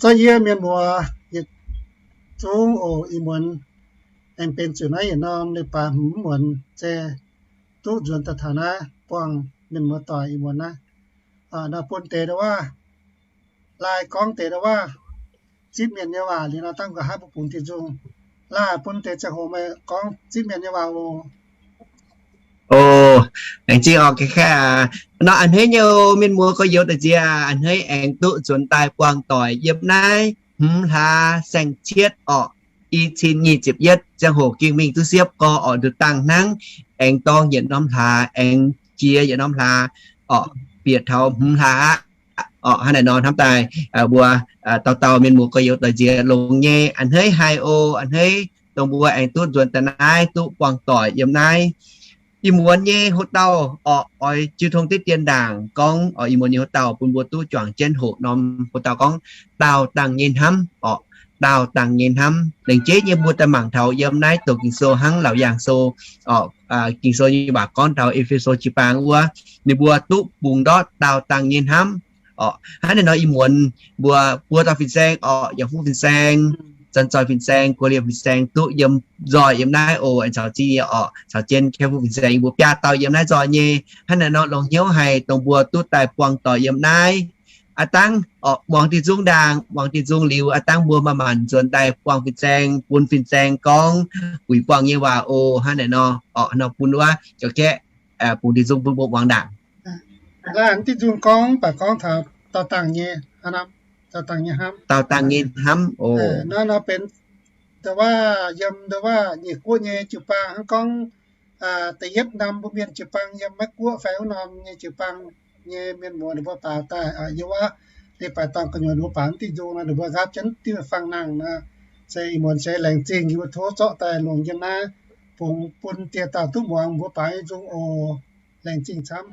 Zorqv yie mienh muoz yietc zungv oc. Ih muonz aengx benx zuqc naaiv yietc norm leiz-baaix hmz muonz se duqv nzuonx daaih taux naaiv buangh mienh muoz doic ih muonz naaiv. Nor bun deix ndau-waav, laai gorngv deix ndau-waav zipv mienh nyei waac liuz nor, dangh nqa'haav mbuo bungx diuh nzung. Laai bun deix ziangh hoc meih gorngv zipv mienh nyei waac oc. O, aengx zingh oc, ga'kaeqv aac. Nor a'hneiv nyei oc, mienh muoz gorx-youz doic nziex, a'hneiv aengx duqv nzuonx daaih buangh doic yiem naaiv hmz hlaax saeng-cietv orqc, i cin nyic ziepc yietv ziangh hoc ging mingh duqv siepv gorx orqc, nduqc dangh hnangv, aengx dorng yietc norm hlaax, aengx jiex yietc norm hlaax orqc, bieqc taux hmz hlaax aqv orqc. Hnangv naaiv nor hnamv daaih mbuo dauh dauh mienh muoz gorx-youz doic nziex longx nyei, a'hneiv haiz oc, a'hneiv dongh mbuo aengx duqv nzuonx daaih naaiv, duqv buangh doic yiem naaiv. Ih muonz nyei hoc-dauh orqc, oix jiu tong diqv dien ndaangc gorngv orqc, ih muonz nyei hoc-dauh bun mbuo duqv juangc jienv hoqc norm hoc-dauh gorngv daauh dangh nyei hnamv orqc, daauh dangh nyei hnamv. Laengz jeiv nyei mbuo daaih mangc taux yiem naaiv douc Ging-Sou hnangv Laauc Yaangh Sou orqc, Ging-Sou nyei waac gorngv taux E^fe^so jiu-baang wuov, ninh mbuo duqv bungx ndortv daauh dangh nyei hnamv orqc. Hnangv naaiv nor ih muonz mbuo buo dauh fin-saeng orqc, yaac huv fin-saeng, zanc zoih fin-saeng, guoqv liemh fin-saeng duqv yiem nzoih yiem naaiv oc, aengx caux zingh nyei orqc, caux jienv kaiv huv fin-saeng, mbuo biaa dauh yiem naaiv nzoih nyei. Hnangv naaiv nor longx hnyouv haic dongh mbuo duqv daaih buangh doic yiem naaiv. Aav dangh orqc, muangx diuh nzung ndaangc, muangx diuh nzung liuz, aav dangh mbuo maaih maanc nzuonx daaih buangh fin-saeng, bun fin-saeng gorngv uix buangh nyei waac oc. Hnangv naaic nor orqc, nor bun wuov jauv-kaeqv bungx diuh nzung bun mbuo muangx ndaangc. Laanh diuh nzung gorngv baac gorngv taux daauh dangh nyei, daauh dangh nyei hnamv, daauh dangh nyei hnamv oc. Nor, nor benx ndau-waav yiem ndau-waav nyeic guoqv nyei jiu-baang hnangv gorngv da'yietv norm mbuo mienh jiu-baang yiem Meiv Guoqv fai wuov norm nyei jiu-baang nyei mienh muoz ninh mbuo baaux daaih yiem wuov leiz-baaix dorngh gu'nyuoz ninh mbuo baaux diuh nzung nor, ninh mbuo nqaapv jienv diuh fangx nangh nor. Se ih muonz se laengz zingh yie mbuo tov zorqv daaih longc yiem naaiv bungx bun dieh dauh duqv muangx mbuo baaux nyei nzung oc. Laengz zingh camv.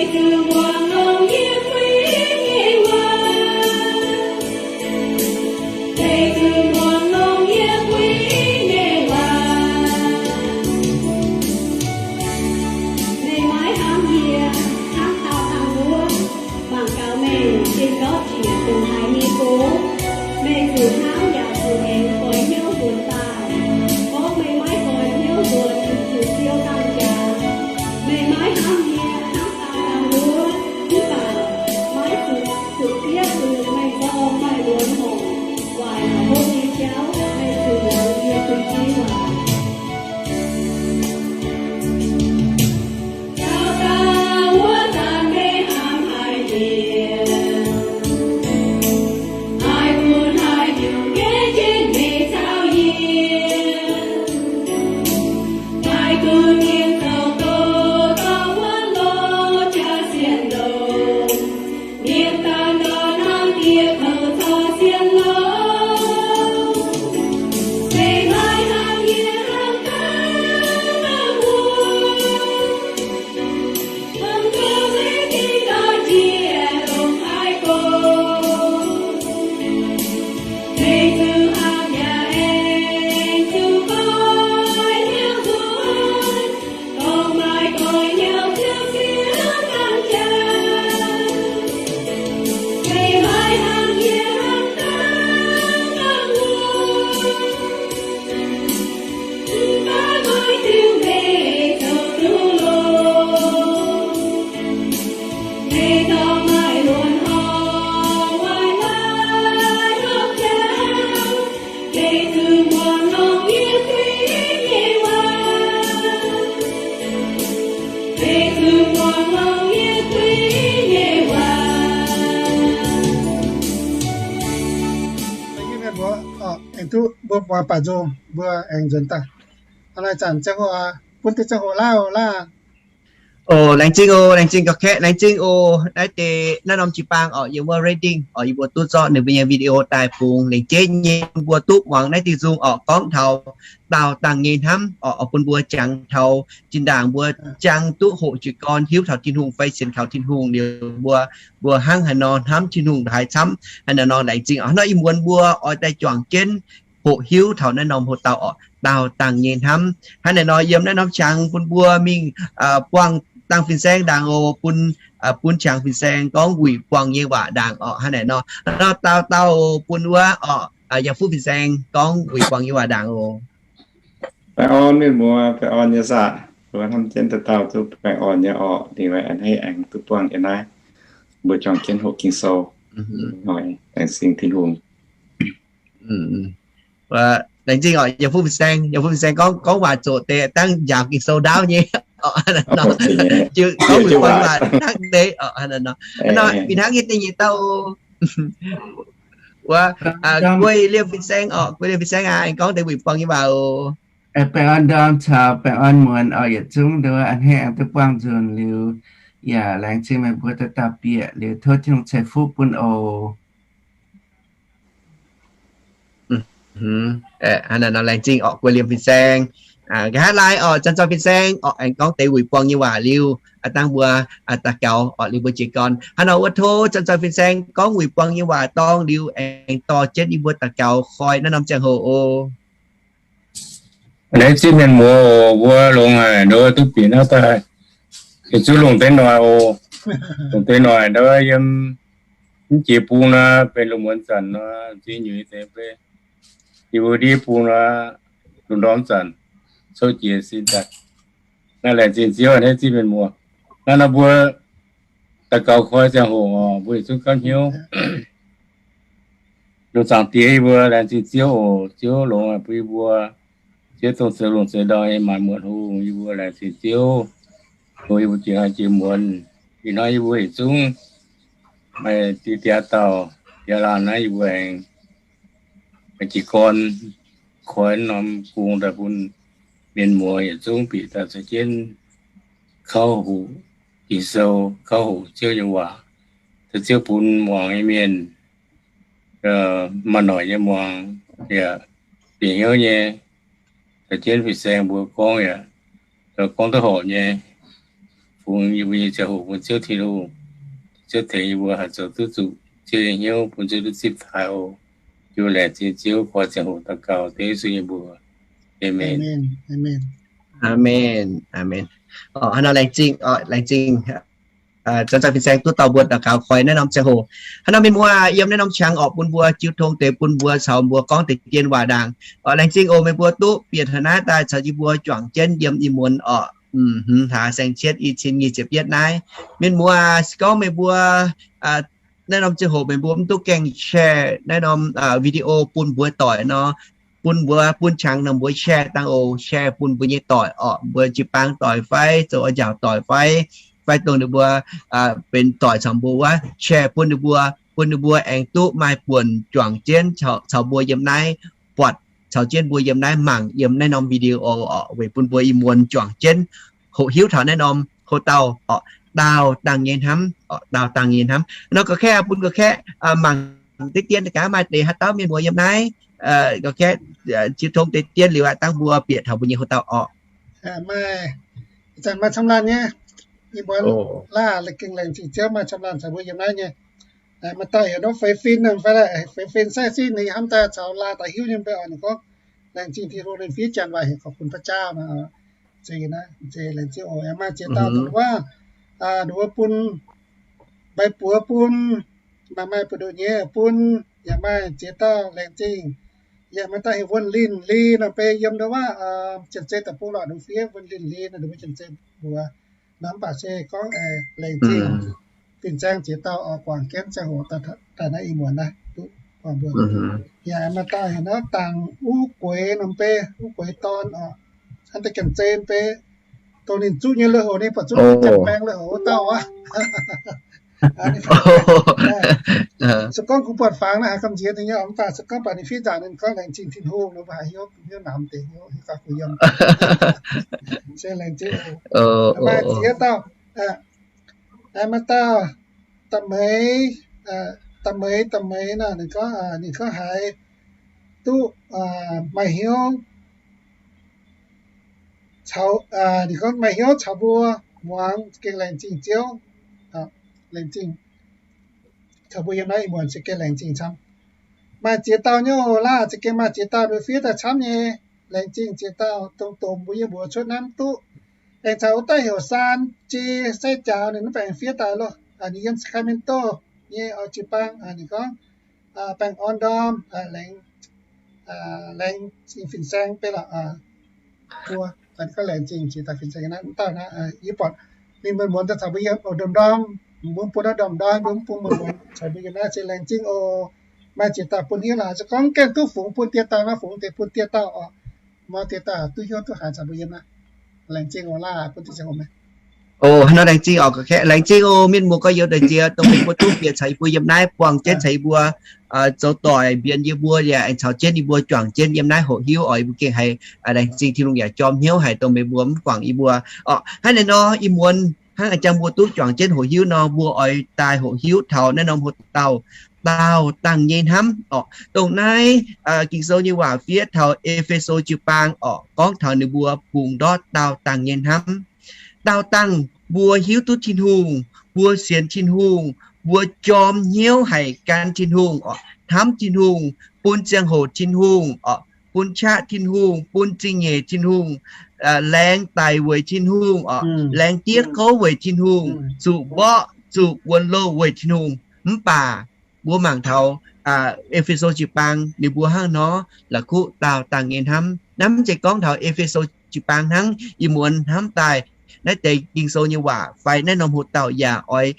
Meih maiv hnamv yie hnangv dauh dangh wuov, mangc gaax meih zinh ndortv jiex dongh haaix nyei gong, meih zuqc hnamv yaac zuqc aengx goix hnyouv nzuonx daaih. Gorngv meih maiv goix hnyouv nzuonx, zuqc siou dangh jaax. Meih maiv hnamv yie hnangv dauh dangh wuov, mv baac maiv zuqc zuqc diev zuqc meih zorng maaih luonx horngc, waaic hopv nyei jauv meih zuqc muangx yie zuiz jiv waac. Mbuo aengx duqv mbuo muangx baac nzung, mbuo aengx nzuonx daaih. Hnangv naaiv zanc ziangh hoc bun deix ziangh hoc lauh laah. O, laengz zingh o, laengz zingh gauh kaeqv, laengz zingh o. Naaiv deix naaiv norm jiu-baang orqc, yiem wuov Redding orqc, yie mbuo duqv zorqv ninh mbuo nyei video daaih bungx lengc jeiv nyei bun mbuo duqv muangx naaiv diuh nzung orqc, gorngv taux daauh dangh nyei hnamv orqc, bun mbuo jangx taux zinh ndaangc mbuo jangx duqv hoqc jiez gorn hiuv taux Tin-Hungh fai sienx kaux Tin-Hungh liuz mbuo, mbuo hnangv haaix nor hnamv Tin-Hungh haaix camv haaix nor. Laengz zingh orqc. Hnangv nor ih muonz mbuo oix daaih juangc jienv hoqc hiuv taux naaiv norm hoc dauh orqc, daauh dangh nyei hnamv. Hnangv naaic nor yiem naaiv norm qangx bun mbuo mingh buangh dangh fin-saeng ndaangc oc, bun, bun qangx fin-saeng gorngv wuic buangh nyei waac ndaangc orqc. Hnangv naaic nor, nor dauh dauh bun wuov orqc, yaac fuqv fin-saeng gorngv wuic buangh nyei waac ndaangc oc. Baengh orn mienh muoz, baengh orn nyei saah. Mbuo hnamv jienv dauh dauh duqv baengh orn nyei orqc, dingc meih a'hneiv aengx duqv buangh yiem naaiv. Mbuo juangc jienv hoqc Ging-Sou, laengz zingh Tin-Hungh. Laengz zingh orqc, yaac fuqv fin-saeng, yaac fuqv fin-saeng gorngv, gorngv waac zoqc deix dangh njaaux Ging-Sou ndaauv nyei. Jiu gorngv wuic buangh nyei waac hnangv deix. Nor fih hnangv nyei deix nyei dauh wuov, Guei Liemh fin-saeng orqc, Guei Liemh fin-saeng aac, aengx gorngv deix wuic buangh nyei waac oc. Baengh orn ndorm caux baengh orn muonz orqc, yietc zungv nduov a'hneiv aengx duqv buangh nzunc liuz, yaac laengz zingh meih mbuo dauh dauh bieqc liuz tov Tin-Hungh ceix fuqv bun oc. Hnangv naaic nor laengz zingh orqc, Guei Liemh fin-saeng. Nqa'haav laai orqc, Zanc Zoih fin-saeng orqc, aengx gorngv deix wuic buangh nyei waac liuz, dangh mbuo daux gaux orqc, liuz mbuo jiez gorn. Hnangv nor wuov tov Zanc Zoih fin-saeng gorngv wuic buangh nyei waac dorngh liuz, aengx dorh jienv yie mbuo daux gaux koi naaiv norm ziangh hoc oc. Laengz zingh mienh muoz oc, mbuo longx haic nduov duqv bieqc naaiv daaih. Yietc zungv longc deix noic oc. Longc deix noic nduov yiem mv jiex bung nor, benx lungh muonz zanc nor, ziex nyuiz deix beiv. Yie mbuo ndiev bung nor, lungh ndorm zanc, cou jiex sin daaih. Naaiv laengz zingh Ziouv a'hneiv zingh mienh muoz. Naaiv nor mbuo daux gaux koi ziangh hoc oc, mbuo yietc zungv gapv hnyouv. Lungh zaangc Diex, yie mbuo laengz zingh Ziouv oc. Ziouv longx bun yie mbuo, Ziouv dongh zoux lungh zoux ndorm nyei maanc muotc hungh. Yie mbuo laengz zingh Ziouv, bun yie mbuo jiex haiz jiex muonz. Ih hnoi yie mbuo yietc zungv maaih diqv diaav dauh, diaav laanh naaiv yie mbuo aengx maaih jiez gorn koi norm bung daaih bun mienh muoz yietc zungv bieqc daaih caux jienv kauv hoqc Ging-Sou, kauv hoqc Ziouv nyei waac. Caux Ziouv bun muangx nyei mienh maaih noic nyei muangx yaac bieqc hnyouv nyei. Caux jienv fin-saeng mbuo gorngv yaac gorngv duqv horpc nyei, bungx yie mbuo nyei ziangh hoc bun Ziouv Tin-Hungh. Ziouv tengx yie mbuo haih zoux duqv zuqc Ziouv nyei hnyouv, bun Ziouv duqv zipv taux. Yie mbuo laengz zingh Ziouv, buatc ziangh hoc daux gaux dengv Yesu nyei mbuox. Aamen. Aamen. Aamen. Aamen. Hnangv nor laengz zingh, laengz zingh zanc fin-saeng duqv dorh mbuo daux gaux koi naaiv norm ziangh hoc. Hnangv nor mienh muoz, yiem naaiv norm qangx orqc, bun mbuo jiu tong deix bun mbuo caux mbuo gorngv deix dien waac ndaangc. Laengz zingh oc, meih mbuo duqv bieqc taux naaiv daaih caux yie mbuo juangc jienv yiem ih muonz orqc. Haaix saeng cietv i cin nyic ziepc yietv naaiv. Mienh muoz, se gorngv meih mbuo naaiv norm ziangh hoc meih mbuo mv duqv gaengh share naaiv norm video bun mbuo doic nor, bun mbuo bun qangx nor mbuo share dangh oc, share bun mbuo nyei doic orqc, mbuo jiu-baang doic fai zoux njaaux doic fai, fai dongh ninh mbuo benx doic caux mbuo wuov, share bun ninh mbuo, bun ninh mbuo aengx duqv maaih buonc juangc jienv caux mbuo yiem naaiv, buatc caux jienv mbuo yiem naaiv, mangc yiem naaiv norm video orqc, weic bun mbuo ih muonz juangc jienv hoqc hiuv taux naaiv norm hoc-dauh orqc, daauh dangh nyei hnamv orqc, daauh dangh nyei hnamv. Nor gorx-kaeqv bun gorx-kaeqv mangc deix dien gaax, maaih deix haaix dauh mienh muoz yiem naaiv gorx-kaeqv jiu tong deix dien liuz aqv, dangh mbuo bieqc taux mbuo nyei hoc-dauh orqc. Maaih, ih zanc maaih camv laanh nyei, ih muonz laah gengh laengz zingh Ziouv maaih camv laanh caux mbuo yiem naaiv nyei. Maaih dauh heuc nor Fei Fin fai, Fei Fin se zinh ninh hnamv daaih caux laah daaih hiuv nyei mv bei oc. Ninh gorngv, laengz zingh Tin-Hungh, ninh fiev janx waac heuc ขอบคุณพระเจ้า nor. Laengz zingh oc. Maaih ziex dauh dongh wuov, ninh mbuo bun mbaih buoz bun, maaih maaih buoz-ndoqv nyei bun, yaac maaih ziex dauh laengz zingh. Yaac maaih dauh heuc Wuonh Linh Li nor, bei yiem ndau wuov Janx-Zei deic-bung lorqc, ninh fiev Wuonh Linh Li nor, ninh mbuo Janx-Zei mbuox. Nor mv baac se gorngv laengz zingh fin-saeng ziex dauh oix guangc jienv ziangh hoc daaih naaiv ih muonz naaiv duqv guangc mbuo. Yaac maaih dauh heuc nor Dangc Uv Gueix nor, bei Uv Gueix dorn oc, hnangv deix Janx-Zei bei, dongh ninh zuqv nyei lui-houx ninh buatc zuqv janx-baeng lui-houx wuov dauh aqv. Se gorngv kuv buatc fangx naaiv haiz gamh nziex ninh nyei, mv baac se gorngv baac ninh fiev nzaangc ninh gorngv laengz zingh Tin-Hungh nor, mbuo haiz hnyouv, hnyouv namx deix, hnyouv gauh kuh yiem. Se laengz zingh. Maaih ziex dauh, maaih dauh Da'meix, Da'meix, Da'meix nor, ninh gorngv, ninh gorngv haiz duqv maaih hnyouv caux, ninh gorngv maaih hnyouv caux mbuo muangx, gengh laengz zingh Ziouv, laengz zingh caux mbuo yiem naaiv ih muonz se gengh laengz zingh camv. Maaih ziex dauh nyei oc, laah za'gengh maaih ziex dauh mbuo fiev daaih camv nyei. Laengz zingh ziex dauh dongh domh mbuo yiem mbuox cuotv naaiv mv duqv. Aengx caux wuov dauh heuc Saan Jie, Sai Jaaux, ninh mv baac aengx fiev daaih loh. Ninh yiem Sacramento nyei oix jiu-baang, ninh gorngv baengh orn ndorm, laengz, laengz zingh fin-saeng bei lorqc. Mbuo gorngv laengz zingh ziex dauh fin-saeng naaiv, mv dauh naaiv, yie buatc ninh muonz-muonz daaih caux mbuo yiem oc, ndorm-ndorm, mbuo bun ndorm-ndorm, mbuo mv bun muonz-muonz caux mbuo yiem naaiv se laengz zingh oc. Maaih ziex dauh bun hnyouv laaix, se gorngv gaengh duqv fungx bun dieh dauh nor, fungx deix bun dieh dauh oc. Mv dieh dauh duqv hnyouv duqv haiz caux mbuo yiem naaiv. Laengz zingh oc, laah bun dieh dauh oc. Oc, hnangv nor laengz zingh oc, gorngv laengz zingh oc, mienh muoz gorx-youz daaih ziex, dongh mbuo duqv bieqc caux yie mbuo yiem naaiv, buangh jienv caux yie mbuo zoux doic, mbienx yie mbuo yaac aengx caux jienv yie mbuo juangc jienv yiem naaiv hoqc hiuv oc. Yie mbuo gengh haiz laengz zingh Tin-Hungh yaac jorm hnyouv haic dongh meih mbuo mv guangc yie mbuo oc. Hnangv naaiv nor ih muonz hnangv a'jang mbuo duqv juangc jienv hoqc hiuv nor, mbuo oix daaih hoqc hiuv taux naaiv norm hoc-dauh, daauh dangh nyei hnamv oc. Dongh naaiv Ging-Sou nyei waac fiev taux E^fe^so jiu-baang oc, gorngv taux ninh mbuo bungx ndortv daauh dangh nyei hnamv. Daauh dangh mbuo hiuv duqv Tin-Hungh, mbuo sienx Tin-Hungh, mbuo jorm hnyouv haic gan Tin-Hungh oc, hnamv Tin-Hungh, bun ziangh hoc Tin-Hungh oc, bun qaqv Tin-Hungh, bun zingh nyeic Tin-Hungh, laengz daic weic Tin-Hungh oc, laengz diev kouv weic Tin-Hungh, zuqc mborqv zuqc wuonx loh weic Tin-Hungh. Mv baac mbuo mangc taux E^fe^so jiu-baang ninh mbuo hnangv nor, la'kuqv daauh dangh nyei hnamv. Naaiv mv zeiz gorngv taux E^fe^so jiu-baang hnangv, ih muonz hnamv daaih naaiv deix Ging-Sou nyei waac fai naaiv norm hoc-dauh yaac oix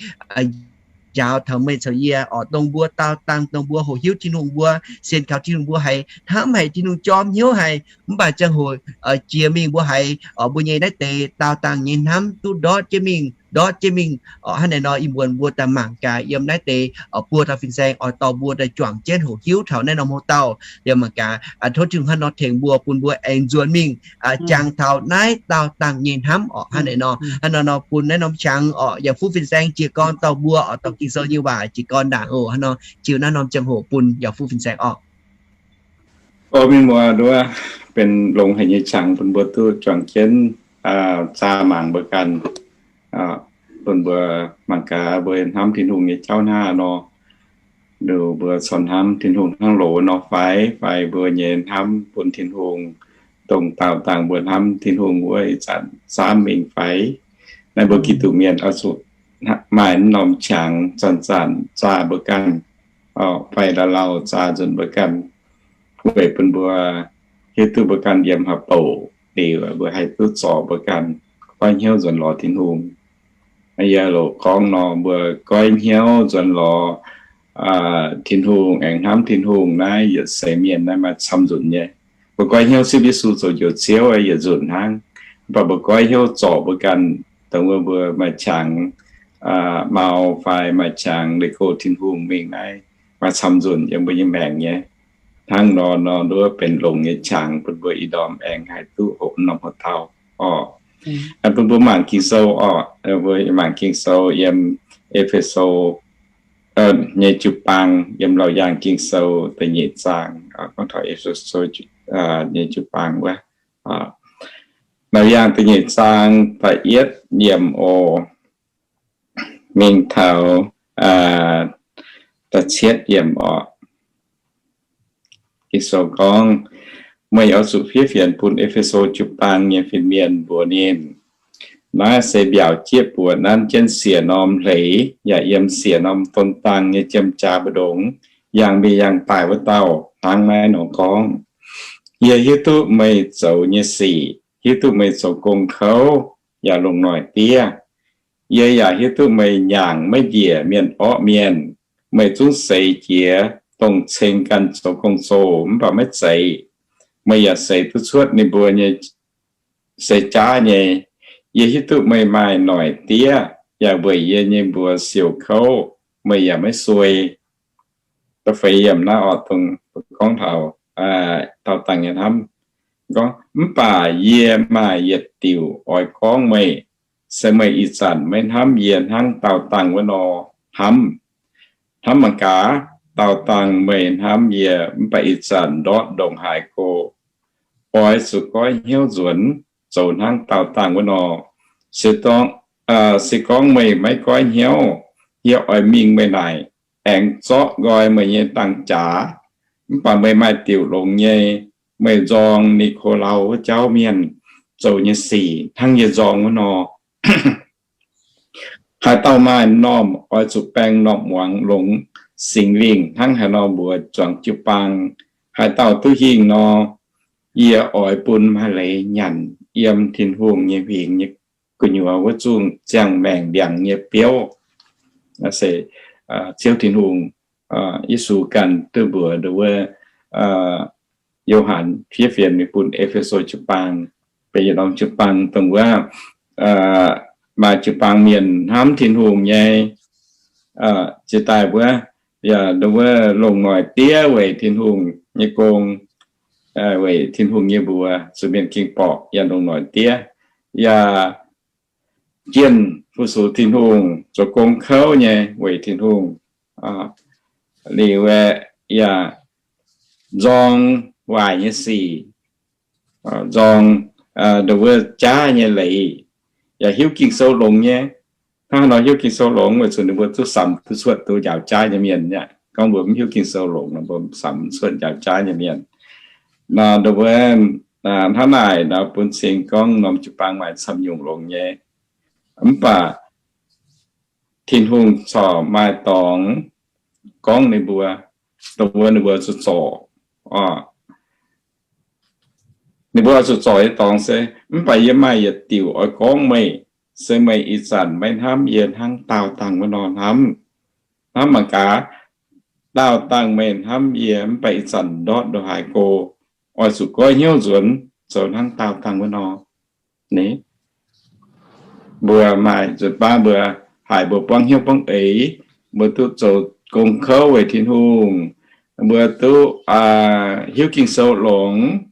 njaaux taux meih caux yie oc, dongh mbuo daauh dangh, dongh mbuo hoqc hiuv Tin-Hungh, mbuo sienx kaux Tin-Hungh, mbuo haiz hnamv haic Tin-Hungh, jorm hnyouv haic, mv baac ziangh hoc jiex mingh mbuo haiz mbuo nyei naaiv deix daauh dangh nyei hnamv duqv ndortv jienv mingh, ndortv jienv mingh oc. Hnangv naaiv nor ih muonz mbuo daaih mangc gaax yiem naaiv deix buo dauh fin-saeng oix dorh mbuo daaih juangc jienv hoqc hiuv taux naaiv norm hoc-dauh. Liuz mangc gaax tov Tin-Hungh hnangv nor tengx mbuo, bun mbuo aengx nzuonx mingh jangx taux naaiv daauh dangh nyei hnamv oc. Hnangv naaiv nor, hnangv nor nor bun naaiv norm qangx oc, yaac fuqv fin-saeng jiez gorn dorh mbuo oc, dorh Ging-Sou nyei waac jiez gorn ndaangc oc. Hnangv nor ziux naaiv norm ziangh hoc bun yaac fuqv fin-saeng oc. O mienh muoz, nduov benx longx haic nyei qangx bun mbuo duqv juangc jienv zaah mangc mbuo ganh bun mbuo mangc gaax mbuo hnamv Tin-Hungh nyei jauv hnangv haaix nor. Nduqc mbuo corc hnamv Tin-Hungh hnangv loz nor fai, fai mbuo nyei hnamv bun Tin-Hungh, dongh daauh dangh mbuo hnamv Tin-Hungh wuov ih zanc zaamv mingh fai. Naaiv mbuo Giduc mienh oix zuqc maaih norm qangx zanc-zanc zaah mbuo ganh, fai lauh lauh zaah nzunc mbuo ganh, weic bun mbuo hiuv duqv mbuo ganh yiem haaix bouc liuz, mbuo haih duqv zorc mbuo ganh goiv hnyouv nzuonx lorz Tin-Hungh. Yie loc gorngv nor, mbuo goiv hnyouv nzuonx lorz Tin-Hungh aengx hnamv Tin-Hungh naaiv yietc seix mienh naaiv maaih camv nzunc nyei. Mbuo goiv hnyouv sipv Yesu zoux njoux Ziouv yietc nzunc hnangv. Mv baac mbuo goiv hnyouv zorc mbuo ganh, dongh wuov mbuo maaih qangx mau fai maaih qangx leih go Tin-Hungh mingh naaiv maaih camv nzunc yiem mbuo nyei maengc nyei. Hnangv nor nor nduov benx longx nyei qangx bun mbuo ih ndorm aengx haih duqv hoqc norm hoqc dauh orqc. Bun mbuo mangc Ging-Sou orqc, mbuo mangc Ging-Sou yiem E^fe^so nyei jiu-baang, yiem Laauc Yaangh Ging-Sou da'nyeic zaang, gorngv taux E^fe^so nyei jiu-baang wuov. Laauc Yaangh da'nyeic zaang da'yietv yiemc oc, mingh taux da'cietv yiemc orqc. Ging-Sou gorngv, Meih oix zuqc fiev fienx bun E^fe^so jiu-baang nyei fin-mienh mbuox ninh, naaiv se mbiaauc jieqv buoz nanv jienv siec norm hleix yaac yiem siec norm don dang nyei jiem-jaa mbu'ndongx yangh mingh yangh daaih wuov dauh hnangv naaiv nor gorngv, Yie hiuv duqv meih zoux nyei sic, hiuv duqv meih zoux gong kouv yaac longc noic diev. Yie yaac hiuv duqv meih nyaangc maiv njiec mienh orqv mienh. Meih zungv seix jiex dongh ceng ganh zoux gong-zoh mv baac maiv zeiz. Meih yaac seix duqv cuotv ninh mbuo nyei seix jaav nyei. Yie hiuv duqv meih maaih noic diev yaac weic yie nyei mbuox siouc kouv, meih yaac maiv suei. Da'feix yiemc naaiv oix dongh gorngv taux daauh dangh nyei hnamv. Gorngv, Mv baac yie maaih yietc diuc oix gorngv meih, se meih ih zanc maiv hnamv yie hnangv daauh dangh wuov nor hnamv. Hnamv mangc gaax, daauh dangh meih hnamv yie mv baac ih zanc ndortv ndongc haaix go, oix zuqc goiv hnyouv nzuonx zoux hnangv daauh dangh wuov nor. Se, se gorngv meih maiv goiv hnyouv, yie oix mingh meih naaic, aengx zorqv nqoi meih nyei dangh jaax. Mv baac meih maaih diuc longx nyei. Meih nzorng Ni^ko^lau wuov jauv mienh zoux nyei sic hnangv yie nzorng wuov nor. Haaix dauh maaih m'normh oix zuqc baeng m'normh muangx longx Singx Lingh hnangv haaix nor mbuox zuangx jiu-baang. Haaix dauh duqv hingh nor, yie oix bun maaih leiz nyanc yiem Tin-Hungh nyei huingx nyei gu'nyuoz wuov zungh ziangh maengc ndiangx nyei biouv. Se Ziouv Tin-Hungh, Yesu ganh duqv mbuox nduov wuov Yo^han fiev fienx mingh bun E^fe^so jiu-baang, benx yietc norm jiu-baang dongh wuov maaih jiu-baang mienh hnamv Tin-Hungh nyei. Jiex daaih wuov, yaac nduov wuov longc noic diev weic Tin-Hungh nyei gong, weic Tin-Hungh nyei mbuox zuqc mienh ging borqc yaac longc noic diev, yaac jienh fu-sux Tin-Hungh, zoux gong kouv nyei weic Tin-Hungh, liuz aeqv, yaac nzorng waaic nyei sic, nzorng nduov wuov jaav nyei leiz, yaac hiuv Ging-Sou longx nyei. Hnangv nor hiuv Ging-Sou longx weic zuqc ninh mbuo duqv samx duqv cuotv duqv njaaux jaav nyei mienh aqv. Gorngv mbuo mv hiuv Ging-Sou longx nor, mbuo samx cuotv njaaux jaav nyei mienh. Nor nduov wuov hnangv naaic nor bun cing gorngv norm jiu-baang maaih camv nyungc longx nyei. Mv baac Tin-Hungh corc maaih dorngx gorngv ninh mbuo, dongh wuov ninh mbuo zuqc zorc, ninh mbuo zuqc zorc nyei dorngx se, Mv baac yie maaih yietc diuc oix gorngv meih, se meih ih zanc maiv hnamv yie hnangv daauh dangh wuov nor hnamv. Hnamv mangc gaax, daauh dangh meih hnamv yie mv baac ih zanc ndortv ndongc haaix go, oix zuqc goiv hnyouv nzuonx zoux hnangv daauh dangh wuov nor. Ni, mbuo maaih nzunc baav mbuo haiz mbuo buangv hnyouv buangv eix, mbuo duqv zoux gong kouv weic Tin-Hungh, mbuo duqv hiuv Ging-Sou longx,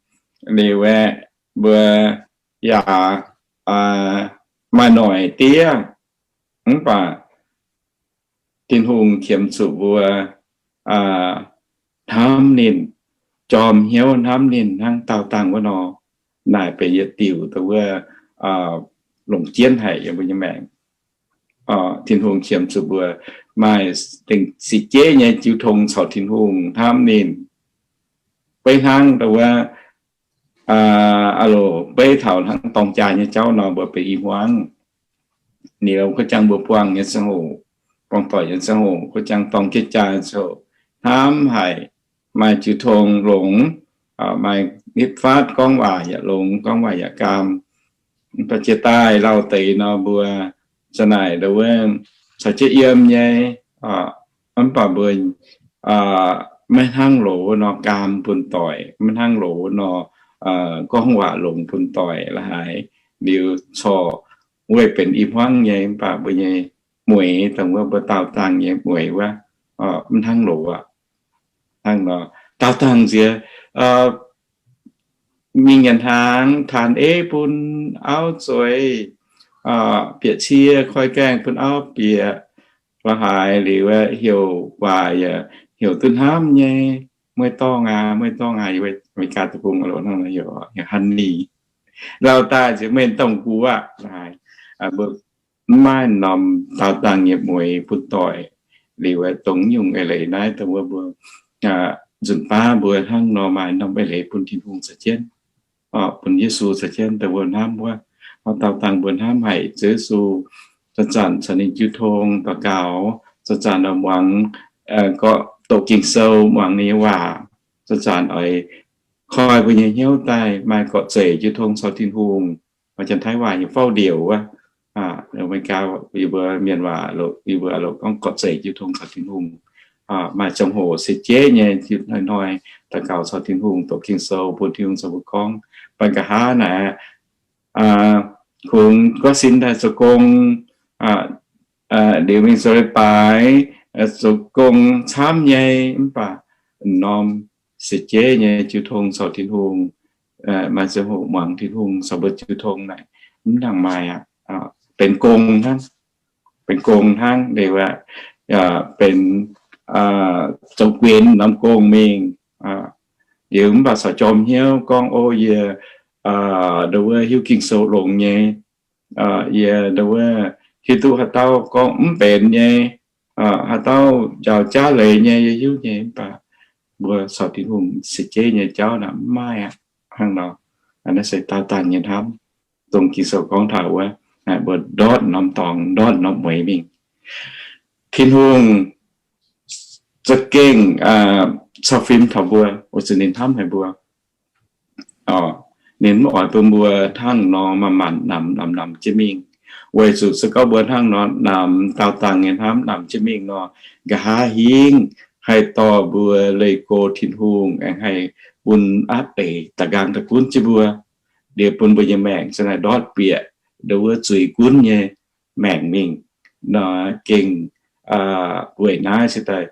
liuz aeqv, mbuo yaac maaih noic diev, mv baac Tin-Hungh qiemx zuqc mbuo hnamv ninh, jorm hnyouv hnamv ninh hnangv daauh dangh wuov nor. Naaic benx yietc diuc dongh wuov longc jienv haic yiem mbuo nyei maengc. Tin-Hungh qiemx zuqc mbuo maaih dengh seix jeiv nyei jiu tong caux Tin-Hungh hnamv ninh. Beiv hnangv wuov, aa loc, beiv taux hnangv dorng jaa nyei jauv nor, mbuo benx i hmuangv. Ninh kuv jangx mbuo buangh nyei ziangh hoc, buangh doic nyei ziangh hoc, kuv jangx dorng jienv jaa ziouc hnamv haic, maaih jiu tong longx, maaih hitv faatv gorngv waac yaac longx, gorngv waac yaac gaam. Mv baac jiex daaih lauh deix nor, mbuo za'gengh naaic ndau wuov caux jienv yiem nyei, mv baac mbuo maiv hnangv loz nor gaam bun doic, maiv hnangv loz nor gorngv waac longx bun doic la'haaix. Liuz corc weic benx i hmuangv nyei, mv baac mbuo nyei mueix dongh wuov mbuo daauh dangh nyei mueix wuov, mv hnangv loz aqv. Hnangv nor, daauh dangh nziex mingh nyanc hnaangx, taanx eiv bun auv zueiz, bieqc cie koi gaengh bun auv bieqc, la'haaix liuz heuc waac yaac heuc duqv hnamv nyei, mueiz dorngh aac, mueiz dorngh aac, America deic-bung hnangv nor heuc honey. Lauh daaih nziex meih dongh guv aqv. La'haaix, mbuo maiv maaih norm daauh dangh nyei mueix bun doic. Liuz dongh nyungc eix leiz naaiv dongh wuov mbuo nzunc baav mbuo hnangv nor maaih norm eix leiz bun Tin-Hungh caux jienv, bun Yesu caux jienv dongh wuov hnamv wuov. Daauh dangh mbuo hnamv haic Ziouv Yesu, zanc-zanc caux ninh jiu tong daux gaux, zanc-zanc muangx, gorqv doqc Ging-Sou, muangx ninh nyei waac, zanc-zanc oix koi mbuo nyei hnyouv daaih maaih gorqv zeic jiu tong caux Tin-Hungh. Janx-Taiv waac heuc fouv ndieqc wuov, America, yie mbuo mienh waac, yie mbuo loz gorngv gorqv zeic jiu tong caux Tin-Hungh. Maaih ziangh hoc seix jeiv nyei hnoi-hnoi daux gaux caux Tin-Hungh, doqc Ging-Sou, bun Tin-Hungh caux mbuo gorngv. Mv baac nqa'haav naaic, kungx guav sin daaih zoux gong, liuz mingh zoux leiz-baaix, zoux gong camv nyei, mv baac norm seix jeiv nyei jiu tong caux Tin-Hungh, maaih ziangh hoc muangx Tin-Hungh caux mbuo jiu tong naaic mv nangc maaih aqv. Benx gong hnangv, benx gong hnangv, liuz aqv, benx zoux guenx norm gong mingh. Liuz mv baac caux jorm hnyouv gorngv, o, yie ndau wuov hiuv Ging-Sou longx nyei, yie ndau wuov hiuv duqv haaix dauh gorngv mv benx nyei, haaix dauh njaaux jaav leiz nyei, yie hiuv nyei, mv baac mbuo caux Tin-Hungh seix jeiv nyei jauv naaic mv maaih aqv. Hnangv nor, naaiv se daauh dangh nyei hnamv, dongh Ging-Sou gorngv taux wuov, mbuo ndortv norm dorngx, ndortv norm mueix mingh. Tin-Hungh za'gengh cau fim taux mbuo, weic zuqc ninh hnamv haic mbuo. Ninh mv oix bun mbuo hnangv nor manc-manc namx namx namx jienv mingh. Weic zuqc se gorngv mbuo hnangv nor namx daauh dangh nyei hnamv namx jienv mingh nor, nqa'haav hingv haih dorh mbuo leih go Tin-Hungh aengx haih bun aapv deix da'nqaang da'gunv jienv mbuo. Liuz bun mbuo nyei maengc za'naaic ndortv bieqc ndau wuov zuiz gunv nyei maengc mingh. Nor gengh weic naaiv se daaih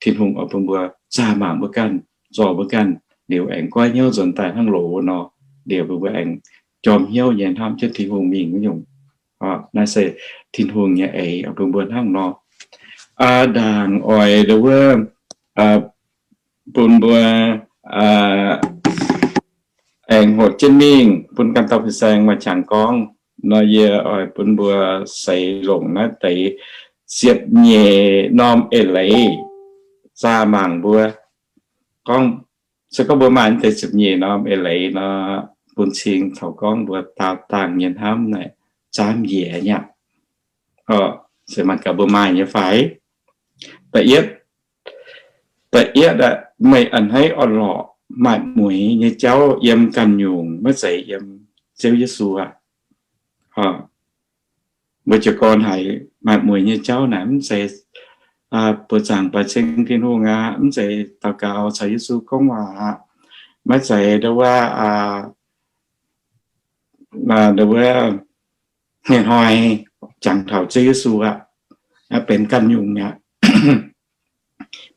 Tin-Hungh oix bun mbuo zaah mangc mbuo ganh, zorc mbuo ganh, liuz aengx goiv hnyouv nzuonx daaih hnangv loz nor, liuz bun mbuo aengx jorm hnyouv nyei hnamv jienv Tin-Hungh mingh wuov nyungc. Naaiv se Tin-Hungh nyei eix oix bun mbuo hnangv nor. Ndaangc oix ndau wuov bun mbuo aengx hoqc jienv mingh bun ganh dauh fin-saeng maaih qangx gorngv nor, yie oix bun mbuo seix longc naaiv deix ziepc nyeic norm eix leiz zaah mangc mbuo. Gorngv, se gorngv mbuo maaih naaiv deix ziepc nyeic norm eix leiz nor, bun cing taux gorngv mbuo daauh dangh nyei hnamv naaic zaamv njiec nyei aqv. Se mangc gaax mbuo maaih nyei fai? Da'yietv, da'yietv aeqv, meih a'hneiv orn-lorqc maaih mueix nyei jauv yiem ganh nyungc, maiv zeiz yiem Ziouv Yesu aqv. Mbuo jiez gorn haiz maaih mueix nyei jauv naaic mv zeiz buoz-zaangc baix ceng Tin-Hungh aqv, mv zeiz daux gaux caux Yesu gorngv waac aqv, maiv zeiz ndau wuov, ndau wuov hnoi-hnoi jangx taux Ziouv Yesu aqv. Benx ganh nyungc mi'aqv.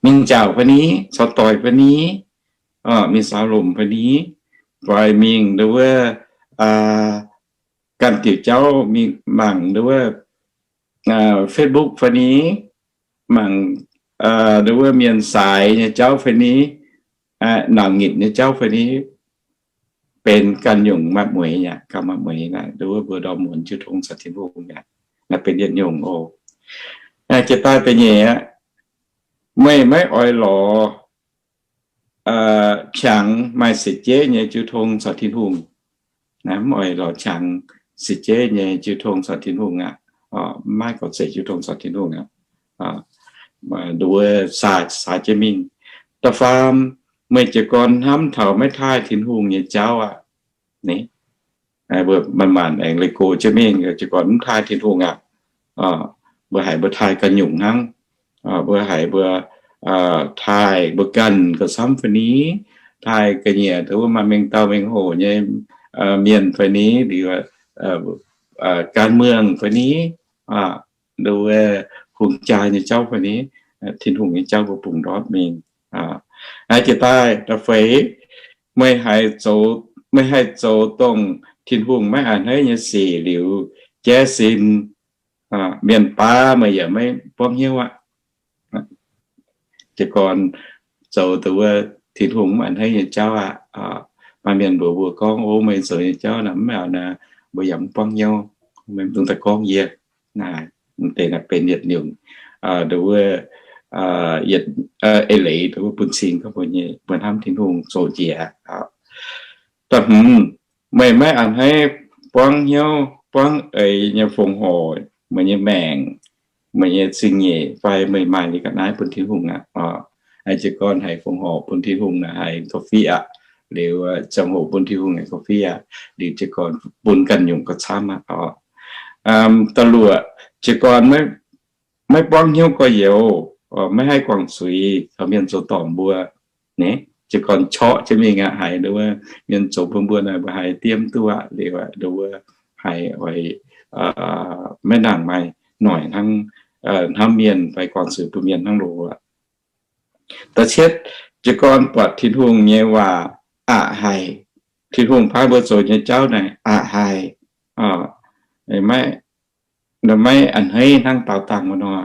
Mingh nziaauc fai ni, caux doic fai ni, mingh saaux lomc fai ni, fai mingh ndau wuov ganh diuc jauv mingh mangc ndau wuov Facebook fai ni, mangc ndau wuov mienh saaix nyei jauv fai ni, naauc nyitc nyei jauv fai ni, benx ganh nyungc maaih mueix aqv. Ganh maaih mueix naaic ndau wuov mbuo ndorm muonz jiu tong caux Tin-Hungh aqv. Naaiv benx yietc nyungc oc. Jiex daaih da'nyeic aqv, meih maiv oix lorz qangx maaih seix jeiv nyei jiu tong caux Tin-Hungh. Mv oix lorz qangx seix jeiv nyei jiu tong caux Tin-Hungh aqv. Maiv gorngv zeiz jiu tong caux Tin-Hungh aqv. Nduov saax jienv mingh. Da'faam, meih jiez gorn hnamv taux maiv taaih Tin-Hungh nyei jauv aqv. Mbuo manc-manc aengx leih gox jienv mingh, jiez gorn mv taaih Tin-Hungh aqv. Mbuo haiz mbuo taaih ganh nyungc hnangv. Mbuo haiz mbuo taaih mbuo ganh gauh camv fai ni, taaih ga'nyiec dongh wuov maaih mengh dauh mengh hoc nyei mienh fai ni, liuz การเมือง fai ni, nduov hungh jaa nyei jauv fai ni, Tin-Hungh nyei jauv mbuo bungx ndortv mingh. Naaiv jiex daaih da'feix, meih haih zoux, meih haih zoux dongh Tin-Hungh maiv a'hneiv nyei sic liuz, jaiv sin mienh baav meih yaac maiv buangv hnyouv aqv. Jiez gorn zoux dongh wuov Tin-Hungh maiv a'hneiv nyei jauv aqv. Maaih mienh mbuox mbuo gorngv, O, meih zoux nyei jauv naaic mv baac naaic mbuo yaac mv buangv hnyouv, meih mv dungx daaih gorngv yie. Naaiv deix naaic benx yietc nyungc, dongh wuov, yietc, eix leiz dongh wuov bun cing gorngv mbuo nyei, mbuo hnamv Tin-Hungh zoqc njiec. Da'hmz, meih maiv a'hneiv buangv hnyouv buangv eix nyei fongc horc meih nyei maengc, meih nyei zingh nyeic fai meih maaih liuz ga'naaiv bun Tin-Hungh aqv. Jiez gorn haiz fongc horc bun Tin-Hungh naaic haiz gauh fiqv aqv. Liuz ziangh hoc bun Tin-Hungh haiz gauh fiqv aqv. Liuz jiez gorn bun ganh nyungc gauh camv aqv. Da'luoqc, jiez gorn maiv buangv hnyouv gorx-youz, maiv haih guangc zuiz caux mienh zoux dorngc mbuo. Jiez gorn corc jienv mingh aqv, haiz nduov mienh zoux bun mbuo naaic mbuo haiz diev mv duqv aqv. Liuz nduov haiz oix maiv nangc maaih noic hnangv hnamv mienh fai guangc zuiz bun mienh hnangv loz aqv. Da'cietv, jiez gorn buatc Tin-Hungh nyei waac aqc haic. Tin-Hungh paaiv mbuo zoux nyei jauv naaic aqc haic. Maiv a'hneiv hnangv daaux dangh wuov nor,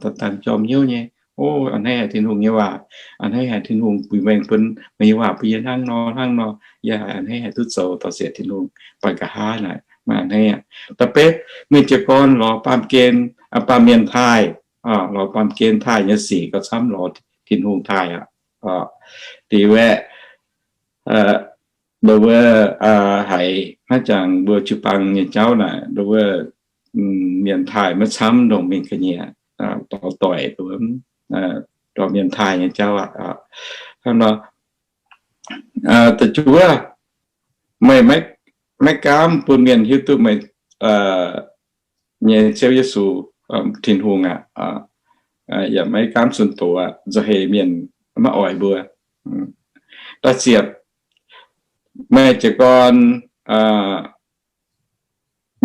daaux dangh jorm hnyouv nyei. O, a'hneiv haic Tin-Hungh nyei waac, a'hneiv haic Tin-Hungh buix mengh bun meih nyei waac bun yie hnangv nor hnangv nor, yie haiz a'hneiv haic duqv zoux taux siec Tin-Hungh. Baac nqa'haav naaic maiv a'hneiv aqv. Da'betv, meih jiez gorn lorz baamh gen, baamh mienh taaih, lorz baamh gen taaih nyei sic gauh camv lorz Tin-Hungh taaih aqv. Liuz aeqv, nduov wuov haiz hnangv jangx mbuo jiu-baang nyei jauv naaic, nduov wuov mienh taaih maiv camv ndongc mingh ga'nyiec, dorh doic, dorh mienh taaih nyei jauv aqv. Hnangv nor, da'juov, meih maiv gaamv bun mienh hiuv duqv meih nyei Ziouv Yesu, Tin-Hungh aqv. Yaac maiv gaamv zunh doz aqv, nzauh heix mienh maiv oix mbuo. Da'ziepc, meih jiez gorn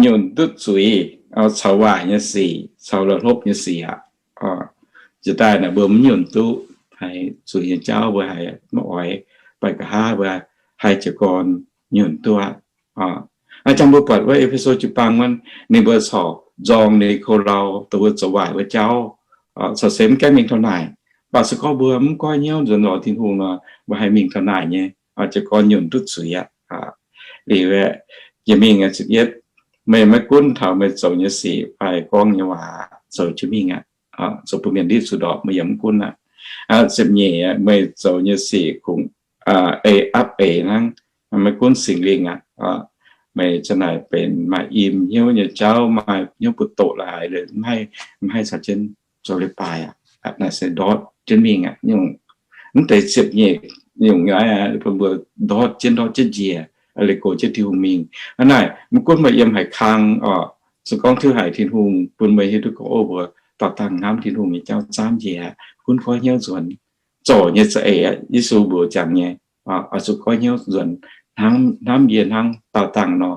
nyunc duqv zuiz caux waaic nyei sic, caux la'hlopv nyei sic aqv. Jiex daaih naaic mbuo mv nyunc duqv, haiz zuiz nyei jauv mbuo haiz maiv oix, baac nqa'haav mbuo haih jiez gorn nyunc duqv aqv. A'jang mbuo buatc wuov E^fe^so jiu-baang wuov, ninh mbuo corc nzorng Ni^ko^lau dongh wuov zoux waaic wuov jauv, corc se mv gaengh mingh taux naaic. Baac se gorngv mbuo mv goiv hnyouv nzuonx lorz Tin-Hungh nor, mbuo haih mingh taux naaic nyei, jiez gorn nyunc duqv zuiz aqv. Liuz aeqv, jiex mingh ziepc yietv, meih maiv gunv taux meih zoux nyei sic fai gorngv nyei waac, zoux jienv mingh aqv. Zoux bun mienh ndiev zuqc ndorpc, meih yaac mv gunv aqv. Ziepc nyeic, meih zoux nyei sic kungx ei apv eix hnangv, maiv gunv Singx Lingh aqv. Meih ziang naaic benx maaih im hnyouv nyei jauv, maaih hnyouv butv doqc laaix, mv haih caux jienv zoux leiz-baaix aqv. Naaiv se ndortv jienv mingh aqv. Mv deix ziepc nyeic nyungc naaiv bun mbuo ndortv jienv, ndortv jienv njiec, leih goux jienv Tin-Hungh mingh. Hnangv naaic, mv gunv meih yiem haaix kang oc, se gorngv tiuv haic Tin-Hungh bun meih hiuv duqv gorngv, o, mbuo daauh dangh hnamv Tin-Hungh nyei jauv zaamv njiec, gunv goiv hnyouv nzuonx. Zorc nyei za'eix, Yesu mbuox jangx nyei, oix zuqc goiv hnyouv nzuonx, hnamv yie hnangv daauh dangh nor.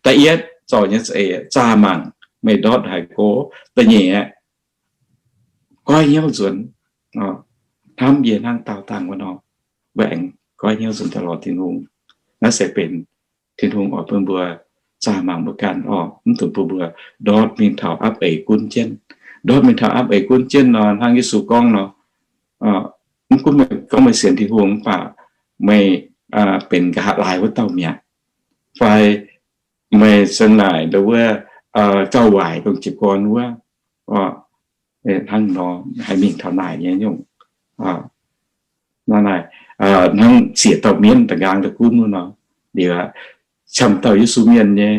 Da'yietv, zorc nyei za'eix zaah mangc meih ndortv haaix go. Da'nyeic, goiv hnyouv nzuonx, hnamv yie hnangv daauh dangh wuov nor, mbuo aengx goiv hnyouv nzuonx daaih lorz Tin-Hungh. Naaiv se benx Tin-Hungh oix bun mbuo zaah mangc mbuo ganh oc, mv dungx bun mbuo ndortv mingh taux apv eix gunv jienv. Ndortv mingh taux apv eix gunv jienv nor, hnangv Yesu gorngv nor, mv gunv meih gorngv meih sienx Tin-Hungh mv baac meih benx nqa'haav laai wuov dauh mi'aqv, fai meih ziang naaic nduov wuov gauh waaic dongh jiez gorn wuov, hnangv nor haih mingh taux naaic nyei nyungc. Naaiv naaic hnangv siec dauh mienv da'nqaang da'gunv wuov nor, liuz aqv, camv dauh Yesu mienh nyei,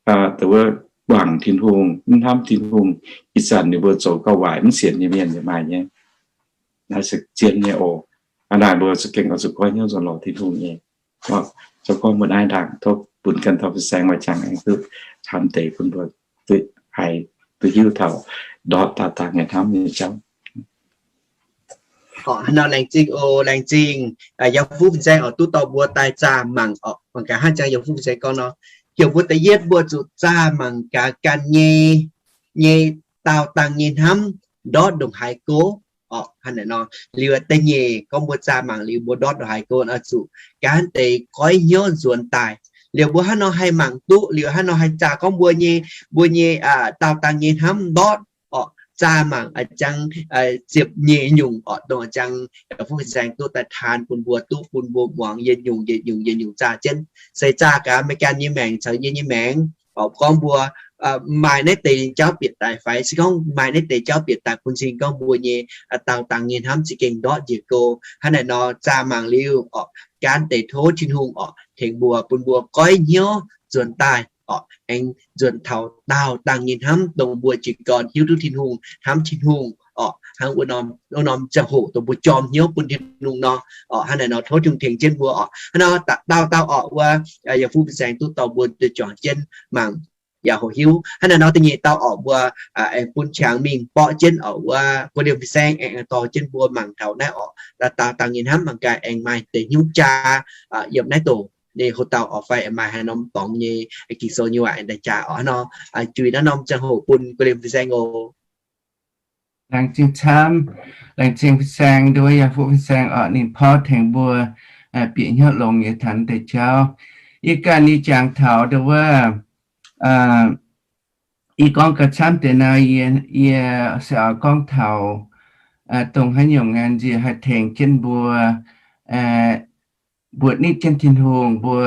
dongh wuov guangc Tin-Hungh, mv hnamv Tin-Hungh, ih zanc ninh mbuo zoux gauh waaic mv sienx nyei mienh yaac maaih nyei. Naaiv se zien nyei oc. Hnangv naaic mbuo za'gengh oix zuqc goiv hnyouv nzuonx lorz Tin-Hungh nyei. Zoux gorngv mbuo naaiv ndaangc, tov bun ganh dauh fin-saeng maaih qangx aengx duqv camv deix bun mbuo duqv haiz duqv hiuv taux ndortv daauh dangh nyei hnamv nyei jauv. Nor laengz zingh oc, laengz zingh. Yaac fuqv fin-saeng oix duqv dorh mbuo daaih zaah mangc oc. Mangc gaax hnangv jang yaac fuqv fin-saeng gorngv nor, heuc mbuo da'yietv mbuo zuqc zaah mangc gaax ganh nyei, nyei daauh dangh nyei hnamv ndortv ndongc haaix go oc. Hnangv naaic nor, liuz da'nyeic gorngv mbuo zaah mangc liuz mbuo ndortv ndongc haaix go oix zuqc gaanv deix goiv hnyouv nzuonx daaih. Liuz mbuo hnangv nor haih mangc duqv, liuz hnangv nor haih zaah gorngv mbuo nyei, mbuo nyei daauh dangh nyei hnamv ndortv oc. Zaah mangc a'jang ziepc nyeic nyungc oc, dongh a'jang yaac fuqv fin-saeng duqv daaih taan bun mbuo, duqv bun mbuo muangx yietc nyungc yietc nyungc yietc nyungc zaah jienv. Se zaah gaax meih ganh nyei maengc caux yie nyei maengc oc, gorngv mbuo maaih naaiv deix jauv bieqc daaih fai se gorngv maaih naaiv deix jauv bieqc daaih bun cing gorngv mbuo nyei daauh dangh nyei hnamv za'gengh ndortv njiec go. Hnangv naaic nor zaah mangc liuz oc, gaanv deix tov Tin-Hungh oc tengx mbuo, bun mbuo goiv hnyouv nzuonx daaih oc, aengx nzuonx taux daauh dangh nyei hnamv dongh mbuo jiez gorn hiuv duqv Tin-Hungh, hnamv Tin-Hungh oc. Hnangv wuov norm ziangh hoc dongh mbuo jorm hnyouv bun Tin-Hungh nor oc. Hnangv naaic nor tov Tin-Hungh tengx jienv mbuo oc. Hnangv nor dauh dauh oc wuov, yaac fuqv fin-saeng duqv dorh mbuo juangc jienv mangc yaac hoqc hiuv. Hnangv naaic nor da'nyeic dauh oc mbuo aengx bun qangx mingh borqv jienv oc wuov, guo liemh fin-saeng aengx dorh jienv mbuo mangc taux naaiv oc, daauh dangh nyei hnamv mangc gaax aengx maaih deix hnyouv jaa yiem naaiv doqc nyei hoc dauh oc fai maaih haaix norm dorngx nyei Ging-Sou nyei waac aengx daaih jaa oc. Hnangv nor juix naaiv norm ziangh hoc bun guo liemh fin-saeng oc. Laengz zingh camv, laengz zingh fin-saeng, nduov yaac fuqv fin-saeng oc, ninh porv tengx mbuo bieqc hnyouv longx nyei taux deix jauv. Yie ganh yie jangx taux nduov wuov, yie gorngv gauh camv deix nor, yie se oix gorngv taux dongh haaix nyungc nziex haih tengx jienv mbuo mbuo nitv jienv Tin-Hungh, mbuo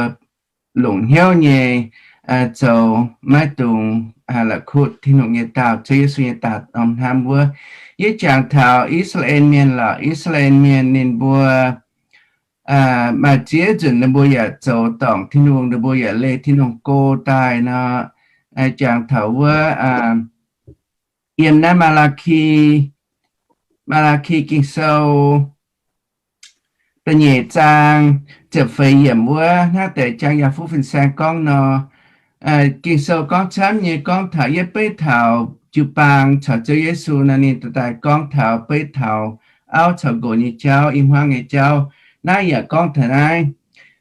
longc hnyouv nyei zoux maiv dungx la'kuqv Tin-Hungh nyei daauh, Ziouv Yesu nyei daauh norm hnamv wuov. Yie jangx taux I^saa^laa^en Mienh lorqc. I^saa^laa^en Mienh ninh mbuo maaih ziex nzunc ninh mbuo yaac zoux dorngc Tin-Hungh, ninh mbuo yaac leih Tin-Hungh go daaih nor. Jangx taux wuov yiem naaiv Maa^laa^ki, Maa^laa^ki Ging-Sou da'nyeic zaang ziepc feix yiemc wuov, hnangv deix jangx yaac fuqv fin-saeng gorngv nor, Ging-Sou gorngv camv nyei gorngv taux yietv beiv taux jiu-baang caux Ziouv Yesu nor, ninh daaih gorngv taux beiv taux auv caux nqox nyei jauv, i hmuangv nyei jauv. Naaiv yaac gorngv taux naaiv,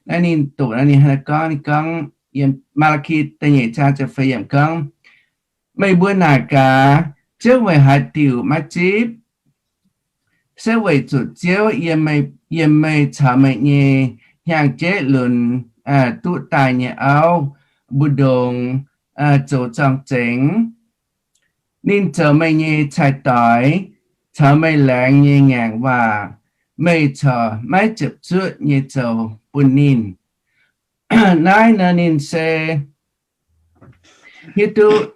naaiv ninh doqc naaiv ninh hnangv gorngv, ninh gorngv, Maa^laa^ki da'nyeic zaang ziepc feix yiemc gorngv, meih mbuo naaic gaax, Ziouv weic haaix diuc maiv zipv? Se weic zuqc Ziouv yiem meih caux meih nyei hnyangx-jeiv lunx duqv daaih nyei auv mbu'ndongx zoux zorng-zengx. Ninh zoux meih nyei cai-doix caux meih laengz nyei ngaengc waac, meih corc maiv ziepc zuoqv nyei zoux bun ninh. Naaiv nor ninh se hiuv duqv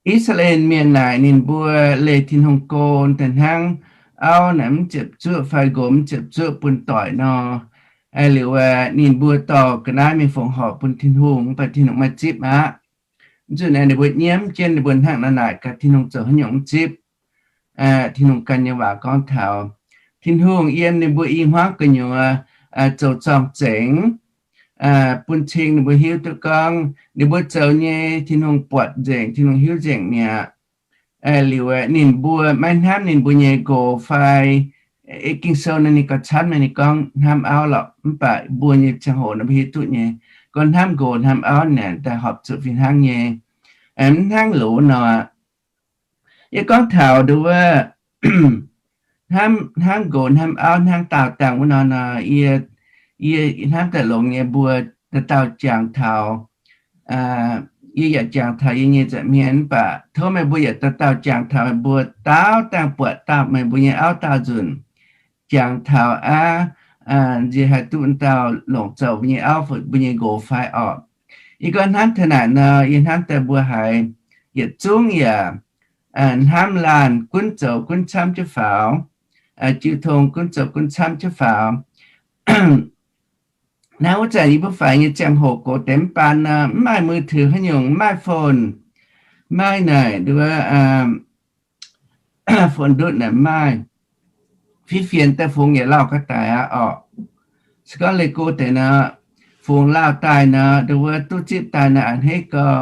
I^saa^laa^en Mienh naaic ninh mbuo leih Tin-Hungh go daaih hnangv auv naaic mv ziepc zuoqv fai nqox mv ziepc zuoqv bun doic nor. Liuz ninh mbuo dorh ga'naaiv mingh fongc horc bun Tin-Hungh, mv baac Tin-Hungh maiv zipv aqv. Zunh aengx ninh mbuo nyiemv jienv ninh mbuo hnangv naaic gaax Tin-Hungh zoux haaix nyungc mv zipv. Tin-Hungh ganh nyei waac gorngv taux Tin-Hungh yiem ninh mbuo i hmuangv gu'nyuoz zoux zorng-zengx, bun cing ninh mbuo hiuv duqv gorngv ninh mbuo zoux nyei Tin-Hungh buatc nzengc, Tin-Hungh hiuv nzengc mi'aqv. Liuz ninh mbuo maiv hnamv ninh mbuo nyei nqox fai, Ging-Sou naaiv ninh gauh camv naaiv ninh gorngv hnamv auv lorqc, mv baac mbuo nyei ziangh hoc naaiv mbuo hiuv duqv nyei, gorngv hnamv nqox hnamv auv naaic daaih horpc zuqc fih hnangv nyei, mv hnangv loz nor. Yie gorngv taux nduov wuov, hnamv nqox hnamv auv hnangv daauh dangh wuov nor nor, yie, yie hnamv daaih longx nyei mbuo dauh dauh jangx taux, yie yaac jangx taux yie nyei nza'hmien, mv baac tov meih mbuo yaac dauh dauh jangx taux meih mbuo dauh dangh buatc dauh meih mbuo nyei auv daauh nzunc, jangx taux aqv, nziex haih duqv dauh longc zoux mbuo nyei auv, mbuo nyei nqox fai orqc. Yie gorngv hnamv taux naaic nor, yie hnamv daaih mbuo haiz yietc zungv yaac hnamv laanh gunv zoux gunv camv jienv faaux, jiu tong gunv zoux gunv camv jienv faaux. Naaiv wuov zanc yie mbuo faix nyei ziangh hoc gox deix mv baan nor, mv maaih มือถือ haaix nyungc, mv maaih phone, mv maaih naaic nduov phone ndutv naaic mv maaih, fiev fienx daaih fungx yietc lauh ga'daic aqv orqc. Se gorngv leih go deix nor, fungx lauh daaih nor, nduov duqv zipv daaih nor a'hneiv gau,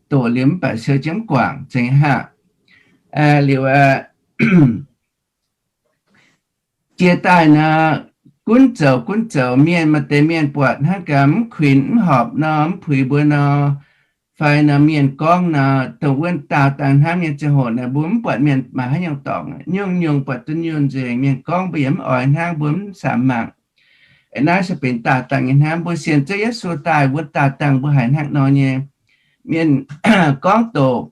doqc liuz mv baac siou jienv mv guangc zengc haac. Liuz jiex daaih nor, gunv zoux gunv zoux mienh, maaih deix mienh buatc hnangv gaax mv kuinx mv horpc nor, mv puix mbuo nor, fai nor mienh gorngv nor, dongh wuov daauh dangh hnamv nyei ziangh hoc naaic mbuo mv buatc mienh maaih haaix nyungc dorngc, nyungc-nyungc buatc duqv nyungc nzengc. Mienh gorngv mbuo yaac mv oix hnangv, mbuo mv samx mangc. Aa, naaiv se benx daauh dangh nyei hnamv. Mbuo sienx Ziouv Yesu daaih wuov daauh dangh mbuo haiz hnangv nor nyei. Mienh gorngv doqc,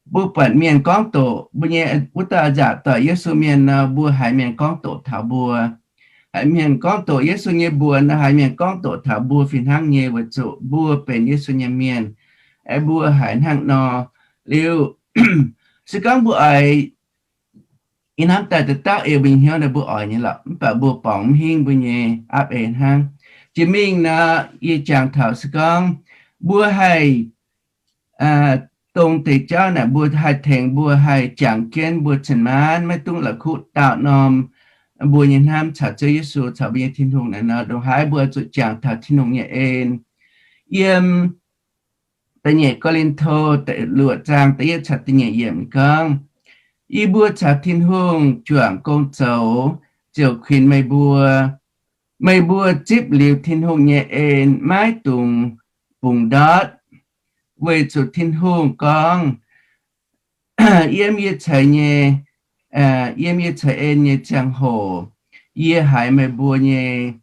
mbuo buatc mienh gorngv doqc mbuo nyei, wuov dauh nzaaux doic Yesu mienh nor, mbuo haiz mienh gorngv doqc taux mbuo. Haiz mienh gorngv doqc Yesu nyei mbuox nor, haiz mienh gorngv doqc taux mbuo fih hnangv nyei, weic zuqc mbuo benx Yesu nyei mienh. Aeqv, mbuo haiz hnangv nor liuz, se gorngv mbuo oix, yie hnamv daaih da'dauh ei mbuo nyei hnyouv naaic mbuo oix nyei lorqc, mv baac mbuo borngz mv hingh mbuo nyei aapv ei hnangv. Jiex mingh nor, yie jangx taux se gorngv mbuo haih dongh deix jauv naaic mbuo haih tengx mbuo haih jangx jienv mbuo cin-maanv maiv dungx la'kuqv dauh norm mbuo nyei hnamv caux Ziouv Yesu caux mbuo nyei Tin-Hungh naaic nor, ndongc haaix mbuo zuqc jangx taux Tin-Hungh nyei en. Yiem da'nyeic Ko^lin^to luoqc zaang da'yietv caux da'nyeic yiemc gorngv, Yie mbuo caux Tin-Hungh juangc gong zoux ziouc kuinx meih mbuo. Meih mbuo zipv liuz Tin-Hungh nyei en maiv dungx bungx ndortv, weic zuqc Tin-Hungh gorngv, Yiem yie ceix nyei, yiem yie ceix en nyei ziangh hoc, yie haiz meih mbuo nyei,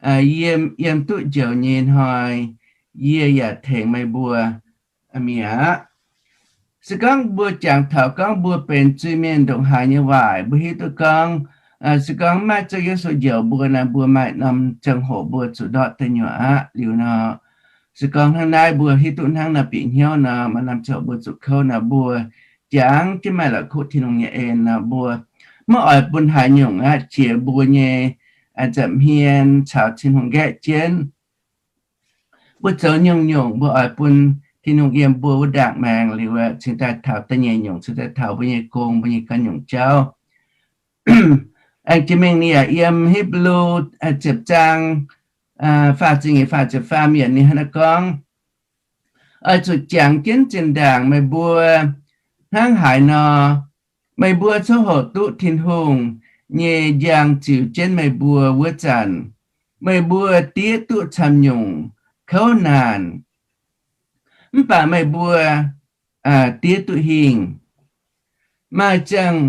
yiem, yiem duqv njoux nyei hnoi, yie yaac tengx meih mbuo mi'aqv. Se gorngv mbuo jangx taux gorngv mbuo benx zuiz-mienh ndongc haaix nyei waaic, mbuo hiuv duqv gorngv, se gorngv maiv Ziouv Yesu njoux mbuo naaic, mbuo maaih norm ziangh hoc mbuo zuqc ndortv deic nyuoqc aqv. Liuz nor, se gorngv hnangv naaiv mbuo hiuv duqv hnangv nor bieqc hnyouv nor, maaih norm ziangh hoc mbuo zuqc kouv nor, mbuo jangx jienv maaih la'kuqv Tin-Hungh nyei en nor, mbuo maiv oix bun haaix nyungc aqv jiex mbuo nyei nza'hmien caux Tin-Hungh nqaeqv jienv. Mbuo zoux nyungc-nyungc mbuo oix bun Tin-Hungh yiem mbuo wuov ndaangc maengx liuz, cingx daaih taux da'nyeic nyungc, cingx daaih taux mbuo nyei gong, mbuo nyei ganh nyungc jauv. Aengx jiex mingh ninh yaac yiem Hipv^lu ziepc zaang faah ziepc nyeic, faah ziepc faam yiemc ninh hnangv naaiv gorngv, Oix zuqc jangx jienv zinh ndaangc meih mbuo hnangv haaix nor, meih mbuo coqv hoqc duqv Tin-Hungh nyei njang ziux jienv meih mbuo wuov zanc, meih mbuo diev duqv camv nyungc kouv naanc, mv baac meih mbuo diev duqv hingh. Maaih ziangh,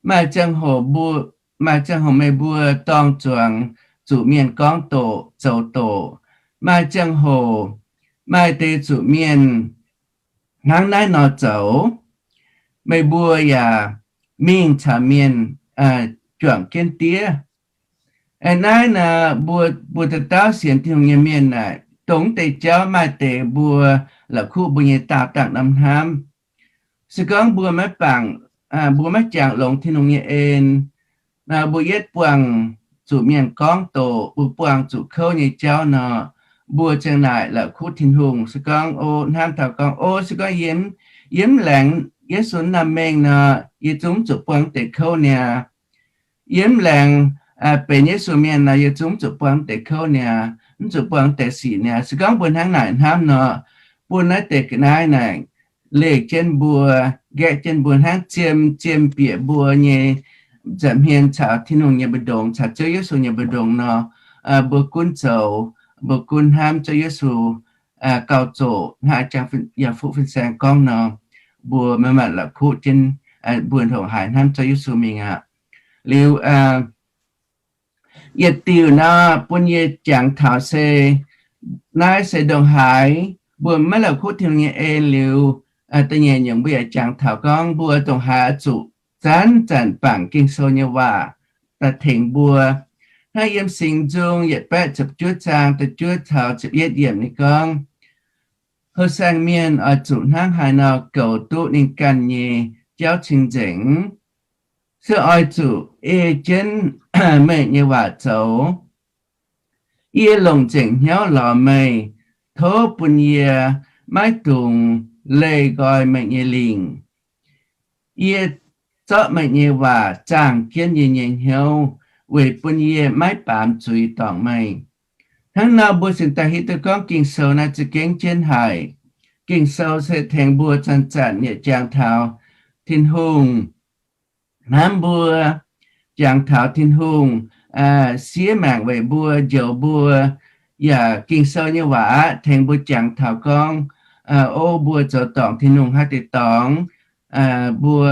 maaih ziangh hoc mbuo, maaih ziangh hoc meih mbuo dorng zuangx zuqc mienh gorngv doqc, zoux doqc. Maaih ziangh hoc maaih deix zuqc mienh hnangv naaiv nor zoux, meih mbuo yaac mingh caux mienh juangc jienv diev. Naaiv naaic mbuo, mbuo dauh dauh sienx Tin-Hungh nyei mienh naaic, dongh deix jauv maaih deix mbuo la'kuqv mbuo nyei daauh dangh norm hnamv. Se gorngv mbuo maiv bangc, mbuo maiv jangx longx Tin-Hungh nyei en, mbuo yietv buangh zuqc mienh gorngv doqc, mbuo buangh zuqc kouv nyei jauv nor, mbuo ziang naaic la'kuqv Tin-Hungh. Se gorngv o, hnamv taux gorngv o, se gorngv yie, yie mv laengz Yesu norm mengh nor, yie zungv mv zuqc buangh deix kouv niaa. Yie mv laengz benx Yesu mienh nor, yie zungv mv zuqc buangh deix kouv niaa, mv zuqc buangh deix sic niaa. Se gorngv mbuo hnangv naaic hnamv nor, bun naaiv deix ga'naaiv naaic leih jienv mbuo, nqaeqv jienv mbuo hnangv ziem, ziem bieqc mbuo nyei nza'hmien caux Tin-Hungh nyei mbu'ndongx, caux Ziouv Yesu nyei mbu'ndongx nor, mbuo gunv zoux, mbuo gunv hnamv Ziouv Yesu gauh zoqc hnangv Yaac Fuqv Fin-Saeng gorngv nor, mbuo manc-manc la'kuqv jienv, mbuo ndongc haaix hnamv Ziouv Yesu mingh aqv. Liuz, yietc diuc nor bun yie jangx taux se, naaiv se ndongc haaix mbuo maiv la'kuqv Tin-Hungh nyei en liuz, da'nyeic nyungc mbuo yaac jangx taux gorngv mbuo ndongc haaix zuqc zanc-zanc bangc Ging-Sou nyei waac daaih tengx mbuo. Hnangv yiem Singx Nzung yietc baeqv ziepc juov zaang da'juov taux ziepc yietv yiemc ninh gorngv, Houh saeng mienh oix zuqc hnangv haaix nor goux duqv ninh ganh nyei jauv cing-nzengc? Se oix zuqc ei jienv meih nyei waac zoux. Yie longc nzengc hnyouv lorz meih, tov bun yie maiv dungx leih nqoi meih nyei lingc. Yie zorqv meih nyei waac zaangh jienv yie nyei hnyouv, weic bun yie maiv baamz zuiz dorngc meih. Hnangv nor mbuo cingx daaih hiuv duqv gorngv Ging-Sou naaiv za'gengh jienv haic. Ging-Sou se tengx mbuo zanc-zanc yietc jangx taux Tin-Hungh, hnamv mbuo, jangx taux Tin-Hungh siev maengc weic mbuo, njoux mbuo. Yaac Ging-Sou nyei waac aqv tengx mbuo jangx taux gorngv, o, mbuo zoux dorngc Tin-Hungh haaix deix dorngx, mbuo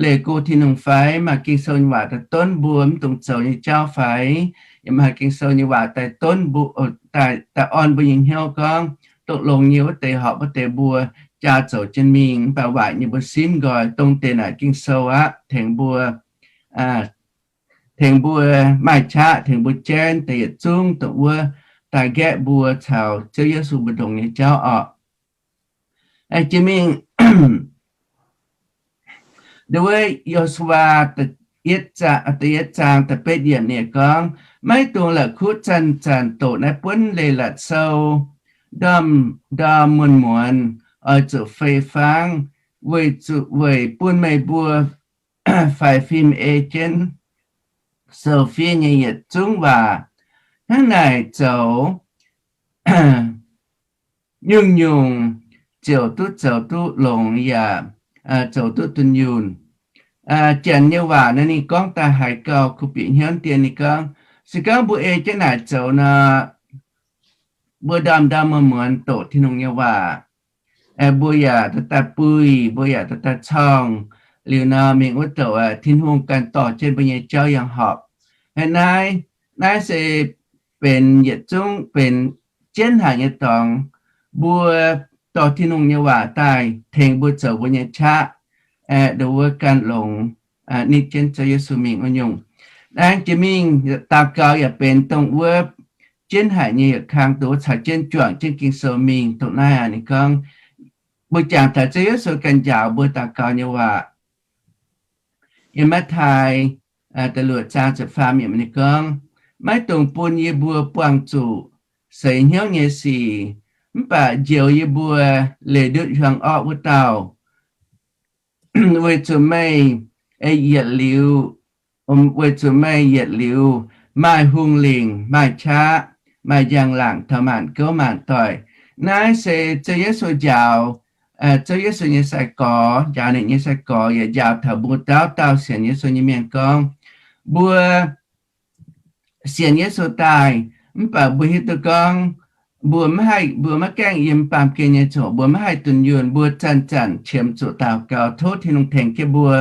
leih go Tin-Hungh fai? Maaih Ging-Sou nyei waac daaih donv mbuo mv dungx zoux nyei jauv fai? Yaac maaih Ging-Sou nyei waac daaih donv mbuo, daaih orn mbuo nyei hnyouv gorngv, dongh longx nyei wuov deix horpc wuov deix mbuo jaa zoux jienv mingh, mv baac waaic nyei mbuo simv nqoi. Dongh deix naaic Ging-Sou aqv tengx mbuo, tengx mbuo maaih qaqv, tengx mbuo jaenv deix yietc zungv dongh wuov daaih nqaeqv mbuo caux Ziouv Yesu mbu'ndongx nyei jauv orqc. Jiex mingh wuov Yo^su^waa da'yietv zaang da'betv yiemc ninh gorngv, maiv dungx la'kuqv zanc-zanc doqc naaiv buonv leiz-latc sou, ndorm ndorm muonz-muonz oix zuqc fei fangv, weic zuqc weic bun meih mbuo faix fim ei jienv sou fiev nyei yietc zungv waac. Hnangv naaic zoux, nyungc-nyungc ziouc duqv zoux duqv longx yaac zoux duqv dunh yunh. Janx nyei waac naaiv ninh gorngv daaih haiz gauh kuv bieqc hnyouv dien. Ninh gorngv, se gorngv mbuo ei jienv naaic zoux nor, mbuo ndorm ndorm muonz-muonz doqc Tin-Hungh nyei waac, mbuo yaac daaih daaih buih, mbuo yaac daaih daaih corngh, liuz nor mingh wuov douc Tin-Hungh ganh dorh jienv mbuo nyei jauv yangh horpc. Naaiv, naaiv se benx yietc zungv benx jienv haic nyei dorngx. Mbuo dorh Tin-Hungh nyei waac daaih tengx mbuo zoux mbuo nyei qaqv, aeqv, nduov wuov gan longx nitv jienv Ziouv Yesu mingh wuov nyungc. Aengx jiex mingh daux gaux yaac benx dongh wuov jienv haic nyei yietc kang, nduov wuov caux jienv juangc jienv Ging-Sou mingh. Dongh naaiv aqv ninh gorngv, mbuo jangx taux Ziouv Yesu ganh njaaux mbuo daux gaux nyei waac. Yiem Matv^taai da'luoqc zaang ziepc faam yiemc ninh gorngv, maiv dungx bun yie mbuo buangh zuqc seix hnyouv nyei sic, mv baac njoux yie mbuo leih ndutv hiuang orqv wuov dauh. Weic zuqc meih yietc liuz, weic zuqc meih yietc liuz maaih hungh lingc, maaih qaqv, maaih njang-laangc taux maanc gouv maanc doic. Naaiv se Ziouv Yesu njaaux, Ziouv Yesu nyei sai-gorx, njaaux ninh nyei sai-gorx, yaac njaaux taux mbuo dauh dauh sienx Yesu nyei mienh gorngv, mbuo sienx Yesu daaih, mv baac mbuo hiuv duqv gorngv, mbuo maiv haih, mbuo maiv gaengh yiem baamh gen nyei zungh, mbuo maiv haih dunh yunh, mbuo zanc-zanc qiemx zuqc daux gaux tov Tin-Hungh tengx jienv mbuo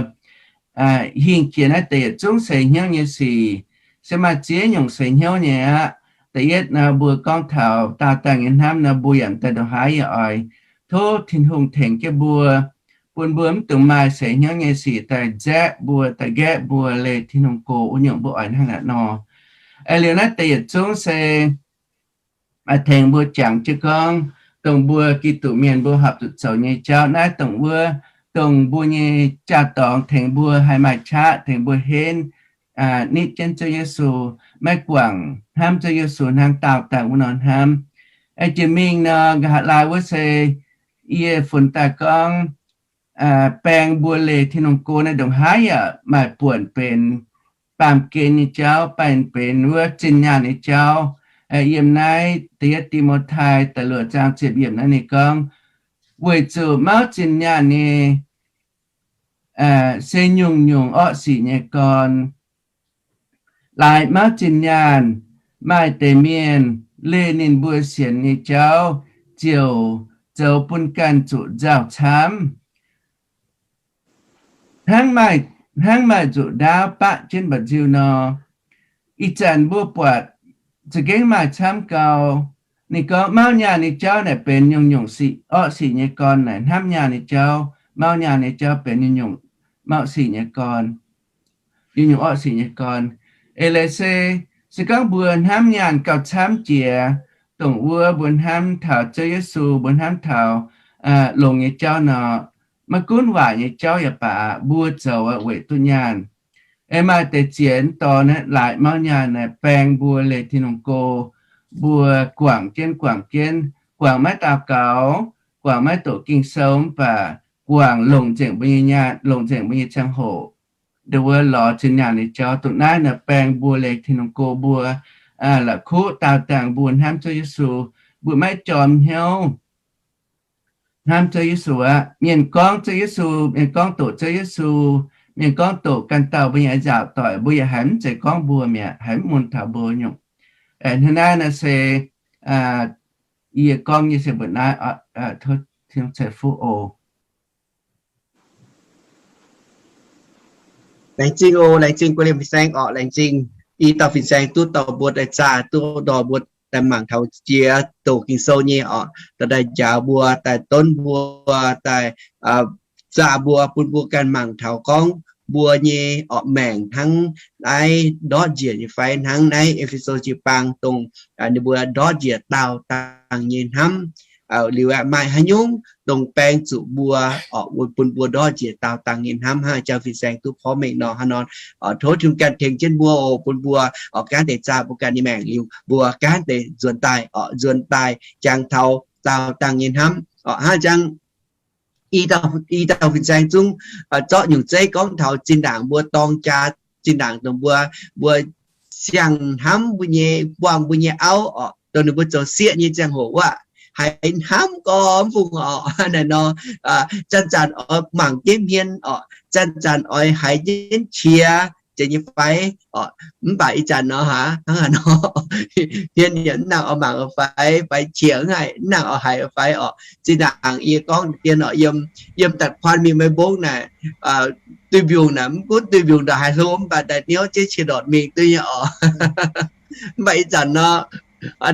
hingh jiex naaiv deix yietc zungv seix hnyouv nyei sic. Se maaih ziex nyungc seix hnyouv nyei aqv. Da'yietv nor, mbuo gorngv taux daauh dangh nyei hnamv nor, mbuo yaac daaih ndongc haaix yaac oix tov Tin-Hungh tengx jienv mbuo, bun mbuo mv dungx maaih seix hnyouv nyei sic daaih nzaeqv mbuo, daaih nqaeqv mbuo leih Tin-Hungh go wuov nyungc, mbuo oix hnangv naaiv nor. Liuz naaiv deix yietc zungv se tengx mbuo jangx jienv gorngv, dongh mbuo Giduc mienh mbuo horpc zuqc zoux nyei jauv naaiv, dongh wuov, dongh mbuo nyei jaa-dorngx tengx mbuo haih maaih qaqv, tengx mbuo henv, nitv jienv Ziouv Yesu, maiv guangc hnamv Ziouv Yesu hnangv daauh dangh wuov nor hnamv. Jiex mingh nor, nqa'haav laai wuov se yie funx daaih gorngv, baeng mbuo leih Tin-Hungh go naaiv ndongc haaix yaac maaih buonc benx baamh gen nyei jauv, baamh benx wuov zinh nyaanh nyei jauv. Yiem naaiv da'yietv Ti^mo^tai da'luoqc zaang ziepc yiemc naaiv ninh gorngv, weic zuqc mauv zinh nyaanh nyei se nyungc-nyungc orqv sic nyei gorn. Laaix mauv zinh nyaanh, maaih deix mienh leih ninh mbuo sienx nyei jauv ziouc zoux bun ganh zuqc nzauh camv, hnangv maaih, hnangv maaih nzuqc ndaauv baqv jienv mba'nziu nor. Ih zanc mbuo buatc za'gengh maaih camv gau. Ninh gorngv mauv nyaanh nyei jauv naaic benx nyungc-nyungc sic, orqv sic nyei gorn naaic. Hnamv nyaanh nyei jauv, mauv nyaanh nyei jauv benx nyungc-nyungc mauv sic nyei gorn, nyungc-nyungc orqv sic nyei gorn. Eix leiz se, se gorngv mbuo hnamv nyaanh gauh camv jiex, dongh wuov mbuo hnamv taux Ziouv Yesu, mbuo hnamv taux longx nyei jauv nor, maiv gunv waaic nyei jauv yaac baac, mbuo zoux weic duqv nyaanh. Aengx maaih deix ziex dorh naaiv laaix mauv nyaanh naaic baeng mbuo leih Tin-Hungh go, mbuo guangc jienv guangc jienv, guangc maiv daux gaux, guangc maiv doqc Ging-Sou mv baac guangc longc nzengc mbuo nyei nyaanh, longc nzengc mbuo nyei ziangh hoc, ndongc wuov lorz zinh nyaanh nyei jauv. Dongh naaiv naaic baeng mbuo leih Tin-Hungh go, mbuo la'kuqv daauh dangh mbuo hnamv Ziouv Yesu, mbuo maiv jorm hnyouv hnamv Ziouv Yesu aqv. Mienh gorngv Ziouv Yesu, mienh gorngv doqc Ziouv Yesu, mienh gorngv doqc ganh dauh mbuo nyei nzaauc doic, mbuo yaac haiz mv zeiz gorngv mbuo mi'aqv, haiz mv mun taux mbuo nyungc. Hnangv naaiv naaic se yie gorngv nyei se mbuo naaiv, tov Tin-Hungh ceix fuqv oc. Laengz zingh oc, laengz zingh guei liemh fin-saeng orqc, laengz zingh i dauh fin-saeng duqv dorh mbuo daaih zaah, duqv dorh mbuo daaih mangc taux jiex doqc Ging-Sou nyei orqc, dorh daaih njaaux mbuo, daaih donv mbuo, daaih zaah mbuo, bun mbuo ganh mangc taux gorngv mbuo nyei orqc maengc hnangv naaiv ndortv njiec nyei fai, hnangv naaiv E^fe^so jiu-baang dongh ninh mbuo ndortv njiec daauh dangh nyei hnamv. Liuz aeqv, maaih haaix nyungc dongh baeng zuqc mbuo orqc, bun mbuo ndortv njiec daauh dangh nyei hnamv hnangv jauv fin-saeng duqv porv mengh nor hnangv nor. Tov Tin-Hungh ganh tengx jienv mbuo oc, bun mbuo orqc gaanv deix zaah mbuo ganh nyei maengc liuz, mbuo gaanv deix nzuonx daaih orqc, nzuonx daaih jangx taux daauh dangh nyei hnamv orqc. Hnangv jangx i dauh fin-saeng zungv zorqv nyungc zeiv gorngv taux zinh ndaangc mbuo dorng jaa, zinh ndaangc dongh mbuo, mbuo siang-hnamv mbuo nyei, buangh mbuo nyei auv orqc, dongh ninh mbuo zoux sieqv nyei ziangh hoc wuov, haiz hnamv gormx fungc orqc. Naaiv nor, zanc-zanc oix mangc jienv hmien orqc, zanc-zanc oix haiz jienv qiex jiex nyei fai orqc. Mv baac ih zanc nor, hnangv haaix nor, hmien yaac mv nangc oix mangc fai, fai qiex mv haih mv nangc oix haiz fai orqc. Zinh ndaangc yie gorngv dien orqc, yiem, yiem daaih kuan mingh Meiv Mbong naaic, duih mbiungc naaic, mv gunv duih mbiungc ndongc haaix hlo, mv baac daaih niouv jienv qiex ndortc mingh duqv nyei orqc. Mv baac ih zanc nor,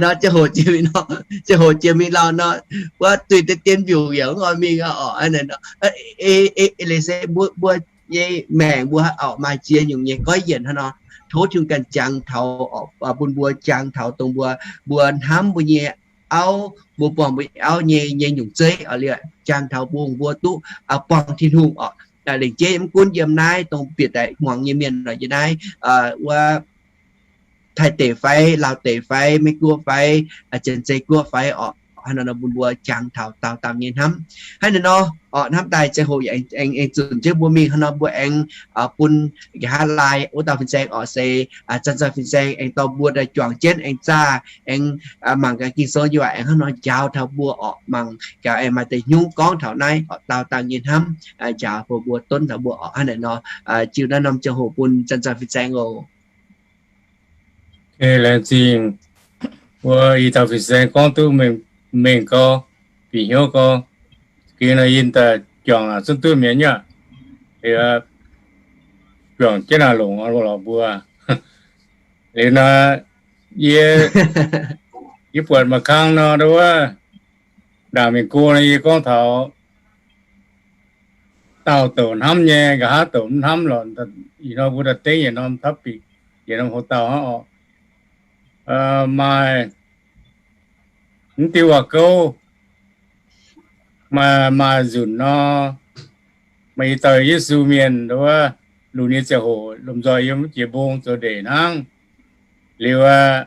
nor ziangh hoc jiex mingh nor, ziangh hoc jiex mingh lauh nor, wuov duih deix dien mbiungc yaac mv oix mingh orqc. Leiz se mbuo nyei maengc mbuo orqc maaih ziex nyungc nyei goiv yienc hnangv nor, tov Tin-Hungh ganh jangx taux, bun mbuo jangx taux dongh mbuo, mbuo hnamv mbuo nyei auv, mbuo buangh mbuo nyei auv nyei, nyei nyungc zeiv orqc, liuz jangx taux bun mbuo duqv buangh Tin-Hungh orqc. Lengc jeiv mv gunv yiem naaiv dongh bieqc daaih muangx nyei mienh orqc, yiem naaiv wuov Taiv deic fai, Laauv deic fai, Meiv Guoqv fai, Janx-Zei Guoqv fai orqc, hnangv naaiv nor bun mbuo jangx taux daauh dangh nyei hnamv. Hnangv naaiv nor orqc, hnamv daaih ziangh hoc aengx, aengx zunc jienv mbuo mingh hnangv nor, mbuo aengx bun nqa'haav laai wuov dauh fin-saeng orqc, se zanc-zanc fin-saeng aengx dorh mbuo daaih juangc jienv aengx zaah, aengx mangc gaax Ging-Sou nyei waac, aengx hnangv nor njaaux taux mbuo orqc, mangc gaax aengx maaih deix hnyouv gorngv taux naaiv orqc, daauh dangh nyei hnamv, njaaux bun mbuo, donv taux mbuo orqc. Hnangv naaiv nor, jiu naaiv norm ziangh hoc bun zanc-zanc fin-saeng oc. Laengz zingh mbuo i dauh fin-saeng gorngv duqv mengh gau, bieqc hnyouv gau. Gengh nor yie daaih juangc zungv duqv mi'aqv. Liuz juangc jienv naaic longc lorz mbuo. Liuz nor, yie, yie buatc mangc kang nor, wuov ndaangc mingh go nor yie gorngv taux daauh douc hnamv nyei, nqa'haav douc mv hnamv lorqc. Ih hnoi mbuo daaih dengv yietc norm topic, yietc norm hoc dauh hnangv orqc. Maaih mv diuh waac gouv, maaih, maaih nzunc nor, maaih i dauh Yesu mienh wuov, lunx nyei ziangh hoc lomh nzoih yiem wuov jiex mbong zoux ndeic hnangv. Liuz aqv,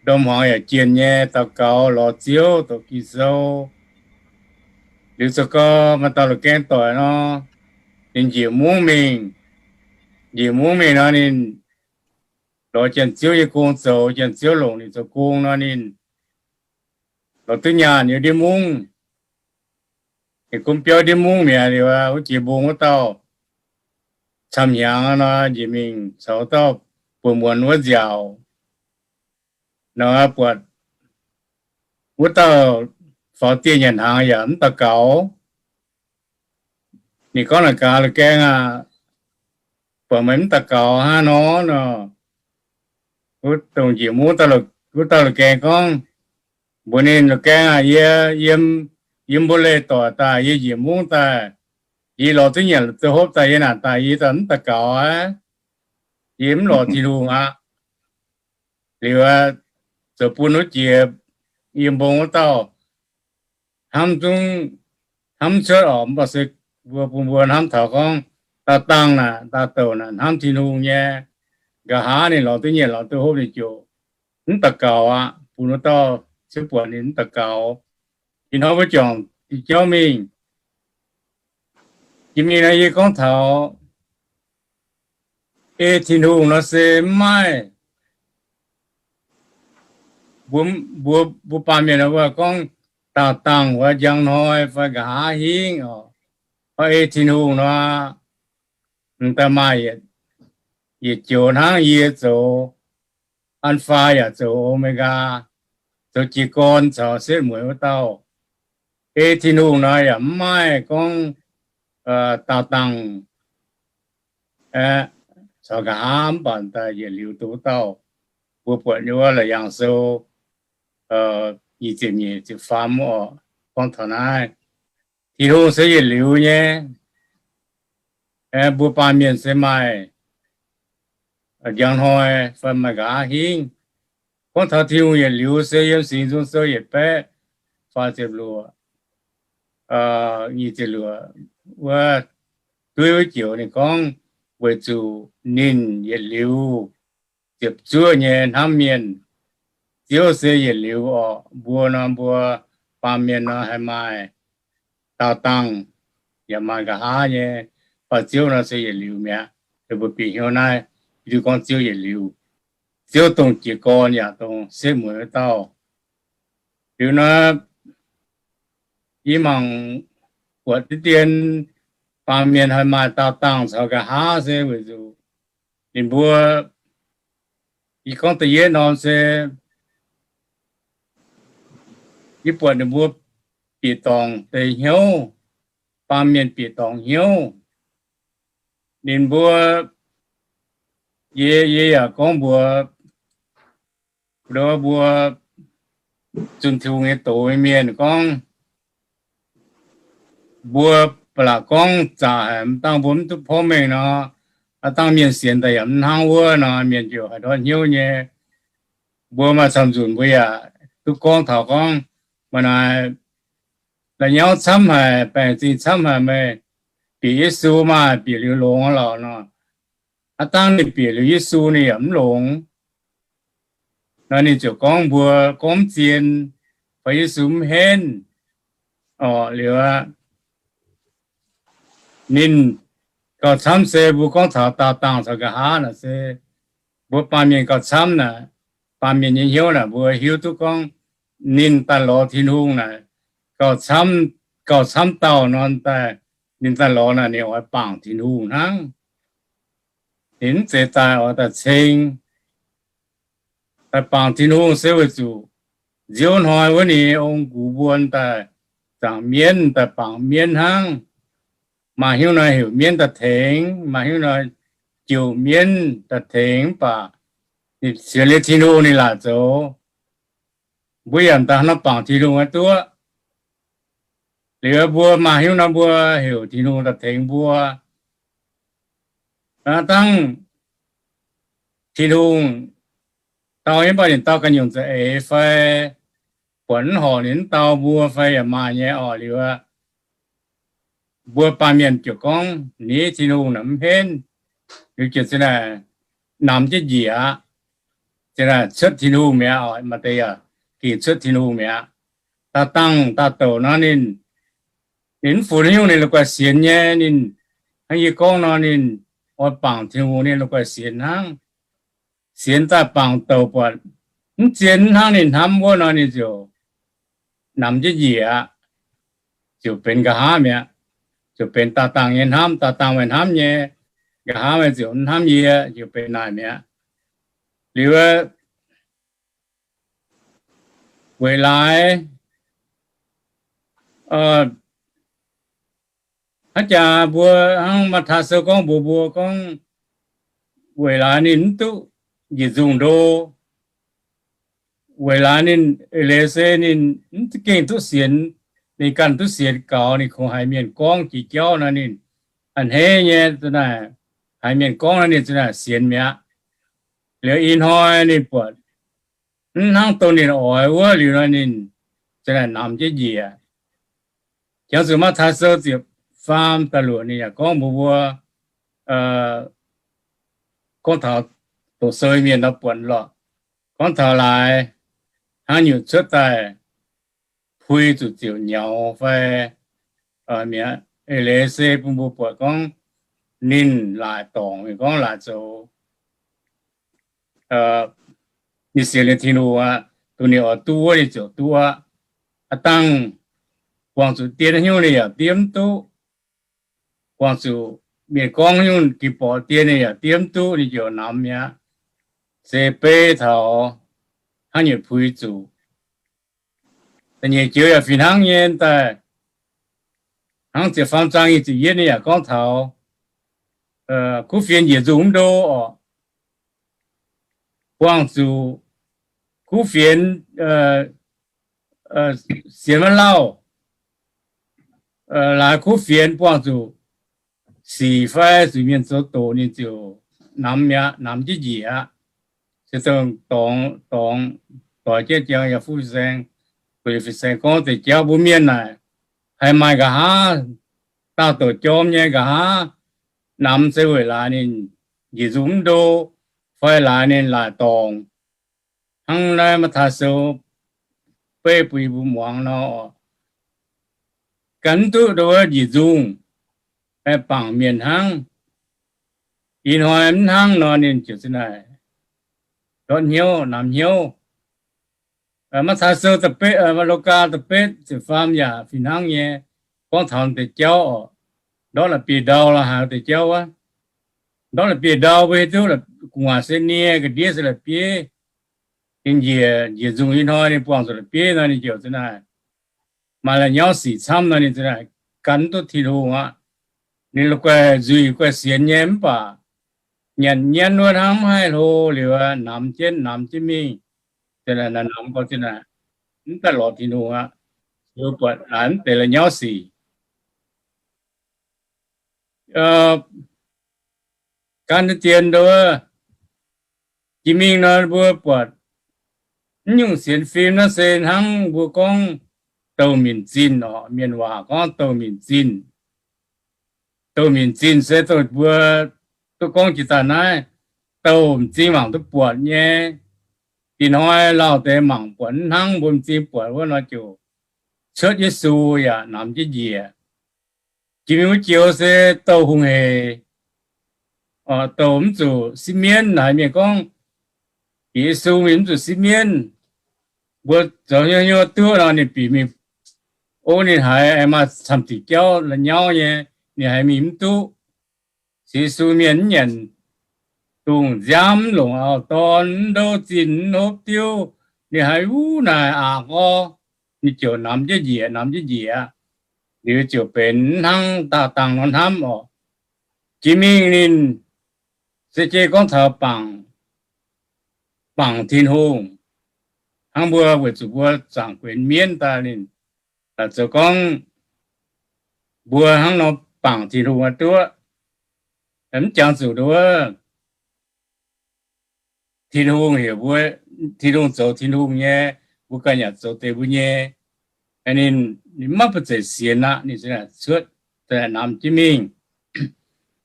ndorm hmuangx yaac jienh nyei daux gaux lorz Ziouv doqc Ging-Sou. Liuz zoux gau maaih dauh la'gaeng doic nor, ninh njiec mungv mingh. Njiec mungv mingh nor ninh lorz Janx-Ziouv nyei gong zoux, Janx-Ziouv longc ninh zoux gong nor ninh lorz duqv nyaanh yiem ndiev mungv. Ninh gunv biauv ndiev mungv mi'aqv. Liuz wuov jiex mbong wuov dauh camv-hnyangx nor njiec mingh caux wuov dauh buonc muonz wuov nziaauc nor buatc wuov dauh faaux dieh nyanc hnaangx yaac mv daux gaux. Ninh gorngv, Naaic gaax la'gaeng aah, buatc meih mv daux gaux hnangv nor nor. Wuov dongh njiec mungv wuov dauh la'gaeng gorngv mbuox ninh, La'gaeng aah, yie yiem, yiem mbuo leih doic daaih, yie njiec mungv daaih, yie lorz duqv nyanc duqv hopv daaih, yie naaic daaih yie daaih mv daux gaux aqv. Yie mv lorz Tin-Hungh aqv. Liuz aqv, zoux bun wuov jiex yiem mbong wuov dauh hnamv zungv hnamv cuotv oc. Mv baac se mbuo bun mbuo hnamv taux gorngv daauh dangh naaic, daauh douc naaic hnamv Tin-Hungh nyei, nqa'haav ninh lorz duqv nyienc lorz duqv hopv ninh ziouc mv daux gaux aqv. Bun wuov dauh ziouc buatc ninh mv daux gaux. Ih hnoi mbuo juangc diuh jauv mingh. Jiex mingh nor yie gorngv taux ei Tin-Hungh nor se mv maaih mbuo, mbuo, mbuo baamh mienh nor mbuo gorngv daauh dangh wuov njang hnoi fai nqa'haav hingv oc. Ei Tin-Hungh nor, m'daaih maaih yietc joux hnangv yie zoux Alpha yaac zoux Omega, zoux jiez gorn caux setv mueiz wuov dauh. Ei Tin-Hungh nor yaac mv maaih gorngv daauh dangh caux nqa'haav mv baac daaih yietc liuz dongh wuov dauh. Mbuo buatc nyei wuov Laauc Yaangh Sou nyic ziepc nyeic ziepc faam oc, gorngv taux naaiv. Tin-Hungh se yietc liuz nyei. Mbuo baamh mienh se maaih njang hnoi fai maaih nqa'haav hingv. Gorngv taux Tin-Hungh yietc liuz se yiem Singx Nzung Sou yietc baeqv faah ziepc luoqc, nyic ziepc luoqc wuov, dueiv wuov joux ninh gorngv, weic zuqc ninh yietc liuz ziepc zuoqv nyei hnamv mienh. Ziouv se yietc liuz oc. Mbuo nor, mbuo baamh mienh nor haih maaih daauh dangh yaac maaih nqa'haav nyei, mv baac Ziouv nor se yietc liuz mi'aqv. Mbuo bieqc hnyouv naaiv, yie gorngv Ziouv yietc liuz, Ziouv dongh jiez gorn yaac dongh setv mueiz wuov dauh. Liuz nor, yie mangc buatc diqv dien baamh mienh haih maaih daauh dangh caux nqa'haav se weic zuqc ninh mbuo, yie gorngv da'yietv norm se yie buatc ninh mbuo bieqc dorngc deix hnyouv, baamh mienh bieqc dorngc hnyouv. Ninh mbuo, yie, yie yaac gorngv mbuox mbuo zunh Tin-Hungh nyei doz nyei mienh gorngv, mbuo ba'laqc gorngv zaqc haic, mv dangh mbuo mv duqv porv mengh nor, aav dangh mienh sienx daaih yaac mv hnangv wuov nor, mienh ziouc haih ndortv hnyouv nyei. Mbuo maaih camv nzunc mbuo yaac duqv gorngv taux gorngv, maaih naaic la'nyauv camv haic, baengc zingh camv haic, meih bieqc Yesu maaih bieqc liuz longx lorqc nor. Aav dangh ninh bieqc liuz Yesu ninh yaac mv longx. Nor ninh ziouc gorngv mbuo gorngv mv zien, fai Yesu mv henv orqc. Liuz aqv, ninh gauh camv se mbuo gorngv taux daauh dangh caux nqa'haav naaic se mbuo baamh mienh gauh camv naaic, baamh mienh nyei hnyouv naaic mbuo hiuv duqv gorngv ninh daaih lorz Tin-Hungh naaic gauh camv, gauh camv dauh nor daaih, ninh daaih lorz naaic ninh oix bangc Tin-Hungh hnangv. Ninh mv zeiz daaih oix daaih ceng, daaih bangc Tin-Hungh se weic zuqc nziouv hnoi wuov ninh ong-gux mbuo daaih zaangc mienv daaih bangc mienv hnangv. Maaih hnyouv nor heuc mienv daaih tengx, maaih hnyouv nor jouh mienv daaih tengx, mv baac ninh sienx liuz Tin-Hungh ninh laaic zoux. Mbuo yaac m'daaih hnangv nor bangc Tin-Hungh aqv duqv. Liuz mbuo maaih hnyouv nor mbuo heuc Tin-Hungh daaih tengx mbuo. Aav dangh Tin-Hungh dau nyei, mv baac ninh dau ganh nyungc za'eix fai buatc mv horc ninh mv dau mbuo fai yaac maaih nyei orqc. Liuz aqv, mbuo baamh mienh ziouc gorngv, ni, Tin-Hungh naaic mv henv. Liuz ziouc za'naaic namx jienv njiec aqv. Za'naaic cuotv Tin-Hungh mi'aqv orqc. Maaih deix yaac gengh cuotv Tin-Hungh mi'aqv. Daauh dangh daauh douc nor ninh, ninh mv funx haaix nyungc ninh la'guaih sienx nyei. Ninh hnangv yie gorngv nor ninh oix bangc Tin-Hungh ninh la'guaih sienx hnangv. Sienx daaih bangc douc buatc mv zien hnangv ninh hnamv wuov nor ninh ziouc namx jienv njiec aqv. Ziouc benx nqa'haav mi'aqv. Ziouc benx daauh dangh nyei hnamv, daauh dangh meih hnamv nyei, nqa'haav meih ziouc mv hnamv yie, ziouc benx naaic mi'aqv. Liuz weic laaix, hnangv jaax mbuo, hnangv Matv^taai Sou gorngv mbuox mbuo gorngv, weic laaix ninh mv duqv njiec nzungh ndo, weic laaix ninh eix leiz se ninh mv gengh duqv sienx, ninh ganh duqv sienx gaux, ninh kungx haiz mienh gorngv jiex jauv nor ninh a'hneiv nyei za'naaic, haiz mienh gorngv nor ninh za'naaic sienx mi'aqv. Liuz ih hnoi ninh buatc mv hnangv dongh ninh oix wuov liuz nor, ninh za'naaic namx jienv njiec. Jangx zuqc Matv^taai Sou ziepc faam da'luoqc ninh yaac gorngv mbuox mbuo, gorngv taux doqc sou mienh nor buatc lorqc, gorngv taux laaix hnangv nyutc cuotv daaih pui zuqc ziouc nyaux fai mi'aqv. Eix leiz se bun mbuo buatc gorngv ninh laaic dorngc, ninh gorngv laaic zoux, ninh sienx liuz Tin-Hungh aqv, dongh ninh oix duqv wuov ninh ziouc duqv aqv. Aav dangh guangc zuqc dien haaix nyungc ninh yaac diev mv duqv. Guangc zuqc mienh gorngv nyungc ging-borqc dien ninh yaac diev mv duqv, ninh ziouc namx mi'aqv. Se beiv taux hnangv nyutc pui zuqc. Da'nyeic joux yaac fih hnangv nyei daaih, hnangv ziepc faam zaang nyic ziepc yietv ninh yaac gorngv taux kuv fienx njiec nzungh mv ndo orqc. Buangh zuqc kuv fienx sienx maiv lauh, laaix kuv fienx buangh zuqc sic fai zuqc mienh zoux doqc, ninh ziouc namx mi'aqv, namx jienv njiec aqv. Se dongh dorngx, dorngx doix jienv jangx yaac fuqv fin-saeng, gu'nyuoz fin-saeng gorngv deix jauv mbuo mienh naaic haih maaih nqa'haav daauh douc jorm nyei nqa'haav namx se weic laaix ninh njiec nzungh mv ndo fai laaix ninh laaic dorngc. Hnangv naaiv Matv^taai Sou beiv bun yie mbuo muangx nor, gan mv duqv ndo wuov njiec nzungh, bangc mienh hnangv. Ih hnoi mv hnangv nor ninh ziouc za'naaic ndortv hnyouv, namx hnyouv. Matv^taai Sou da'betv, Logaa da'betv ziepc faam yaac fih hnangv nyei, gorngv taux deix jauv orqc. Ndortv la'bieiv-ndau la'haaix deix jauv wuov. Ndortv la'bieiv-ndau mbuo hiuv duqv gu'nguaaic se nie, ga'ndiev se la'bieiv. Ninh njiec, njiec nzungh ih hnoi ninh buangh zuqc la'bieiv nor ninh ziouc za'naaic maaih la'nyauv sic camv nor ninh za'naaic gan duqv Tin-Hungh aqv. Ninh la'guaih nzuih guaih sienx nyei mv baac nyanc nyanv wuov hnangv mv haih hlo liuz, namx jienv namx jienv mingh, za'naaic namx gorx za'naaic mv daaih lorz Tin-Hungh aqv. Liuz buatc naaic mv deix la'nyauv sic. Gan dien ndo wuov, jiex mingh nor mbuo buatc mv nyungc sienx fim naaiv se hnangv mbuo gorngv douh minc zinh orqc. Mienh waac gorngv douh minc zinh. Douh minc zinh se dongh mbuo duqv gorngv jiex daaih naaiv, douh m'zing mangc duqv buatc nyei. Ih hnoi lauh deix mangc buatc mv hnangv mbuo m'zing buatc wuov nor ziouc cuotv Yesu yaac namx jienv njiec. Jiex mingh wuov joux se douh hungh hec, douh mv zuqc sipv mienv. Haiz mienh gorngv Yesu mingh mv zuqc sipv mienv, mbuo zoux hnyouv hnyouv duqv nor ninh bieqc mingh. O, ninh haiz maaih camv diuc jauv la'nyauv nyei, ninh haiz mingh mv duqv. Sienx Yesu mienh mv nyanc dungz nziaamv, mv longc auv-dorn, mv ndouv zinh, mv hopv diuv, ninh haiz wuov naaic aqc gorx, ninh ziouc namx jienv njiec, namx jienv njiec aqv. Liuz ziouc benx mv hnangv daauh dangh nor hnamv orqc. Jiex mingh ninh se jiex gorngv taux bangc, bangc Tin-Hungh, hnangv mbuo weic zuqc mbuo zaangc guenx mienv daaih ninh zoux gorngv mbuo hnangv nor bangc Tin-Hungh aqv duqv. Mv jangx zuqc nduov Tin-Hungh heuc mbuo, Tin-Hungh zoux Tin-Hungh nyei, mbuo ganh yaac zoux deix mbuo nyei. Ninh, ninh maiv ba'zeic sienx aqv, ninh cuotv, namx jienv mingh.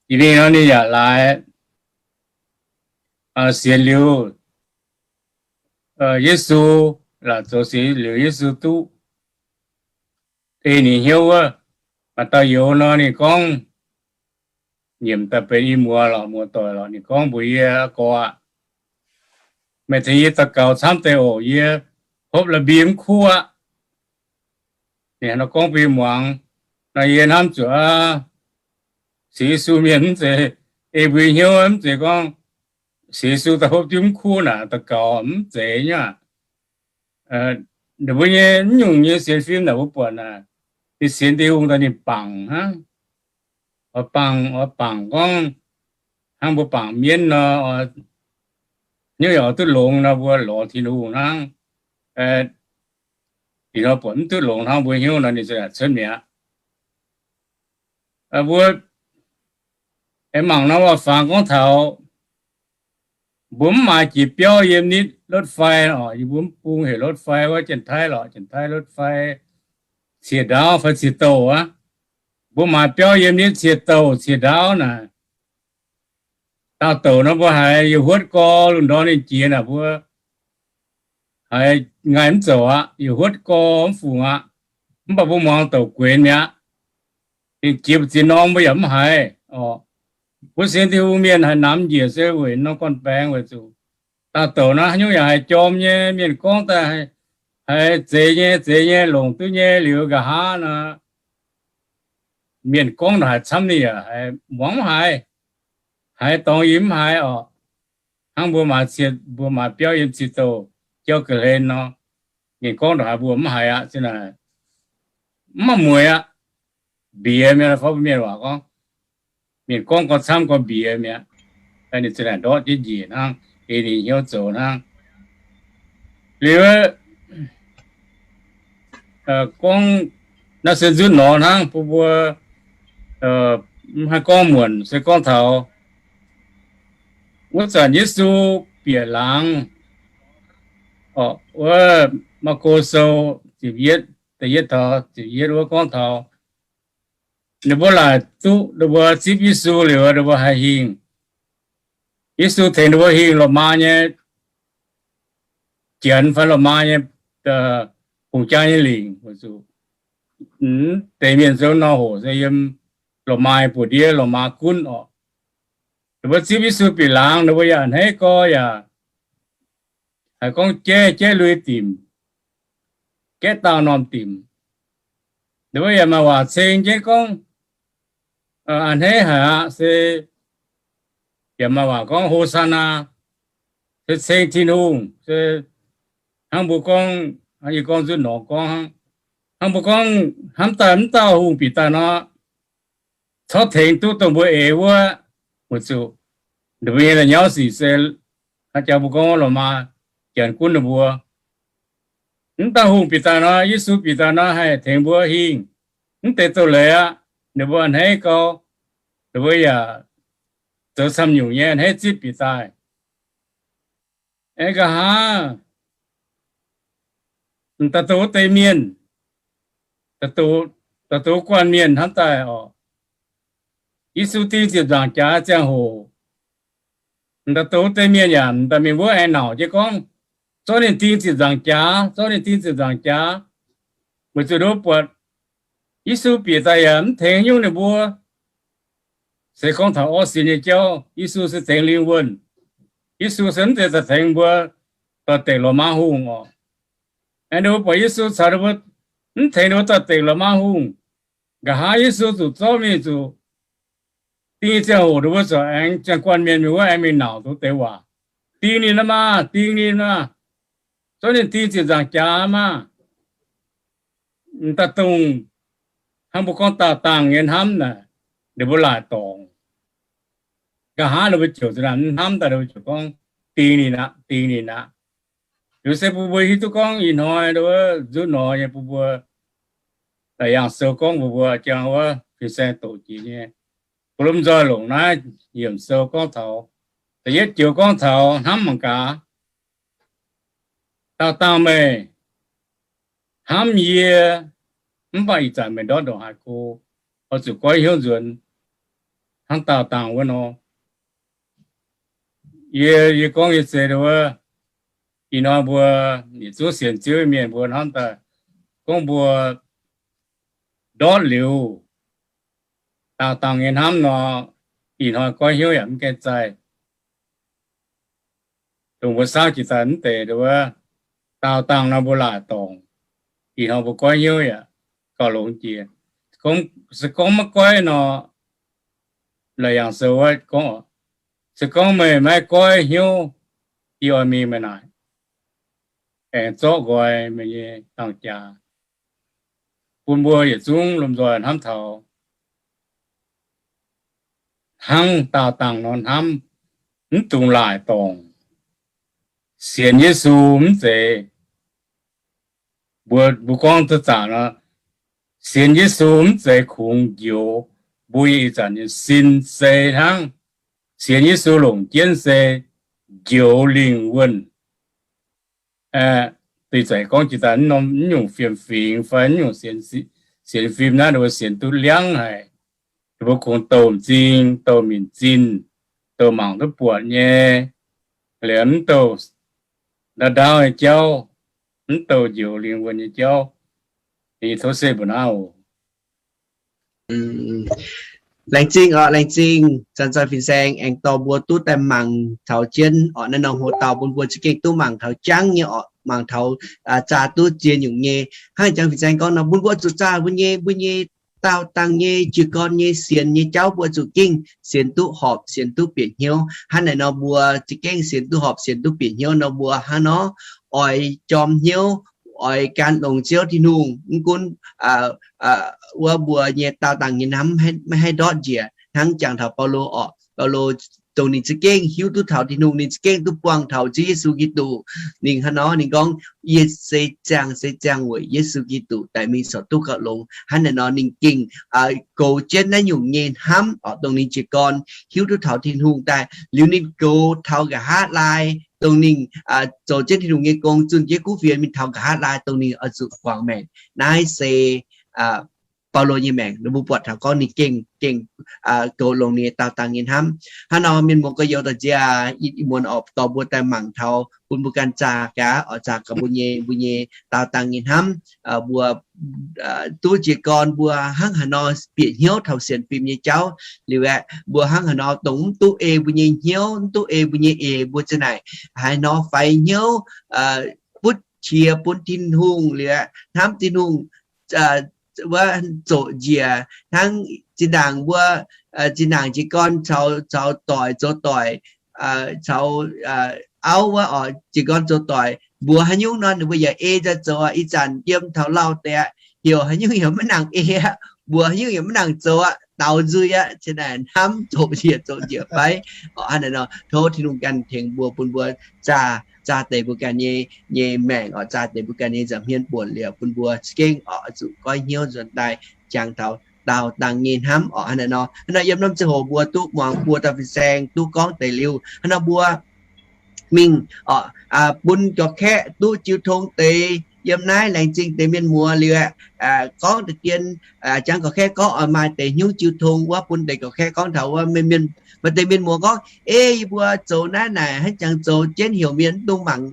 Jiex mingh nor ninh yaac laaix sienx liuz Yesu, laaix zoux sienx liuz Yesu duqv ei ninh hnyouv wuov. Maaih dauh youz nor ninh gorngv, nyiemc daaih benx i muoz lorqc, muoz-doic lorqc, ninh gorngv mbuox yie, Gorx aac, meih tengx yie daux gaux camv deix oc. Yie hopv la'mbie mv kuv aqv. Ninh nor gorngv bun yie muangx. Nor yie hnamv zuqc aqv, sienx Yesu mienh mv zeiz ei mbuo hnyouv, mv zeiz gorngv sienx Yesu daaih hopv jienv mv kuv naaic daux gaux, mv zeiz nyei aqv. Ninh mbuo nyei mv nyungc nyei sienx fim naaic mbuo buatc naaic, ninh sienx Tin-Hungh daaih ninh bangc hnangv. Oix bangc, oix bangc gorngv hnangv mbuo bangc mienv nor, hnyouv yaac oix duqv longx nor mbuo lorz Tin-Hungh hnangv. Ih hnoi buatc mv duqv longx hnangv mbuo hnyouv nor ninh cuotv mi'aqv. Mbuo aengx mangc nor waac-fangx gorngv taux Mbuo mv maaih jiex biauv yiem nitv รถไฟ oc. Yie mbuo mv bung heuc รถไฟ wuov, Janx-Taiv lorqc, Janx-Taiv รถไฟ ciex ndaauv fai ciex douh aqv. Mbuo maaih biauv yiem nitv ciex douh ciex ndaauv naaic. Daauh douc nor mbuo haiz yietc huotv gorx lungh ndorm ninh jiex naaic mbuo haiz ngaih mv zoux aqv. Yietc huotv gorx mv fungc aqv. Mv baac mbuo muangx douc guenx mi'aqv. Ninh jiex mbu'ziex norm mbuo yaac mv haiz oc. Mbuo sienx Tin-Hungh mienh haaix namx njiec se weic norm gorn-baengx weic zuqc daauh douc naaiv haaix nyungc yaac haiz jorm nyei. Mienh gorngv daaih haiz zeiz nyei, zeiz nyei, longc duqv nyei. Liuz nqa'haav nor, mienh gorngv ndongc haaix camv ninh yaac haiz muangx mv haiz, haiz dorngx yie mv haiz oc. Hnangv mbuo maaih ciex, mbuo maaih biauv yiem ciex douh jauv ga'hlen nor, mienh gorngv ndongc haaix mbuo mv haiz aqv. Mv maaih mueiz aqv. Mbiex mi'aqv. Fai mbuo mienh waac gorngv, mienh gorngv gorx camv gorx mbiex mi'aqv. Ninh za'naaic ndortv jienv njiec hnangv, ei ninh hnyouv zoux hnangv. Liuz gorngv naaiv se nzutv nor hnangv, bun mbuo mv haih gorngv muonc, se gorngv taux wuov zanc Yesu bieqc laangz, wuov Maako Sou ziepc yietv, da'yietv taux ziepc yietv wuov gorngv taux ninh mbuo laaic duqv ninh mbuo zipv Yesu liuz ninh mbuo haih hingh. Yesu tengx ninh mbuo hingh lormaah nyei janx fai lormaah nyei hungh jaa nyei lingc. Weic zuqc deix mienh sou nor hoc se yiem lormaah nyei buoz-ndiev, lormaah gunv oc. Ninh mbuo zipv Yesu bieqc laangz, ninh mbuo yaac a'hneiv gau yaac haiz gorngv jaiv, jaiv lui dimc, jaiv daauh normh dimc. Ninh mbuo yaac maaih waac ceng jienv gorngv, a'hneiv haic aqv, se yaac maaih waac gorngv, Hosanna, se ceng Tin-Hungh, se hnangv mbuo gorngv, yie gorngv nzutv nor gorngv hnangv, hnangv mbuo gorngv hnamv daaih mv dauh hungh bieqc daaih nor, corc tengx duqv dongh mbuo eix wuov. Weic zuqc ninh mbuo nyei la'nyauv sic se, haaix jaax mbuo gorngv wuov lormaah janx gunv ninh mbuo. Mv dauh hungh bieqc daaih nor, Yesu bieqc daaih nor haih tengx mbuo hingh, mv deix doz-leiz aqv. Ninh mbuo a'hneiv gau, ninh mbuo yaac zoux camv nyungc nyei a'hneiv zipv bieqc daaih. Aengx nqa'haav, da'douh wuov deix mienh, da'douh guanh mienh hnamv daaih oc, Yesu ding ziepc nzaangc jaax ziangh hoc, da'douh wuov deix mienh yaac daaih mingh wuov aengx nauc jienv gorngv, zorqv ninh ding ziepc nzaangc jaax, zorqv ninh ding ziepc nzaangc jaax. Weic zuqc ninh mbuo buatc Yesu bieqc daaih yaac mv tengx nyungc ninh mbuo. Se gorngv taux orv sin nyei jauv, Yesu se tengx lingh wuonh. Yesu se mv zeiz daaih tengx mbuo doix-dekc lorz maaz hungh oc. Aengx ninh mbuo buatc Yesu caux ninh mbuo mv tengx ninh mbuo doix-dekc lorz maaz hungh. Nqa'haav Yesu zuqc zorqv mingh zuqc ding nyei ziangh hoc, ninh mbuo ziouc aengx ziangh guanh mienh mingh wuov aengx mingh nauc dongh deix waac, Ding ninh aqv maah! Ding ninh aqv maah! Zorqv ninh ding ziepc nzaangc jaax maah! Daaih dongh hnangv mbuo gorngv daauh dangh nyei hnamv naaic, ninh mbuo laaic dorngc. Nqa'haav ninh mbuo ziouc hnamv daaih, ninh mbuo ziouc gorngv, Ding ninh aqv, ding ninh aqv. Liuz se bun mbuo hiuv duqv gorngv ih hnoi nzutv nor nyei bun mbuo, Laauc Yaangh Sou gorngv mbuox mbuo jangx wuov fin-saeng doqc jiex nyei. Bun lomh nzoih longc naaiv yiemc sou gorngv taux, da'yietv joux gorngv taux hnamv mangc gaax. Daauh dangh meih hnamv yie, mv baac ih zanc meih ndortv ndongc haaix go, oix zuqc goiv hnyouv nzuonx hnangv daauh dangh wuov nor. Yie, yie gorngv yie zeiz wuov, ih hnoi mbuo yietc zungv sienx Ziouv mienh mbuo hnamv daaih gorngv mbuo ndortv liuz daauh dangh nyei hnamv nor, ih hnoi goiv hnyouv yaac mv gaengh zaih. Dongh mbuo saauv jiex daaih mv deix wuov, daauh dangh nor mbuo laaic dorngc, ih hnoi mbuo goiv hnyouv yaac gauh longx jiex. Se gorngv maiv goiv nor, Laauc Yaangh Sou wuov gorngv, se gorngv meih maiv goiv hnyouv, yie oix mingh meih naaic, aengx zorqv nqoi meih nyei dangh jaax. Bun mbuo yietc zungv lomh nzoih hnamv taux hnangv daauh dangh nor hnamv, mv dungx laaic dorngc. Sienx Yesu mv zeiz, mbuo, mbuo gorngv zaqc nor, sienx Yesu mv zeiz kungx njoux mbuo nyei ih zanc nyei sin sei hnangv. Sienx Yesu longc jienv se njoux lingh wuonh. Aeqv, deix zaic gorngv jiex daaih mv nyungc fiem-fingx fai mv nyungc sienx fim naaiv, ninh mbuo sienx duqv liangv haic. Ninh mbuo kungx douh m'zing, douh minc zinh, douh mangc duqv buatc nyei, liemh mv douh ndaauv ndaauv nyei jauv, mv douh njoux lingh wuonh nyei jauv. Yie tov se mbuo naaiv oc. Laengz zingh oc, laengz zingh Zanc Zoih Fin-Saeng aengx dorh mbuo duqv daaih mangc taux jienv oc. Naaiv norm hoc dauh bun mbuo za'gengh duqv mangc taux jangv nyei oc, mangc taux zaah duqv ziex nyungc nyei. Hnangv jangx Fin-Saeng gorngv nor, bun mbuo zuqc zaah mbuo nyei, mbuo nyei daauh dangh nyei, jiez gorn nyei, sienx nyei jauv mbuo zuqc gengh sienx duqv horpc, sienx duqv bieqc hnyouv. Hnangv naaic nor mbuo za'gengh sienx duqv horpc, sienx duqv bieqc hnyouv nor mbuo hnangv nor oix jorm hnyouv, oix gan longx Ziouv Tin-Hungh. Mv gunv wuov mbuo nyei daauh dangh nyei hnamv maiv haih ndortv njiec, hnangv jangx taux Baulo oc. Baulo dongh ninh za'gengh hiuv duqv taux Tin-Hungh, ninh za'gengh duqv buangh taux Ziouv Yesu Giduc. Ninh hnangv nor ninh gorngv, yie se ziangh, se ziangh weic Yesu Giduc daaih mingh corc duqv gauh longx. Hnangv naaic nor ninh gengh goux jienv naaiv nyungc nyei hnamv oc, dongh ninh jiez gorn hiuv duqv taux Tin-Hungh daaih liuz ninh goux taux nqa'haav laai, dongh ninh zoux jienv Tin-Hungh nyei gong, zunh jienv kuv fienx mingh taux nqa'haav laai, dongh ninh oix zuqc guangc maengc. Naaiv se Baulo nyei maengc, ninh mbuo buatc taux gorngv ninh gengh, gengh goux longx ninh nyei daauh dangh nyei hnamv. Hnangv nor mienh muoz gorx-youz doic nziaauc, ih muonz oix dorh mbuo daaih mangc taux bun mbuo ganh zaah gaax oc, zaah gaax mbuo nyei, mbuo nyei daauh dangh nyei hnamv. Mbuo duqv jiez gorn mbuo hnangv haaix nor bieqc hnyouv taux sienx fim nyei jauv liuz aeqv, mbuo hnangv haaix nor dongh mv duqv ei mbuo nyei hnyouv, mv duqv ei mbuo nyei eix, mbuo za'naaic haaix nor faix hnyouv butv qiex bun Tin-Hungh liuz aeqv, hnamv Tin-Hungh wuov zoqc njiec hnangv zinh ndaangc mbuo, zinh ndaangc jiez gorn caux, caux doic zoux doic, caux auv wuov oc, jiez gorn zoux doic, mbuox haaix nyungc nor ninh mbuo yaac ei nzauh zoux aqv. Ih zanc yiem taux lauh deix aqv, heuc haaix nyungc yaac maiv nangc ei aqv, mbuox haaix nyungc yaac maiv nangc zoux aqv, daaux nzuih aqv, cingx daaih hnamv zoqc njiec zoqc njiec fai. Oc, hnangv naaic nor tov Tin-Hungh ganh tengx mbuo, bun mbuo zaah, zaah deix mbuo ganh nyei, nyei maengc oc, zaah deix mbuo ganh nyei nza'hmien buonc liuz bun mbuo za'gengh oc zuqc goiv hnyouv nzuonx daaih jangx taux daauh dangh nyei hnamv oc. Hnangv naaic nor, hnangv nor yiem norm ziangh hoc mbuo duqv muangx buo dauh fin-saeng duqv gorngv deix liuz, hnangv nor mbuo mingh oc, bun gorqv-kaeqv duqv jiu tong deix yiem naaiv. Laengz zingh deix mienh muoz liuz aeqv, gorngv deix dien, jangx gorqv-kaeqv gorngv oix maaih deix hnyouv jiu tong wuov, bun deix gorqv-kaeqv gorngv taux wuov mienh, maaih deix mienh muoz gorngv, ei, yie mbuo zoux naaiv naaic hnangv jangx zoux jienv heuc mienh mv dungx mangc,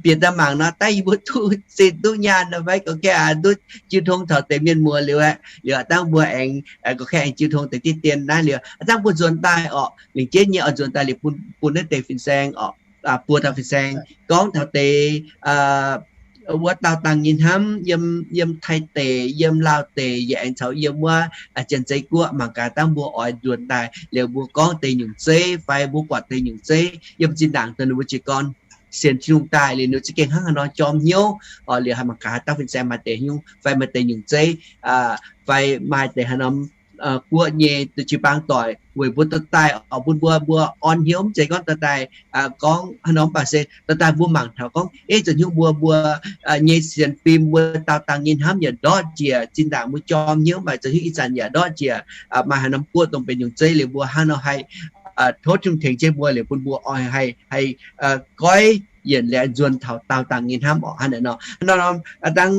bieqc daaih mangc nor daaih yie mbuo duqv zinh duqv nyaanh nor fai. Gorqv-kaeqv aqv, duqv jiu tong taux deix mienh muoz liuz aeqv, liuz aqv dangh mbuo aengx, gorqv-kaeqv aengx jiu tong deix dien dien naaiv liuz aqv dangh mbuo nzuonx daaih oc, lingc jeiv nyei oix nzuonx daaih liuz bun, bun naaiv deix fin-saeng oc, buo dauh fin-saeng gorngv taux deix wuov daauh dangh nyei hnamv yiem, yiem Taiv deic, yiem Laauv deic, yaac aengx caux yiem wuov Janx-Zei Guoqv. Mangc gaax dangh mbuo oix nzuonx daaih liuz mbuo gorngv deix nyungc zeiv fai mbuo buatc deix nyungc zeiv yiem zinh ndaangc dongh ninh mbuo jiez gorn sienx Tin-Hungh daaih liuz ninh za'gengh hnangv haaix nor jorm hnyouv oc. Liuz mangc gaax haaix dauh fin-saeng maaih deix hnyouv fai maaih deix nyungc zeiv fai maaih deix haaix norm guoqv nyei jiu-baang doic weic mbuo dorh daaih oc, bun mbuo, mbuo orn hnyouv, mv zeiz gorngv dorh daaih gorngv haaix norm, mv baac se dorh daaih mbuo mangc taux gorngv, ei, zoux hnyouv mbuo, mbuo nyei sienx fim, mbuo daauh dangh nyei hnamv yaac ndortv njiec. Zinh ndaangc mbuo jorm hnyouv, mv baac zoux hnyouv ih zanc yaac ndortv njiec. Maaih haaix norm guoqv dongh benx nyungc zeiv liuz mbuo hnangv nor haih tov Tin-Hungh tengx jienv mbuo liuz bun mbuo oix haih, haih goiv yienc liuz nzuonx taux daauh dangh nyei hnamv oc. Hnangv naaic nor, hnangv nor dangh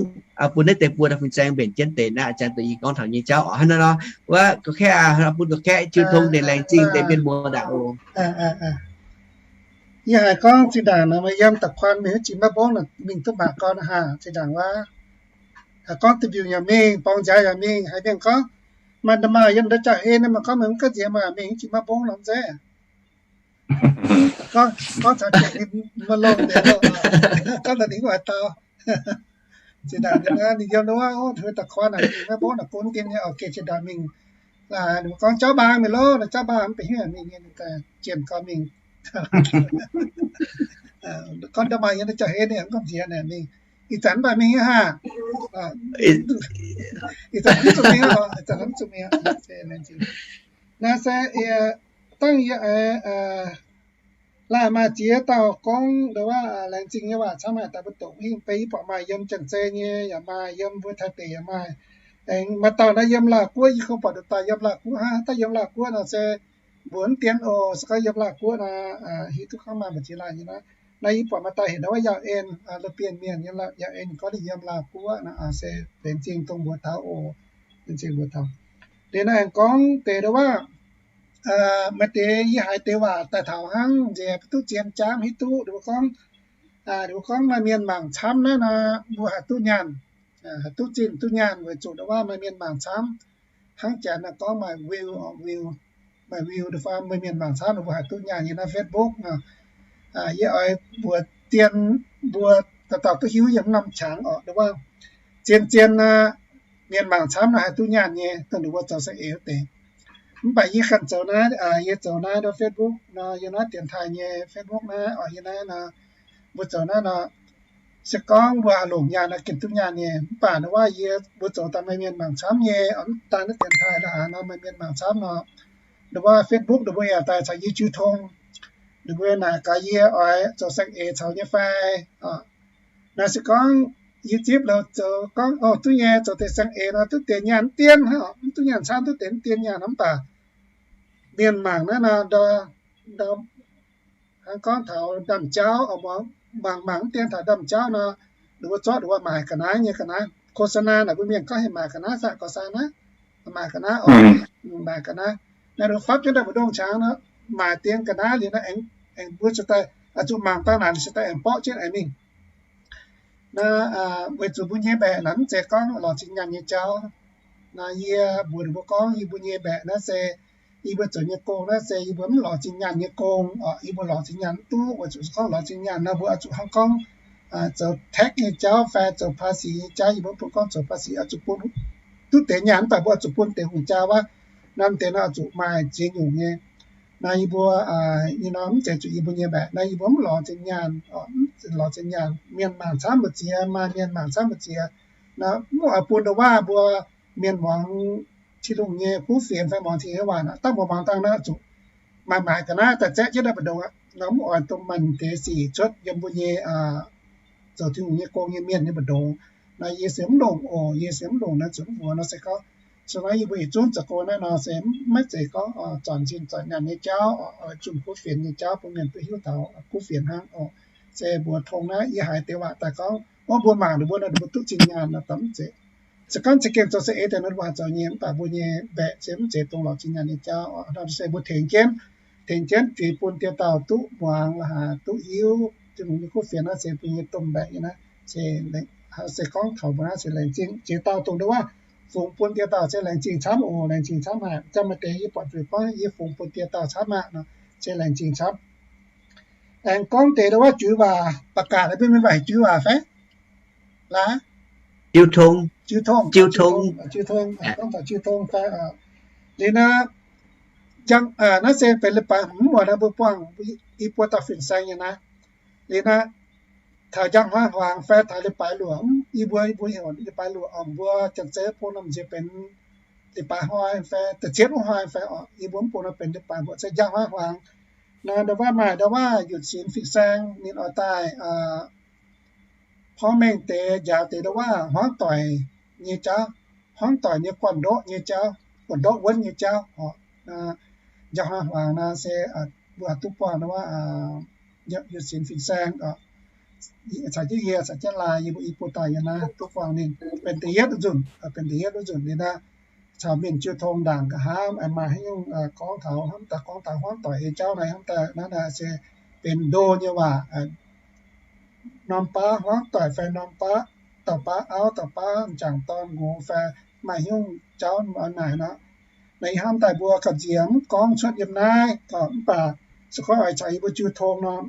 bun naaiv deix buo dauh fin-saeng mbenc jienv deix naaiv, jangx deix yie gorngv taux nyei jauv oc. Hnangv naaiv nor, wuov gorqv-kaeqv aqv, bun gorqv-kaeqv jiu tong deix laengz zingh deix mienh muoz ndaangc oc. Yie haiz gorngv zinh ndaangc nor, yiem da'kuan mingh wuov jiex maiv mbong nor, mingh duqv mangc gorn hnangv. Zinh ndaangc wuov, gorngv da'mbiungc yaac mingh, borngz nziaaux yaac mingh, haiz mienh gorngv, maaih nda'maauh yiem ndau jauv-hlen nor, maaih gorngv meih mv gaengh nziex, maaih mingh wuov jiex maiv mbong nor mv zeiz. Gorngv, gorngv caux jienv ninh maiv longx deix loh, gorngv daaih ninh mv oix dau. Zinh ndaangc ninh yiem wuov, wuov da'kuan naaic mingh maiv mbong naaic, gunv dien nyei oc, geh zinh ndaangc mingh. Gorngv jauv mbaang mingh loh, jauv mbaang mv baac hiuv mingh nyei, ninh jienh gorn mingh. Gorngv nda'maauh yiem ndau jauv-hlen ninh mv gaengh nziex naaic mingh. Ih zanc mv baac mingh nyei haah. Ih zanc mv zuqc mingh, ih zanc mv zuqc mingh. Naaiv se dangh yie laaih maaih ziex dauh gorngv ndau wuov laengz zingh nyei waac camv haic daaih mbuo doqc hingh, beiv yie buatc maaih yiem Janx-Zei nyei yaac maaih, yiem mbuo Taiv deic yaac maaih. Aengx maaih dauh naaiv yiem Laauv Guoqv, yie kungx buatc nduqc dauh yiem Laauv Guoqv hnangv. Daaih yiem Laauv Guoqv nor se mbuo mv dien oc. Se gorngv yiem Laauh Guoqv nor, hiuv duqv gorngv maaih mbu'ziex laanh nyei nor, naaiv yie buatc maaih daaih heuc ndau wuov Yauh En, La'bienh Mienh, Yauh En gorngv ninh yiem Laauh Guoqv nor, se benx zingh dongh mbuox taux oc. Benx zingh mbuox taux. Liuz naaiv aengx gorngv deix ndau wuov, maaih deix yie haiz deix waac daaih taux hnangv nziex duqv zien jaav hiuv duqv, ninh mbuo gorngv, ninh mbuo gorngv maaih mienh mangc camv naaiv nor, mbuo haih duqv nyaanh, haih duqv zinh duqv nyaanh weic zuqc ndau wuov maaih mienh mangc camv. Hnangv janx naaiv gorngv maaih view, view, maaih view da'faanh maaih mienh mangc camv nor mbuo haih duqv nyaanh nyei naaiv Facebook nor. Yie oix mbuox dien mbuo dauh dauh duqv hiuv yiem norm qangx oc, ndau wuov zien-zien naaiv mienh mangc camv nor haih duqv nyaanh nyei, dongh ninh mbuo zoux saeng-eix wuov deix. Mv baac yie ganh zoux naaiv, yie zoux naaiv ndau Facebook nor, yie naaiv dienx taaih nyei Facebook naaiv oc, yie naaiv nor, mbuo zoux naaiv nor, se gorngv mbuo haih longc nyaanh nor gengh duqv nyaanh nyei. Mv baac ndau wuov yie mbuo zoux daaih maaih mienh mangc camv nyei, mv daan naaiv dienx taaih la'haaix nor maaih mienh mangc camv nor, ndau wuov Facebook ninh mbuo yaac daaih caux yie jiu tong. Ninh mbuo naaic gaax yie oix zoux saeng-eix caux nyei fai. Naaiv se gorngv yie zipv loz zoux gorngv, o, duqv nyei, zoux deix saeng-eix nor duqv deix nyaanh mv dien hnangv, mv duqv nyaanh camv, duqv deix mv dien nyaanh hnangv. Mv baac mienh mangc naaiv nor, ndau, hnangv gorngv taux ndaamv-jauv, mangc mangc mv dien taux ndaamv-jauv nor, ninh mbuo zorqv ninh mbuo maaic ga'naaiv nyei, ga'naaiv โฆษณา naaic, mbuo mienh gorngv heuc maaic ga'naaiv fai gorngv sai naaiv, maaic ga'naaiv oc, maaic ga'naaiv. Naaiv ninh mbuo fapv jienv daaih mbu'ndongx qangx nor, maaic dien ga'naaiv liuz naaiv aengx, aengx mbuo ziouc daaih oix zuqc mangc dangh naaic, ziouc daaih aengx borqv jienv aengx mingh. Naaiv weic zuqc mbuo nyei mbaeqc naaic mv zeiz gorngv lorz zinh nyaanh nyei jauv. Naaiv yie mbuox ninh mbuo gorngv yie mbuo nyei mbaeqc naaiv se yie mbuo zoux nyei gong naaiv se yie mbuo mv lorz zinh nyaanh nyei gong oc. Yie mbuo lorz zinh nyaanh mv duqv, weic zuqc se gorngv lorz zinh nyaanh nor mbuo oix zuqc hnangv gorngv zoux tax nyei jauv fai zoux ภาษี nyei jauv. Yie mbuo mv bun gorngv zoux ภาษี oix zuqc bun duqv deix nyaanh, mv baac mbuo oix zuqc bun deix hungh jaa wuov. Naaiv deix nor oix zuqc maaih ziex nyungc nyei. Naaiv yie mbuo, ih nor mv zeiz zuqc yie mbuo nyei mbaeqc. Naaiv yie mbuo mv lorz zinh nyaanh, lorz zinh nyaanh, mienh mangc camv mbu'ziex, maaih mienh mangc camv mbu'ziex. Naaiv mv oix bun ndau waac mbuo mienh muangx Tin-Hungh nyei kuv fienx fai muangx Tin-Hungh nyei waac naaic, dangh mbuo muangx dangh naaiv zuqc maaih maaic ga'naaiv daaih zaeqv jienv naaiv mbu'ndongx aqv. Naaiv mv oix dongh maaih deix sic cuotv yiem mbuo nyei zoux Tin-Hungh nyei gong nyei mienh nyei mbu'ndongx. Naaiv yie se mv longc oc. Yie se mv longc naaiv zuqc mv muoz nor se gorngv, se nor yie mbuo yietc zungv zoux gong naaiv nor se maiv zeiz gorngv zornc zinh zornc nyaanh nyei jauv, oix zunh kuv fienx nyei jauv bun mienh duqv hiuv taux kuv fienx hnangv oc. Se mbuox tong naaiv yie haiz deix waac daaih gorngv, o, mbuo mangc ninh mbuo nor ninh mbuo duqv zinh nyaanh nor, dongh mv zeiz. Se gorngv za'gengh zoux saeng-eix deix nor mbuo haih zoux nyei, mv baac mbuo nyei mbaeqc se mv zeiz dongh lorz zinh nyaanh nyei jauv oc. Nor se mbuo tengx jienv, tengx jienv fingx bun dieh dauh duqv muangx la'haaix duqv hiuv Tin-Hungh nyei kuv fienx naaiv se mbuo nyei domh mbaeqc nyei naaiv se, se gorngv taux mbuo naaiv se laengz zingh jiex dauh dongh ndau wuov fungx bun dieh dauh se laengz zingh camv oc, laengz zingh camv haic. Jang maaih deix yie buatc zuqc gorngv yie fungx bun dieh dauh camv aqv nor, se laengz zingh camv. Aengx gorngv deix ndau wuov juix waac, ประกาศ mbuo mienh waac juix waac fai? Laaix? Jiu tong. Jiu tong, jiu tong, jiu tong, gorngv taux jiu tong fai? Liuz naaiv, naaiv se benx leiz-baaix hmz muonz naaiv mbuo buangh i buo dauh fin-saeng nyei naaiv. Liuz naaiv, taux njang hnoi hmuangx fai taux leiz-baaix luoqc, i mbuo, i mbuo heuc leiz-baaix luoqc oc, mbuo Janx-Zei bung norm nziex benx leiz-baaix hnoi fai da'cietv wuov hnoi fai oc, i mbuo mv bung nor benx leiz-baaix mbuoqc se njang hnoi hmuangx. Naaiv ndau wuov maaih ndau wuov Youth Sim fin-saeng ninh oix daaih porv mengh deix njaaux deix ndau wuov hmuangv doic nyei jauv, hmuangv doic nyei guanh ndoqv nyei jauv, guanh ndoqv wuonv nyei jauv oc. Njang hnoi hmuangx naaiv se mbuo duqv buangh ndau wuov Youth Sim fin-saeng oc. Caux jienv yie, caux jienv Lai, yie mbuo i buo dauh yiem naaiv duqv buangh ninh benx da'yietv nzunc, benx da'yietv nzunc liuz naaiv caux mienh jiu tong ndaangc nqa'haav, maaih haaix nyungc gorngv taux hnamv daaih, gorngv taux hmuangv doic nyei jauv naaiv, hnamv daaih naaiv naaiv se benx ndo nyei waac. Norm baav hmuangv doic fai norm baav, dauh baav auv, dauh baav m'jangc dorn nqox fai maaih haaix nyungc jauv oix naaic nor, naaiv yie hnamv daaih mbuo gamh nziex mv gorngv cuotv yiem naaiv, mv baac se gorngv oix caux yie mbuo jiu tong nor,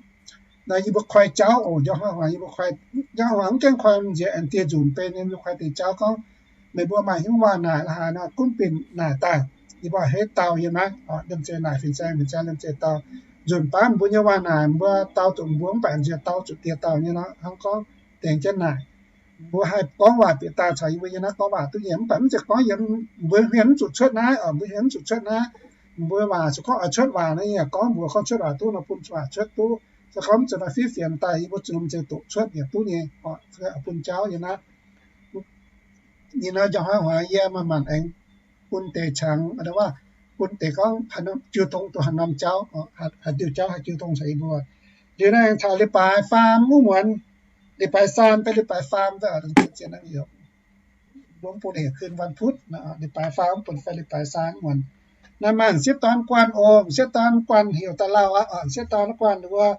naaiv yie mbuo koi jauv oc. Njang hnoi hmuangx yie mbuo koi, njang hnoi hmuangx mv gaengh koi nziex aengx dieh nzunc bei nyei, mbuo koi deix jauv gorngv meih mbuo maaih haaix nyungc waac naaic la'haaix nor gunv bienh naaic daaih. Yie mbuo hei dauh yiem naaiv oc, liemh zeih naaic fin-saeng, fin-saeng liemh zeih dau. Nzunc baav mbuo nyei waac naaic mbuo dau zuqc mbuo mv baac nziex dau zuqc dieh dauh nyei nor, hnangv gorngv dengx jienv naaic. Mbuo haih gorngv waac bieqc daaih caux yie mbuo nyei naaiv gorngv waac duqv nyei, mv baac mv zeiz gorngv yiem mbuo hmien mv zuqc cuotv naaiv oc, mbuo hmien mv zuqc cuotv naaiv. Mbuo waac se gorngv oix cuotv waac naaiv, yie gorngv mbuox gorngv cuotv waac duqv nor bun waac cuotv duqv. Se gorngv mv zuqc naaiv fiev fienx daaih yie mbuo zuqc mv zeiz doqc cuotv yaac duqv nyei oc, bun jauv yiem naaiv. Yie naaiv njang hnoi hmuangx yie manc-manc aengx bun deix qangx, wuov, bun deix gorngv jiu tong duqv haaix norm jauv, haaix diuh jauv haih jiu tong caux yie mbuo. Liuz naaiv aengx caux leiz-baaix faam wuov muonz, leiz-baaix saam fai leiz-baaix faam, mbuo bun heuc คืนวันพุธ, leiz-baaix faam wuov muonz fai leiz-baaix saam wuov muonz. Naaiv maaih m'sieqv dorn guanh oc, m'sieqv dorn guanh heuc daaih lauh aqv, m'sieqv dorn guanh wuov,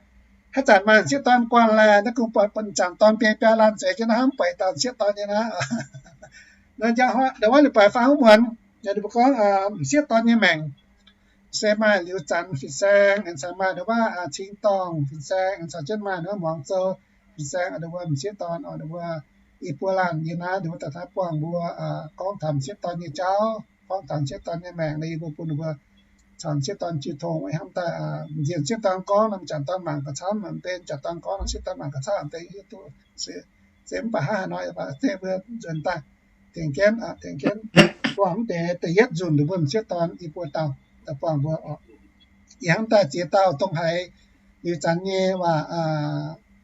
haaix zanc maaih m'sieqv dorn guanh laeh, naaiv kungx buatc bun m'jangc dorn biei biaa laanh zeiz jienv naaiv hnamv buatc dauh m'sieqv dorn nyei naaiv. Naaiv njang hnoi ndongc wuov leiz-baaix faam wuov muonz, ninh mbuo gorngv m'sieqv dorn nyei maengc se maaih liuz zanc fin-saeng, aengx caux maaih ndongc wuov cing-dorngh fin-saeng, aengx caux jienv maaih ndongc wuov muangx zou fin-saeng, ndongc wuov m'sieqv dorn, ndongc wuov i buo laanh yie naaiv ndongc wuov daaih taaih buangh mbuo gorngv taux m'sieqv dorn nyei jauv, gorngv taux m'sieqv dorn nyei maengc, yie mbuo bun ninh mbuo caux m'sieqv dorn jiu tong, hnamv daaih nziex m'sieqv dorn gorngv nor, m'jangc dorn mangc gauh camv, m'deix m'jangc dorn gorngv nor, m'sieqv dorn mangc gauh camv, m'deix hiuv duqv se mv baac hnangv haaix nor, mv baac se mbuo nzuonx daaih tengx jienv, tengx jienv buangh mv deix da'yietv nzunc ndongc wuov m'sieqv dorn i buo dauh daaih buangh mbuo oc. Yie hnamv daaih ziex dauh dongh haiz liuz zanc nyei waac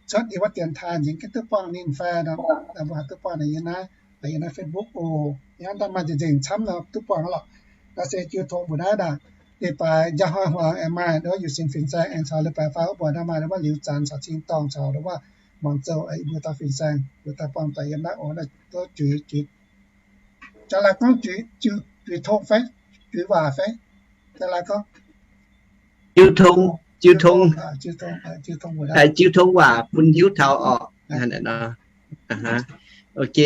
cuotv yiem wuov dienx taaih nzengc, gengh duqv buangh ninh fai nor, mbuo haih duqv buangh ninh yiem naaiv, yiem naaiv Facebook oc. Yie hnamv daaih maaih nzengc camv nor duqv buangh lorqc. Naaiv se jiu tong mbuo naaiv ndaangc. Leiz-baaix njang hnoi hmuangx aengx maaih ndongc wuov youth sin fin-saeng aengx caux leiz-baaix faam wuov mbuo naaiv maaih ndongc wuov liuz zanc caux cing-dorngh caux ndongc wuov muangx zou, mbuo dauh fin-saeng mbuo daaih buangh doic yiem naaiv oc. Naaiv duqv juix, juix, jaax laai gorngv juix, juix tong fai, juix waac fai, jaax laai gorngv jiu tong, jiu tong, jiu tong waac bun hiuv taux oc. Ok,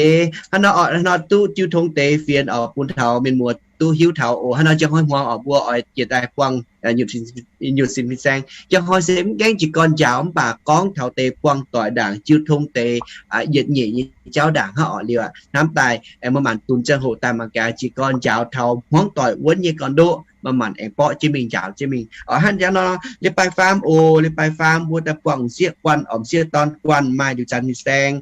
hnangv nor oc, hnangv nor duqv jiu tong deix fienx oc, bun taux mienh muoz duqv hiuv taux oc. Hnangv nor njang hnoi hmuangx oc, mbuo oix jiex daaih buangh youth sin fin-saeng. Njang hnoi se mv gaengh jiez gorn njaaux, mv baac gorngv taux deix buangh doic ndaangc, jiu tong deix yietc nyeic nyei jauv ndaangc hnangv oc. Liuz aqv, hnamv daaih aengx maaih maanc dunx ziangh hoc daaih mangc gaax jiez gorn njaaux taux hmuangv doic wuonv nyei gorn-ndoqv, maaih maanc aengx borqv jienv mingh njaaux jienv mingh oc. Hnangv nor, leiz-baaix faam oc, leiz-baaix faam mbuo daaih buangh m'sieqv guanh oc, m'sieqv dorn guanh maaih liuz zanc fin-saeng,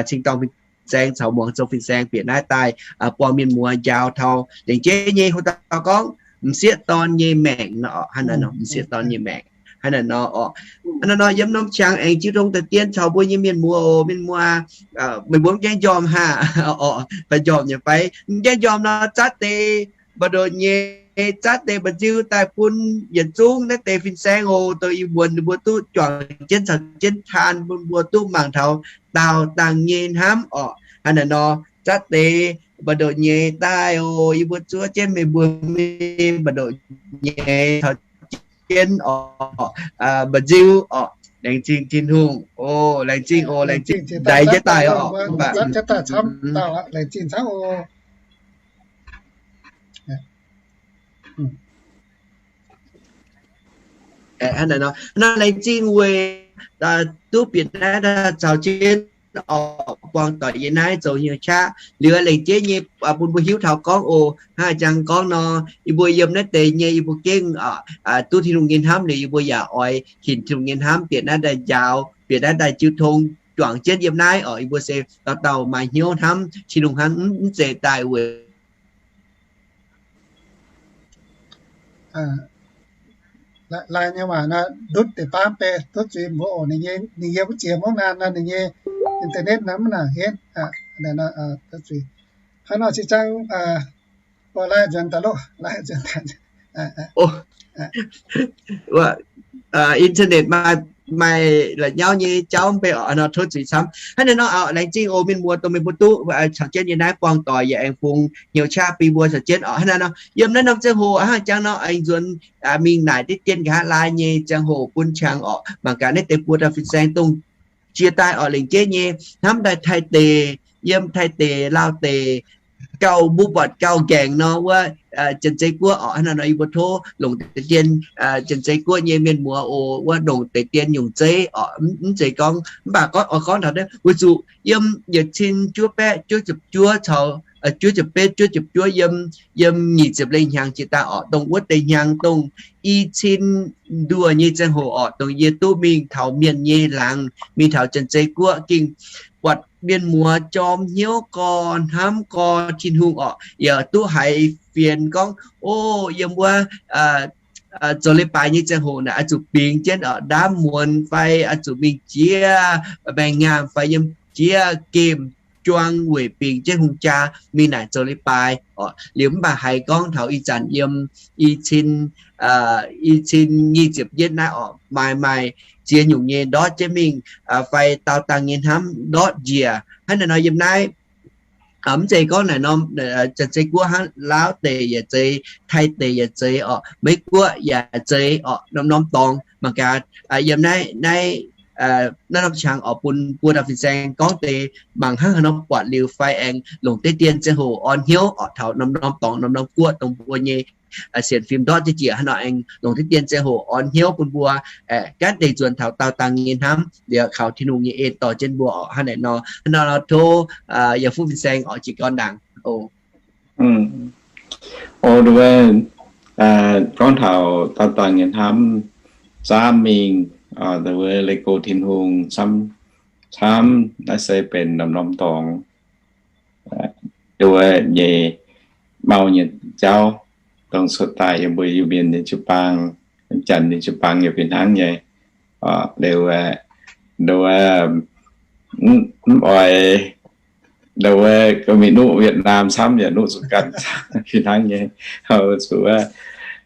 cing-dorngh fin-saeng caux muangx zou fin-saeng bieqc naaiv daaih buangh mienh muoz njaaux taux lengc jeiv nyei hoc dauh gorngv m'sieqv dorn nyei maengc nor oc. Hnangv naaiv nor, m'sieqv dorn nyei maengc hnangv naaiv nor oc. Hnangv naaiv nor yiem norm qangx aengx jiu tong daaih dien caux mbuo nyei mienh muoz oc. Mienh muoz, meih mbuo mv gaengh njormh haah? Oc, fai njormh nyei fai mv gaengh njormh nor, zatv deix mbu'ndongx nyei, zatv deix mba'nziu daaih bun yietc zungv naaiv deix fin-saeng oc, dongh ih muonz ninh mbuo duqv juangc jienv caux jienv taan, bun mbuo duqv mangc taux daauh dangh nyei hnamv oc. Hnangv naaiv nor, zatv deix mbu'ndongx nyei daaih oc, yie mbuo zuov jienv meih mbuo mingh mbu'ndongx nyei taux jienv oc, mba'nziu oc. Laengz zingh Tin-Hungh oc, laengz zingh oc, laengz zingh ndaix jienv daaih oc. Laengz zingh camv oc. Hnangv naaiv nor, laengz zingh weic duqv bieqc naaiv daaih caux jienv oc, buangh doic yiem naaiv zoux hnyouv qaqv. Liuz laengz jeiv nyei bun mbuo hiuv taux gorngv oc, hnangv jang gorngv nor, yie mbuo yiem naaiv deix nyei yie mbuo gengh duqv Tin-Hungh nyei hnamv liuz, yie mbuo yaac oix hinc Tin-Hungh nyei hnamv bieqc naaiv daaih njaaux, bieqc naaiv daaih jiu tong juangc jienv yiem naaiv oc. Yie mbuo se dauh dauh maaih hnyouv hnamv Tin-Hungh hnangv, mv zeiz daaih weic lai nyei waac nor, ndutv deix baamv bei duqv zuiz mbuo oc. Ninh nyei, ninh yiem wuov ziex mungv naaiv nor, ninh nyei internet nor mv nangc henv. Duqv zuiz. Hnangv nor se zangv, lai nzuonx daaih loh, lai nzuonx daaih. Internet maaih, maaih la'nyauv nyei jauv mv bei oc. Nor tov zuiz camv. Hnangv naaiv nor, laengz zingh oc mienh muoz, dongh meih mbuo duqv caux jienv yiem naaiv buangh doic yaac aengx fungx hnyouv qaqv bun mbuo caux jienv oc. Hnangv naaiv nor, yiem naaiv norm ziangh hoc hnangv jangx nor aengx nzuonx mingh naaic diqv dien nqa'haav lai nyei ziangh hoc bun qangx oc. Mangc gaax naaiv deix buo dauh fin-saeng dongh jiex daaih oc, lengc jeiv nyei hnamv daaih Taiv deic, yiem Taiv deic, Laauv deic, gauh mbuo buatc gauh nqaengc nor wuov Janx-Zei Guoqv oc. Hnangv naaiv nor yie mbuo tov longc deix dien Janx-Zei Guoqv nyei mienh muoz oc, wuov ndongc deix dien nyungc zeiv oc. Mv zeiz gorngv, mv baac gorngv oix gorngv taux naaiv weic zuqc yiem yietc cin juov baeqv juov ziepc juov caux juov ziepc betv juov ziepc juov, yiem, yiem nyic ziepc lengh hnyangx jiex daaih oc, dongh wuov deix hnyangx dongh i cin nduoh nyei ziangh hoc oc, dongh yie duqv mingh taux mienh nyei laangz, mingh taux Janx-Zei Guoqv, ging buatc mienh muoz jorm hnyouv gorx, hnamv gorx Tin-Hungh oc. Yaac duqv haiz fienx gorngv, o, yiem wuov zoux leiz-baaix nyei ziangh hoc naaic oix zuqc bingx jienv oc, ndaamv muonz fai oix zuqc mingh jiex maengx ngaamh fai yiem jiex gemh juang weic bingx jienv hungh jaa mingh naaic zoux leiz-baaix oc. Liuz mv baac haiz gorngv taux ih zanc yiem i cin, i cin nyic ziepc yietv naaiv oc, maaih maaih ziex nyungc nyei ndortv jienv mingh, fai daauh dangh nyei hnamv ndortv njiec hnangv naaiv nor yiem naaiv. Mv zeiz gorngv naaic norm Janx-Zei guoqv hnangv, Laauv deic yaac zeiz, Taiv deic yaac zeiz oc, Meiv guoqv yaac zeiz oc, norm-norm dorngx mangc gaax. Yiem naaiv, naaiv, naaiv norm qangx oc, bun buo dauh fin-saeng gorngv deix mangc hnangv haaix nor buatc liuz fai aengx longc deix dien ziangh hoc orn hnyouv oc, taux norm-norm dorngx norm-norm guoqv dongh mbuo nyei sienx fim ndortv jienv njiec hnangv nor, aengx longc deix dien ziangh hoc orn hnyouv bun mbuo gaanv deix nzuonx taux daauh dangh nyei hnamv liuz kaux Tin-Hungh nyei en dorh jienv mbuo oc. Hnangv naaic nor, hnangv naaiv nor tov yaac fuqv fin-saeng oc jiez gorn ndaangc oc. O, nduov, gorngv taux daauh dangh nyei hnamv, zaamv mingh, nduov, leih go Tin-Hungh camv, camv naaiv se benx norm-norm dorngx, nduov, nyei mau nyei jauv, dongh cuotv daaih yiem mbuo Iu-Mienh nyei jiu-baang, Janx nyei jiu-baang yaac fih hnangv nyei. Liuz, nduov, mv oix, nduov, gorngv mingh nuqv Wietnam camv yaac nuqv zuqc ganh fih hnangv nyei. Zuqc wuov,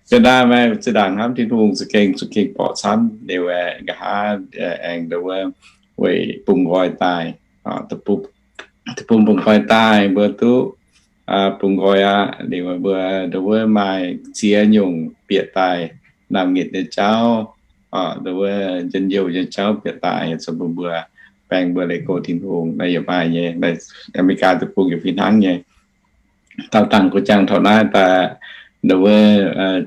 zinh ndaangc maaih zinh ndaangc hnamv Tin-Hungh za'gengh, za'gengh borqc camv liuz, nqa'haav aengx nduov, weic bungx nqoi daaih, deic-bung bungx nqoi daaih mbuo duqv bungx nqoi aqv. Liuz mbuo nduov maaih ziex nyungc bieqc daaih naamh nyitc nyei jauv, nduov njien-youh nyei jauv bieqc daaih zoux bun mbuo, baeng mbuo leih go Tin-Hungh. Naaiv yaac maaih nyei, Aa^me^li^gaa deic-bung yaac fih hnangv nyei. Daauh dangh gox jangx taux naaiv daaih, nduov,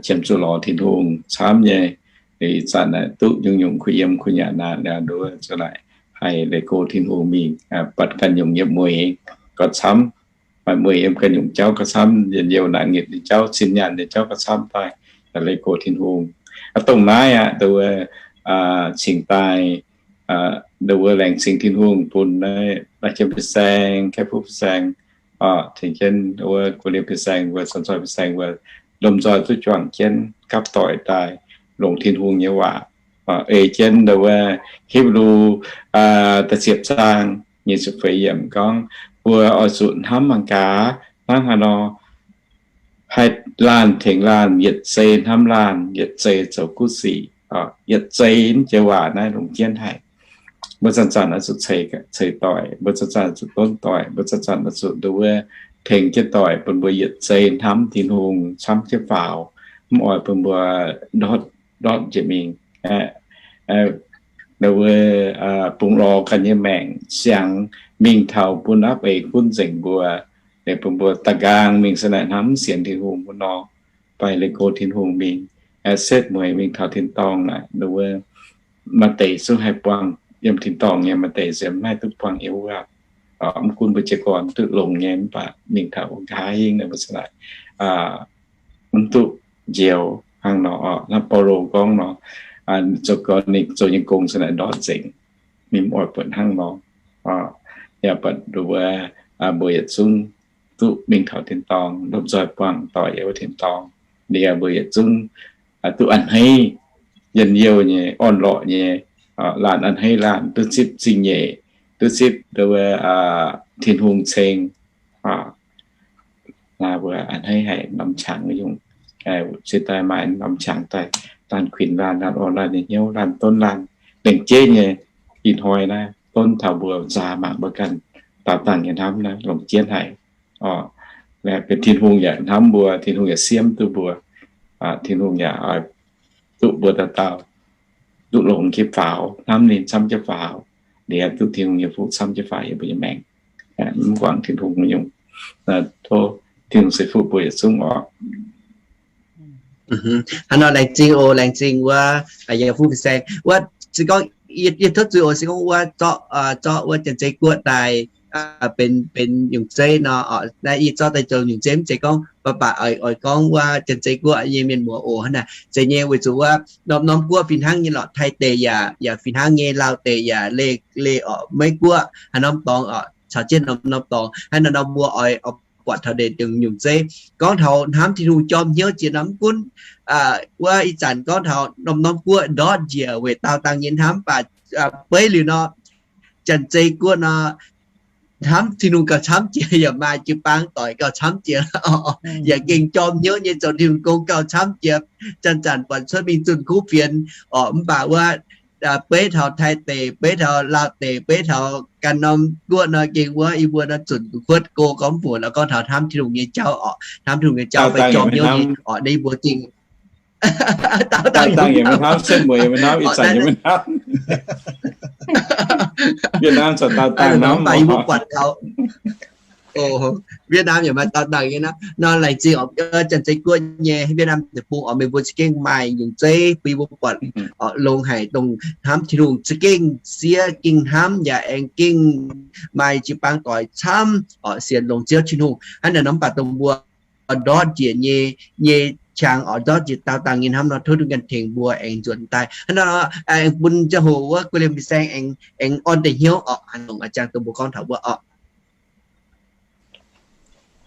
qiemx zuqc lorz Tin-Hungh camv nyei. Ih zanc duqv nyungc-nyungc kuh yiem kuh nyanc aqv, nduov za'naaic haih leih go Tin-Hungh mingh, buatc ganh nyungc yiem mueiz gauh camv, maaih mueiz yiem ganh nyungc jauv gauh camv, njien-youh naamh nyitc nyei jauv, zinh nyaanh nyei jauv gauh camv daaih, leih go Tin-Hungh. Dongh naaiv aqv, nduov, cingx daaih, nduov, laengz zingh Tin-Hungh bun naaiv jiem fin-saeng, kaeqv fuqv fin-saeng, tengx jienv wuov guoqv-lienh fin-saeng, wuov cien-zoih fin-saeng, wuov lomh nzoih duqv juangc jienv gapv doic daaih longc Tin-Hungh nyei waac. Ei jienv nduov wuov Hipv^lu da'ziepc zaang nyic ziepc feix yiemc gorngv, mbuo oix zuqc hnamv mangc gaax hnangv haaix nor haih laanh tengx laanh, yietc zei hnamv laanh, yietc zei zoux guv sic. Yietc zei mv jiex waac naaiv longc jienv haic. Mbuo zanc-zanc oix zuqc ceix doic, mbuo zanc-zanc oix zuqc donv doic, mbuo zanc-zanc oix zuqc nduov wuov tengx jienv doic bun mbuo yietc zei hnamv Tin-Hungh camv jienv faaux, mv oix bun mbuo ndortv, ndortv njiec mingh. Nduov wuov bungx lorz ganh nyei maengc siangx mingh taux bun apv eix gunv nzengc mbuo, bun mbuo da'nqaang mingh se naaic hnamv mv sienx Tin-Hungh wuov nor, fai leih go Tin-Hungh mingh, setv mueiz mingh taux tin-dorngh naaic, nduov wuov maaih deix zungv haih buangh yiem tin-dorngh nyei, maaih deix se mv haih duqv buangh yiem wuov. Mv gunv mbuo jiez gorn duqv longx nyei, mv baac mingh taux wuov nqa'haav hingv naaic mbuo se naaic mv duqv njoux hnangv nor. Hnangv Baulo gorngv nor, zoux gong ninh zoux nyei gong se naaic ndortv nzengc, ninh mv oix buatc hnangv nor. Yaac buatc nduov wuov mbuo yietc zungv duqv mingh taux tin-dorngh, lomh nzoih buangh doic yiem wuov tin-dorngh. Liuz mbuo yietc zungv duqv a'hneiv, njien-youh nyei, orn-lorqc nyei, laanh a'hneiv laanh, duqv zipv zingh nyeic, duqv zipv nduov wuov Tin-Hungh ceng. Mbuo a'hneiv haic, norm qangx nyungc, se daaih maaih norm qangx daaih, laanh kuinx laanh, laanh orn laanh nyei hnyouv, laanh donv laanh, lengc jeiv nyei. Ih hnoi naaiv donv taux mbuo nzaaux mangc mbuo ganh daauh dangh nyei hnamv naaiv longc jienv haic. Benx Tin-Hungh yaac hnamv mbuo, Tin-Hungh yaac siemv duqv mbuo. Tin-Hungh yaac oix duqv mbuo dauh dauh duqv longx jienv faaux, hnamv ninh camv jienv faaux, liuz duqv Tin-Hungh nyei fuqv camv jienv faaux yiem mbuo nyei maengc. Mv guangc Tin-Hungh nyungc, tov Tin-Hungh ceix fuqv mbuo yietc zungv oc. Hnangv nor laengz zingh oc, laengz zingh wuov yiem fuqv fin-saeng wuov. Se gorngv yie tov zuiz oc, se gorngv wuov zorqv, zorqv wuov Janx-Zei Guoqv daaih benx, benx nyungc zeiv nor, naaiv yie zorqv daaih zoux nyungc zeiv, mv zeiz gorngv baac baac oix gorngv wuov Janx-Zei Guoqv nyei mienh muoz oc. Hnangv naaic zeiz nyei, weic zuqc wuov norm-norm guoqv fih hnangv nyei lorqc. Taiv deic yaac, yaac fih hnangv nyei. Lauh deic yaac leih, leih oc, Meiv Guoqv haaix norm dorngx oc, caux jienv norm-norm dorngx. Hnangv naaiv nor mbuo oix, oix buatc taux deix nyungc zeiv. Gorngv taux hnamv Tin-Hungh jorm hnyouv jiex nor, mv gunv wuov ih zanc gorngv taux norm-norm guoqv ndortv njiec weic daauh dangh nyei hnamv, mv baac beiv liuz nor, Janx-Zei Guoqv nor, hnamv Tin-Hungh gauh camv jiex, yaac maaih jiu-baang doic gauh camv jiex, yaac gengh jorm hnyouv nyei zoux Tin-Hungh gong gauh camv jiex. Zanc-zanc buatc cuotv mingh zunh kuv fienx orqc, mv baac wuov beiv taux Taiv deic, beiv taux Laauh deic, beiv taux ganh norm guoqv nor, gengh wuov yie mbuo nor zunc kuotv go gorngv mv baac la'gorngv taux hnamv Tin-Hungh nyei jauv orqc, hnamv Tin-Hungh nyei jauv fai jorm hnyouv nyei orqc, naaiv yie mbuo gengh daauh dangh yaac maiv hnamv, setv mueic yaac maiv hnamv, ih zanc yaac maiv hnamv. Vietnam caux daauh dangh hnamv, mv baac yie mbuo buatc taux Vietnam yaac maaih daauh dangh nyei nor, laengz zingh orqc, Janx-Zei Guoqv nyei Vietnam deic-bung orqc, meih mbuo za'gengh maaih nyungc zeiv bun yie mbuo buatc orqc, longx haic, dongh hnamv Tin-Hungh za'gengh siev gengh hnamv yaac aengx gengh maaih jiu-baang doic camv orqc, sienx longx Ziouv Tin-Hungh hnangv naaic nor. Mv baac dongh mbuo ndortv njiec nyei, nyei qangx orqc, ndortv njiec daauh dangh nyei hnamv nor, tov Tin-Hungh ganh tengx mbuo aengx nzuonx daaih. Hnangv naaic nor, aengx bun ziangh hoc wuov guei liemh bi saeng aengx, aengx orn deix hnyouv orqc, hnangv nor jangx dongh mbuo gorngv taux wuov orqc.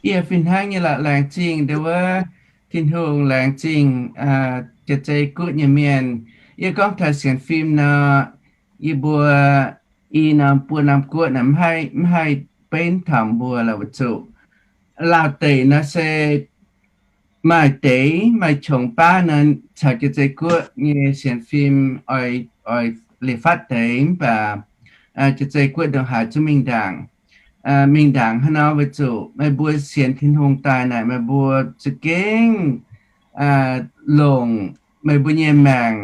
Yie fih hnangv nyei lorqc, laengz zingh ndau wuov Tin-Hungh, laengz zingh Janx-Zei Guoqv nyei mienh. Yie gorngv taux sienx fim nor, yie mbuo i norm buo norm guoqv naaic mv haih, mv haih benx taux mbuo lorqc, weic zuqc Laauh deic nor se maaih deix maaih qongx baav nor caux Janx-Zei Guoqv nyei sienx fim oix, oix liepc fatv deix, mv baac Janx-Zei Guoqv ndongc haaix zungv mingh ndaangc, mingh ndaangc hnangv nor, weic zuqc meih mbuo sienx Tin-Hungh daaih naaic, meih mbuo za'gengh longc meih mbuo nyei maengc,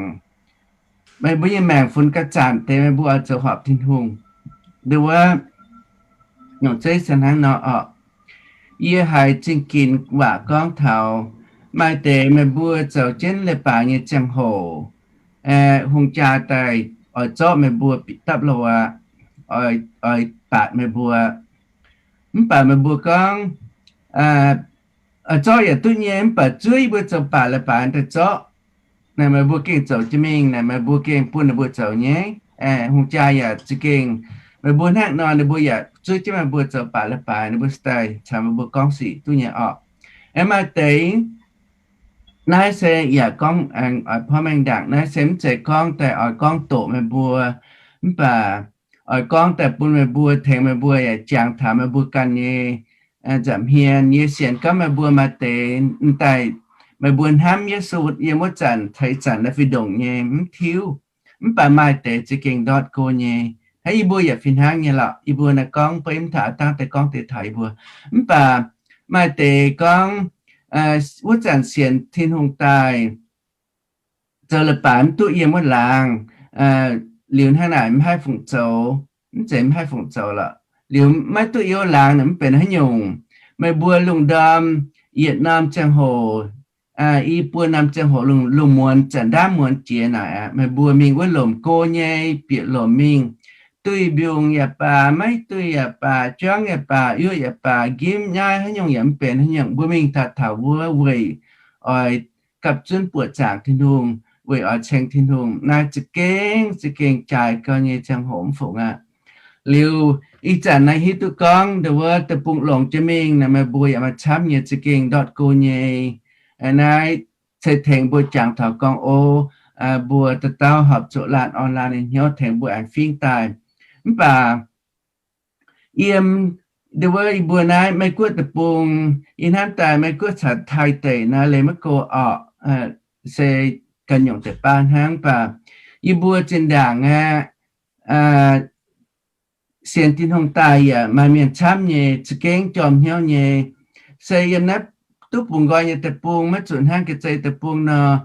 meih mbuo nyei maengc funx gauh zanc deix meih mbuo oix zoux horpc Tin-Hungh. Ndau wuov nyungc zeiv se hnangv nor orqc. Yie haiz zingh ginx waac gorngv taux maaih deix meih mbuo zoux jienv leiz-baaix nyei ziangh hoc, hungh jaa daaih oix zorqv meih mbuo bieqc dapv loh aqv, oix baatc meih mbuo. Mv baac meih mbuo gorngv, oix zorqv yaac duqv nyei, mv baac zuov yie mbuo zoux baac leiz-baaix daaih zorqv. Naaic meih mbuo gengh zoux jienv mingh, naaic meih mbuo gengh bun ninh mbuo zoux nyei. Hungh jaa yaac za'gengh, meih mbuo hnangv nor ninh mbuo yaac zuov jienv meih mbuo zoux baac leiz-baaix, ninh mbuo se daaih caux meih mbuo gorngv sic duqv nyei orqc. Aengx maaih deix naaiv se yaac gorngv aengx oix porv mengh ndaangc, naaiv se mv zeiz gorngv daaih oix gorngv doqc meih mbuo, mv baac oix gorngv daaih bun meih mbuo, tengx meih mbuo yaac jangx taux meih mbuo ganh nyei nza'hmien. Yie sienx gorngv meih mbuo maaih deix daaih, meih mbuo hnamv Yesu yiem wuov zanc caux ih zanc naaiv fih ndongc nyei mv tiuv. Mv baac maaih deix za'gengh ndortv go nyei. Hnangv yie mbuo yaac fih hnangv nyei lorqc. Yie mbuo naaiv gorngv beiv mv taux aav dangv deix gorngv deix taux yie mbuo. Mv baac maaih deix gorngv wuov zanc sienx Tin-Hungh daaih zoux leiz-baaix mv duqv yiem wuov laangz, liuz hnangv naaic mv haih fungc zoux, mv zeiz mv haih fungc zoux lorqc. Liuz maiv duqv yiem wuov laangz naaic mv benx haaix nyungc. Meih mbuo lungh ndorm yietc norm ziangh hoc, i buo norm ziangh hoc lungh, lungh muonz zanc ndaamv muonz jiex naaic aqv, meih mbuo mingh wuov lomc go nyei, bieqc lomc mingh, duih mbiungc yaac baac, maiv duih yaac baac, juangv yaac baac, yuoqv yaac baac, njimv nyaiv haaix nyungc yaac mv benx haaix nyungc. Mbuo mingh taux taux wuov weic oix gapv zunv buoqc zaangc Tin-Hungh, weic oix ceng Tin-Hungh. Naaiv za'gengh, za'gengh jaaix gau nyei ziangh hoc mv fungc aqv. Liuz ih zanc naaiv hiuv duqv gorngv ndau wuov deic-bung longx jienv mingh naaic, meih mbuo yaac maaih camv nyei za'gengh ndortv go nyei. Naaiv se tengx mbuo jangx taux gorngv, o, mbuo dauh dauh horpc zuqc laanh orn laanh nyei hnyouv tengx mbuo aengx fingv daaih. Mv baac yiem ndau wuov yie mbuo naaiv Meiv Guoqv deic-bung, yie hnamv daaih Meiv Guoqv caux Taiv deic naaiv leiz maiv go orqc, se ganh nyungc deix baav hnangv. Mv baac yie mbuo zinh ndaangc aqv, sienx Tin-Hungh daaih yaac maaih mienh camv nyei, za'gengh jorm hnyouv nyei. Se yiem naaiv duqv bungx nqoi nyei deic-bung, maiv zuqc hnangv Janx-Zei deic-bung nor,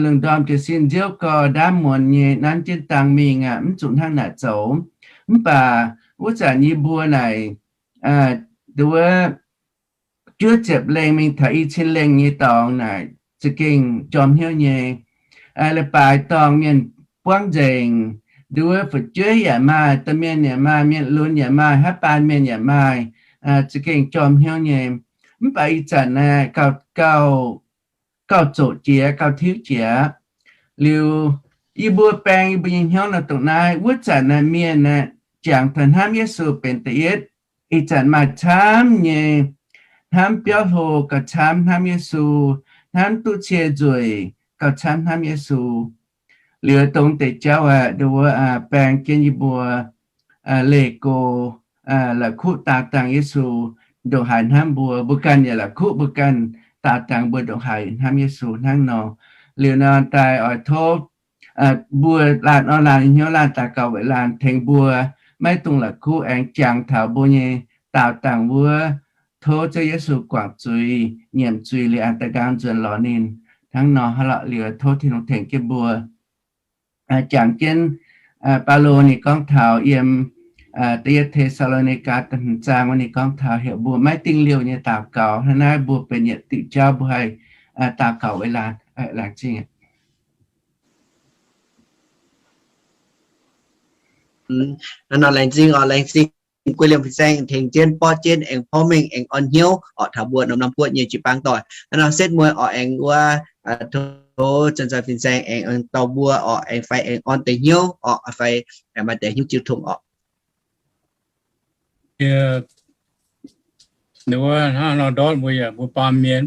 lungh ndorm jiez sin nziouv gau, ndaamv muonz nyei nanv jienv dang mingh aqv, mv zuqc hnangv naaic zoux. Mv baac wuov zanc yie mbuo naaic, ndau wuov juov ziepc lengh mingh taux i cin lengh nyei dorngx naaic za'gengh jorm hnyouv nyei. Leiz-baaix dorngh mienh buangv nzengc, ndau wuov fu'jueiv yaac maaih, domh mienh yaac maaih, mienh lunx yaac maaih, haaix baan mienh yaac maaih, za'gengh jorm hnyouv nyei. Mv baac ih zanc naaic gauh, gauh, gauh zoqc jiex, gauh tiuv jiex. Liuz yie mbuo baeng yie mbuo nyei hnyouv nor dongh naaiv, wuov zanc naaic mienh aeqv, jangx taux hnamv Yesu benx da'yietv. Ih zanc maaih camv nyei hnamv biauv hlo gauh camv hnamv Yesu, hnamv duqv cie nzueic gauh camv hnamv Yesu. Liuz dongh deix jauv aeqv, ndau wuov baeng jienv yie mbuo leih go, la'kuqv daauh dangh Yesu ndongc haaix hnamv mbuo, mbuo ganh yaac la'kuqv mbuo ganh daauh dangh mbuo ndongc haaix hnamv Yesu hnangv nor. Liuz nor daaih oix tov mbuo laanh orn laanh hnyouv laanh daux gaux weic laanh tengx mbuo maiv dungx la'kuqv aengx jangx taux mbuo nyei daauh dangh wuov, tov Ziouv Yesu guangc zuiz, nyiemc zuiz liuz aengx daaih nqaang nzuonx lorz ninh. Hnangv nor hnangv lorqc, liuz tov Tin-Hungh tengx jienv mbuo. Jangx jienv Baulo ninh gorngv taux yiem da'yietv Te^saa^lo^ni^gaa da'hmz zaang wuov ninh gorngv taux heuc mbuo maiv dingh liouh nyei daux gaux. Hnangv naaiv mbuo benx yietc diuc jauv mbuo haih daux gaux weic laanh. Laengz zingh. Hnangv nor laengz zingh oc, laengz zingh guei liemh fin-saeng tengx jienv borqv jienv aengx porv mengh aengx orn hnyouv orqc taux mbuo norm-norm guoqv nyei jiu-baang doic. Hnangv nor setv mueiz orqc aengx wuov, tov Zanc-Zanc fin-saeng aengx dorh mbuo orqc aengx fai aengx orn deix hnyouv orqc fai maaih deix hnyouv jiu tongx orqc. Yie, wuov hnangv nor ndortv mbuo yaac mbuo baamh mienh,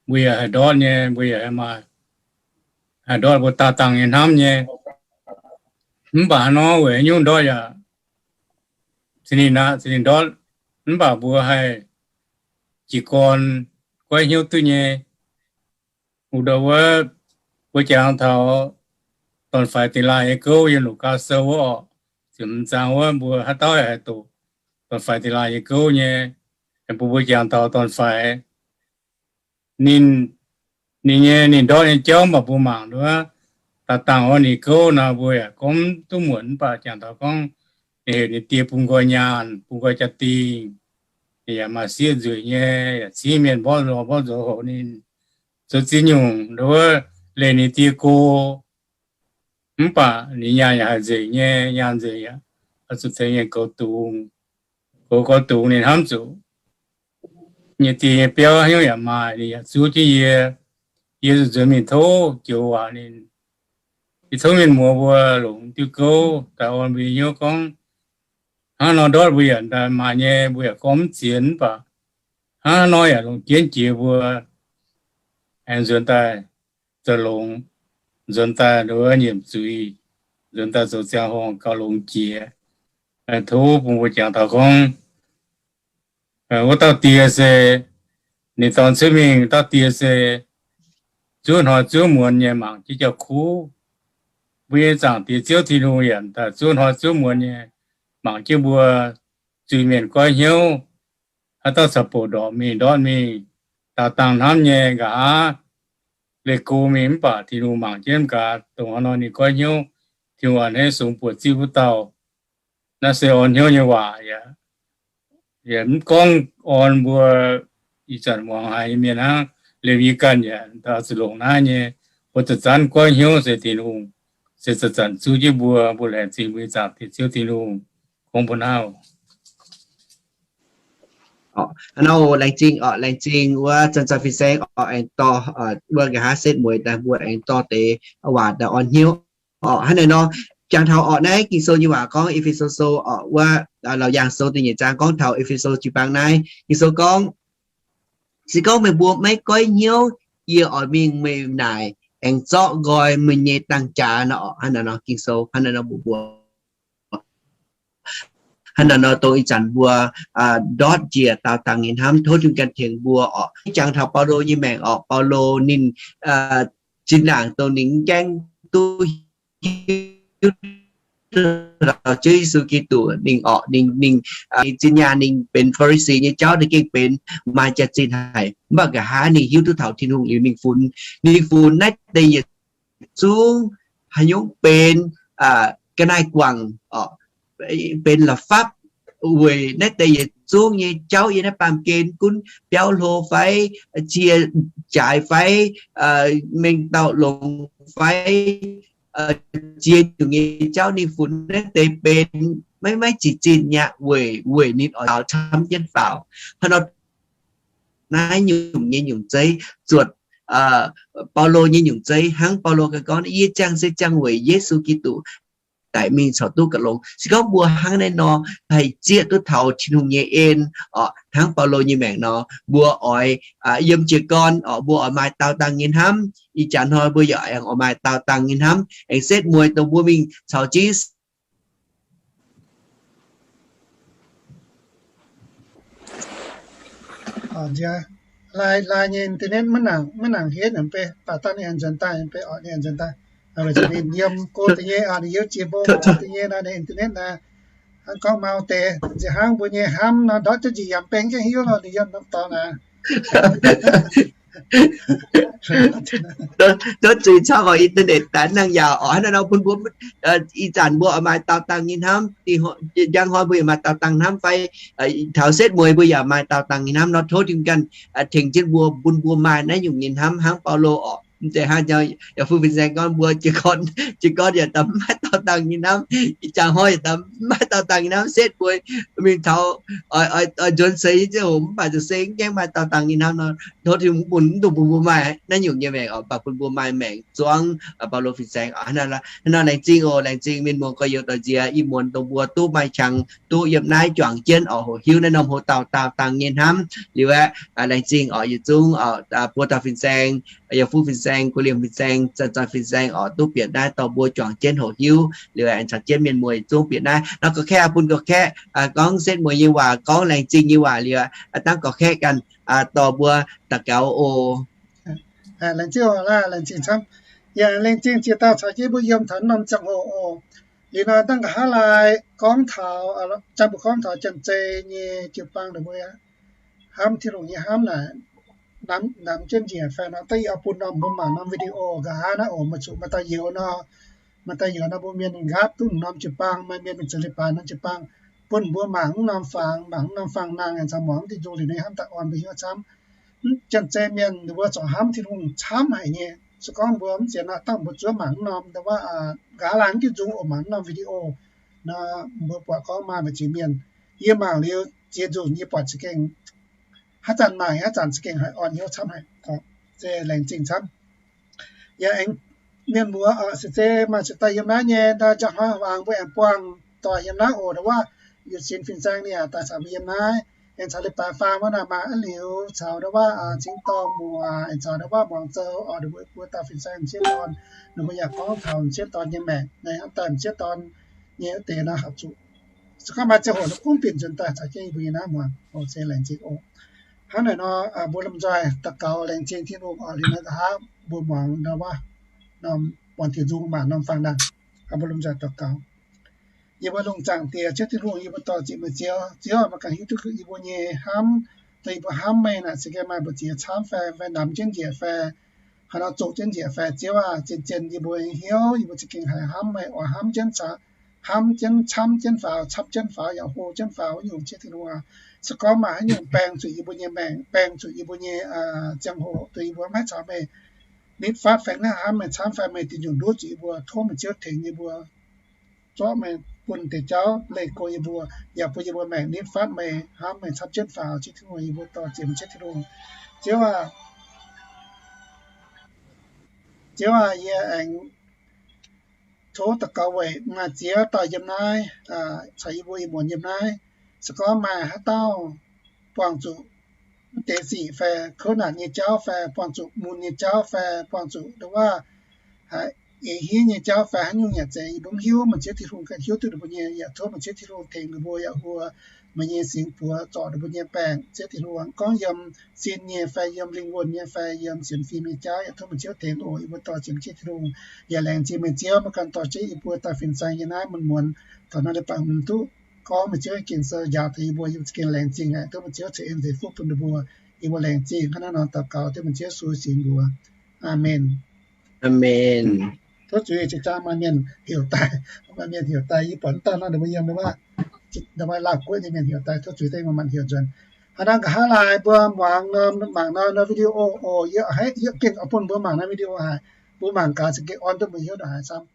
mbuo yaac haih ndortv nyei, mbuo yaac haih maaih, haih ndortv mbuo daauh dangh nyei hnamv nyei. Mv baac hnangv nor weic haaix nyungc ndortv yaac za'gengh aqv, za'gengh ndortv. Mv baac mbuo haih jiez gorn goiv hnyouv duqv nyei. Wuov ndau wuov, mbuo jangx taux dorn-faix dingh laaih nyei gouv yiem Lugaa Sou wuov orqc, ziepc hmz zaang wuov, mbuo haaix dauh haih doqc dorn-faix dingh laaih nyei gouv nyei. Bun mbuo jangx taux dorn-faix, ninh, ninh nyei, ninh ndortv nyei jauv mv baac mbuo mangc wuov, daauh dangh wuov ninh gouv nor mbuo yaac gorngv duqv muonc, mv baac jangx taux gorngv ninh heuc ninh die bun nqoi nyaanh, bun nqoi jaa-dingh, ninh yaac maaih sieqv nzueic nyei, yaac cingv mienh mborqv nzoih mborqv nzoih hoc ninh zoux ziex nyungc ndau wuov leih ninh die go. Mv baac ninh nyaanh yaac haih nzengc nyei, nyaanh nzengc yaac oix zuqc tengx mienh goux dungz. Goux, goux dungz ninh hnamv zuqc nyei die nyei biauv hnyouv yaac maaih, ninh yaac zuov jienv yie. Yie zuqc nzuonx mingh tov joux waac ninh. Yie tov mienh muoz mbuo longc diuh gouv daaih orn mbuo nyei hnyouv gorngv, hnangv nor ndortv mbuo yaac daaih maaih nyei, mbuo yaac gorngv mv ziex, mv baac hnangv nor yaac longc jienv jiex mbuo aengx nzuonx daaih zoux longx, nzuonx daaih nduov nyiemc zuiz, nzuonx daaih zoux ziangh horngh gauh longx jiex. Tov bun mbuo jangx taux gorngv, wuov dauh die se, ninh dorn cuotv mingh dauh die se zuov hnoi zuov muonz nyei mangc jienv jauv-kuv. Mbuo nyei Zaangc Diex Ziouv Tin-Hungh yaac daaih zuov hnoi zuov muonz nyei mangc jienv mbuo zuiz-mienh goiv hnyouv. Haaix dauh caux bouc ndorqc mingh ndortv mingh, daauh dangh hnamv nyei nqa'haav leih go mingh mv baac Tin-Hungh mangc jienv mv gaax, dongh haaix nor ninh goiv hnyouv, Tin-Hungh a'hneiv sungx buoqc zipv wuov dauh. Naaiv se orn hnyouv nyei waac yaac, yaac mv gorngv orn mbuo ih zanc muangx haiz nyei mienh hnangv, liemh yie ganh yaac zuqc longc naaiv nyei. Mbuo zanc-zanc goiv hnyouv se Tin-Hungh, se zanc-zanc zuov jienv mbuo. Mbuo laengz zingh mbuo nyei Zaangc Diex Ziouv Tin-Hungh. Kungx mbuo naaiv. Hnangv nor laengz zingh orqc, laengz zingh wuov Zanc-Zanc fin-saeng orqc aengx dorh wuov nqa'haav setv mueiz daaih mbuo aengx dorh deix waac daaih orn hnyouv orqc. Hnangv naaiv nor, jangx taux orqc naaiv Ging-Sou nyei waac gorngv, E^fe^so Sou orqc wuov, Laauc Yaangh Sou da'nyeic zaang gorngv taux E^fe^so jiu-baang naaiv. Ging-Sou gorngv, se gorngv meih mbuo maiv goiv hnyouv, yie oix mingh meih naaic aengx zorqv nqoi meih nyei dang-jaax nor orqc. Hnangv naaiv nor Ging-Sou, hnangv naaiv nor mbuox mbuo, hnangv naaiv nor dongh ih zanc mbuo ndortv njiec daauh dangh nyei hnamv, tov Tin-Hungh ganh tengx mbuo orqc. Jangx taux Baulo nyei maengc orqc, Baulo ninh zinh ndaangc dongh ninh mv gaengh duqv hiuv taux Ziouv Yesu Giduc, ninh orqc, ninh, ninh zinh nyaanh ninh benx Faa^li^si nyei jauv ninh gengh benx maaih jaax-zinh haic, mv baac nqa'haav ninh hiuv duqv taux Tin-Hungh liuz ninh funx, ninh funx naaiv deix yietc zungv haaix nyungc benx ga'naaiv-guangc orqc, benx la'fapv weic naaiv deix yietc zungv nyei jauv yiem naaiv baamh gen, gunv biauv hlo fai, cie jaaix fai, mengh dauh longx fai, ziex nyungc nyei jauv ninh funx naaiv deix benx maiv, maiv zic zinh nyei weic, weic ninh oix caux camv jienv faaux. Hnangv nor naaiv nyungc nyei nyungc zeiv zuotc Baulo nyei nyungc zeiv hnangv Baulo ganh gorngv, yie ziangh se ziangh weic Yesu Giduc daic mingh corc duqv gauh longx. Se gorngv mbuo hnangv naaiv nor haih zieqv duqv taux Tin-Hungh nyei en orqc, hnangv Baulo nyei maengc nor, mbuo oix yiem jiez gorn orqc, mbuo oix maaih daauh dangh nyei hnamv. Ih jaax hnoi mbuo yaac aengx oix maaih daauh dangh nyei hnamv, aengx setv mueiz dongh mbuo mingh caux Ziouv Nziex, lai, lai nyei internet maiv nangc, maiv nangc henv naaic mv bei, baac dangh ninh aengx nzuonx daaih mv bei, orqc, ninh aengx nzuonx daaih. Weic zuqc ninh yiem go deix nyei, ninh yiem jiex mbong deix nyei nor, ninh internet naaic hnangv gorngv mau deix. Nziex hnangv mbuo nyei hnamv nor, ndortv jienv njiec yaac mv benx jienv hiuv nor, ninh yiem norm dorngx naaic. Ndortv zuiz camv oc, internet daaih nangh yaac oc. Hnangv naaiv nor bun mbuo, ih zanc mbuo oix maaih daauh dangh nyei hnamv, njang hnoi mbuo yaac maaih daauh dangh hnamv fai taux setv mueiz mbuo yaac maaih daauh dangh nyei hnamv nor, tov Tin-Hungh ganh tengx jienv mbuo, bun mbuo maaih naaiv nyungc nyei hnamv hnangv Baulo oc. Mv zeiz hnangv yaac fu fin-saeng gorngv mbuo jiez gorn, jiez gorn yaac daaih mv maaih daauh dangh nyei hnamv, ih jaax hnoi yaac daaih mv maaih daauh dangh nyei hnamv, setv mueiz mingh taux oix nzuonx seix nyei ziangh hoc mv baac zuqc se mv gaengh maaih daauh dangh nyei hnamv nor, tov Tin-Hungh bun, mv dungx bun mbuo maaih naaiv nyungc nyei maengc oc, baac bun mbuo maaih maengc zuangv Baulo fin-saeng oc. Hnangv naaiv laengz zingh oc, laengz zingh mienh muoz gorx-youz doic nziex ih muonz dongh mbuo duqv maaih qangx duqv yiem naaiv juangc jienv oc, hoqc hiuv naaiv norm hoc dauh daauh dangh nyei hnamv. Liuz aeqv, laengz zingh oc, yietc zungv buo dauh fin-saeng, yaac fu fin-saeng, guv liemh fin-saeng, zanc-zanc fin-saeng oc, duqv bieqc naaiv dorh mbuo juangc jienv hoqc hiuv. Liuz aeqv, aengx caux jienv mienh muoz yietc zungv bieqc naaiv nor, gorx-kaeqv bun gorx-kaeqv gorngv setv mueiz nyei waac, gorngv laengz zingh nyei waac liuz, dangv gorx-kaeqv ganh dorh mbuo daux gaux oc. Laengz zingh oc, laengz zingh camv. Yaac laengz zingh ziex dauh caux jienv mbuo yiem taux norm ziangh hoc oc. Liuz nor dangh nqa'haav laai gorngv taux, jang mbuo gorngv taux janx-zei nyei jiu-baang ninh mbuo hnamv Tin-Hungh nyei hnamv naaic, namx jienv njiec fai nor, da'yietv oix bun norm mbuo mangc norm video nqa'haav naaiv oc. Meih zuqc maaih dauh youz nor, maaih dauh youz nor mbuo mienh nqaapv duqv norm jiu-baang, maaih mienh mingh zoux leiz-baaix norm jiu-baang, bun mbuo mangc mv norm fangx, mangc mv norm fangx nangh, aengx caux muangx mv diuh nzung liuz ninh hnamv daaih orn mbuo hnyouv camv. Janx-zei mienh ninh mbuo corc hnamv Tin-Hungh camv haic nyei. Se gorngv mbuo mv sienx nor, dangh mbuo zuov mangc mv norm, nqa'haav laai mv diuh nzung oc, mangc mv norm video nor, mbuo buatc gorngv maaih mbu'ziex mienh, yie mangc liuz ziex nzunc yie buatc za'gengh haaix zanc mangc haaix zanc za'gengh haih orn hnyouv camv haic. Se laengz zingh camv. Yaac aengx mienh muoz oc, se zeiz maaih ceix daaih yiem naaiv nyei, njang hnoi waac mbuo aengx buangh doic yiem naaiv oc. Ndau wuov Yietc Sinx fin-saeng ninh yaac daaih caux mbuo yiem naaiv, aengx caux leiz-baaix faam wuov naaic maaih a'liuz caux ndau wuov cingx dorngh muoc, aengx caux ndau wuov muangx zoux oc, ninh mbuo buo dauh fin-saeng m'sieqv dorn, ninh mbuo yaac gorngv taux m'sieqv dorn nyei maengc, naaiv hnamv daaih m'sieqv dorn nyei wuov deix nor haih zuqc, se gorngv maaih ziangh hoc ninh gunv binc nzuonx daaih caux jienv yie mbuo nyei naaiv muangx oc. Se laengz zingh oc. Hnangv naaic nor mbuo lomh nzoih daux gaux laengz zingh Tin-Hungh oc. Liuz nor nqa'haav mbuo muangx ndau wuov norm buonc diuc nzung mangc norm fangx nangh. Mbuo lomh nzoih daux gaux. Yie mbuo lungh zaangc Diex, Ziouv Tin-Hungh, yie mbuo dor-ziec meih Ziouv. Ziouv aac, meih ganh hiuv duqv yie mbuo nyei hnamv. Dongh yie mbuo hnamv meih naaic za'gengh maaih mbu'ziex camv fai, fai namx jienv njiec fai, haaix nor zoqc jienv njiec fai, Ziouv aac, zien-zien yie mbuo hnyouv yie mbuo za'gengh haih hnamv meih oc, hnamv jienv, hnamv jienv camv jienv faaux, camv jienv faaux yaac hlo jienv faaux wuov nyungc, Ziouv Tin-Hungh aac. Se gorngv maaih haaix nyungc baeng zuqc yie mbuo nyei maengc, baeng zuqc yie mbuo nyei ziangh hoc, dongh yie mbuo maiv caux meih nitv fatv fai maiv hnamv meih camv fai meih diuh nyungc nduov zuqc yie mbuo, tov meih Ziouv tengx yie mbuo, zorqv meih bun deix jauv leih go yie mbuo, yaac bun yie mbuo maengc nitv fatv meih, hnamv meih camv jienv faaux, Ziouv Tin-Hungh, yie mbuo dor-ziec meih, Ziouv Tin-Hungh. Ziouv aac, Ziouv aac, yie aengx tov daux gaux weic maaih ziex dauh yiem naaiv caux yie mbuo ih muonz yiem naaiv, se gorngv maaih haaix dauh buangh zuqc mv deix sic fai kouv naanc nyei jauv fai buangh zuqc mun nyei jauv fai buangh zuqc ndau wuov haiz eix hiuv nyei jauv fai haaix nyungc yaac zeiz, yie mbuo mv hiuv. Meih Ziouv Tin-Hungh ganh hiuv duqv ninh mbuo nyei. Yaac tov meih Ziouv Tin-Hungh tengx ninh mbuo yaac hluo meih nyei singx buoz zorc ninh mbuo nyei baengc. Ziouv Tin-Hungh, gorngv yiem sin nyei fai yiem lingh wuonh nyei fai yiem sienx fim nyei jauv, yaac tov meih Ziouv tengx oc. Yie mbuo dor-ziec meih Ziouv Tin-Hungh, yaac laengz zingh meih Ziouv, meih ganh dorh jienv yie mbuo dauh fin-saeng yiem naaiv mun muonz taux naaiv leiz-baaix hmz duqv gorngv meih Ziouv nyei Ging-Sou njaaux taux yie mbuo, yie mbuo za'gengh laengz zingh haic. Tov meih Ziouv ceix en ceix fuqv bun ninh mbuo. Yie mbuo laengz zingh hnangv naaiv nor daux gaux dengv meih Ziouv Yesu nyei mbuox. Aamen. Aamen. Tov zuiz, zinh ndaangc maaih mienh heuc daaih, maaih mienh heuc daaih, yie buatc mv daaih nor ninh mbuo yiem nor, maaih Laauh Guoqv nyei mienh heuc daaih, tov zuiz dengv maaih mienh heuc nzuonx. Hnangv naaiv nqa'haav laai mbuo muangx norm, mangc norm video oc. Yie, yie gengh oix bun mbuo mangc norm video haic. Mbuo mangc gaax za'gengh orn duqv mbuo hnyouv ndongc haaix camv.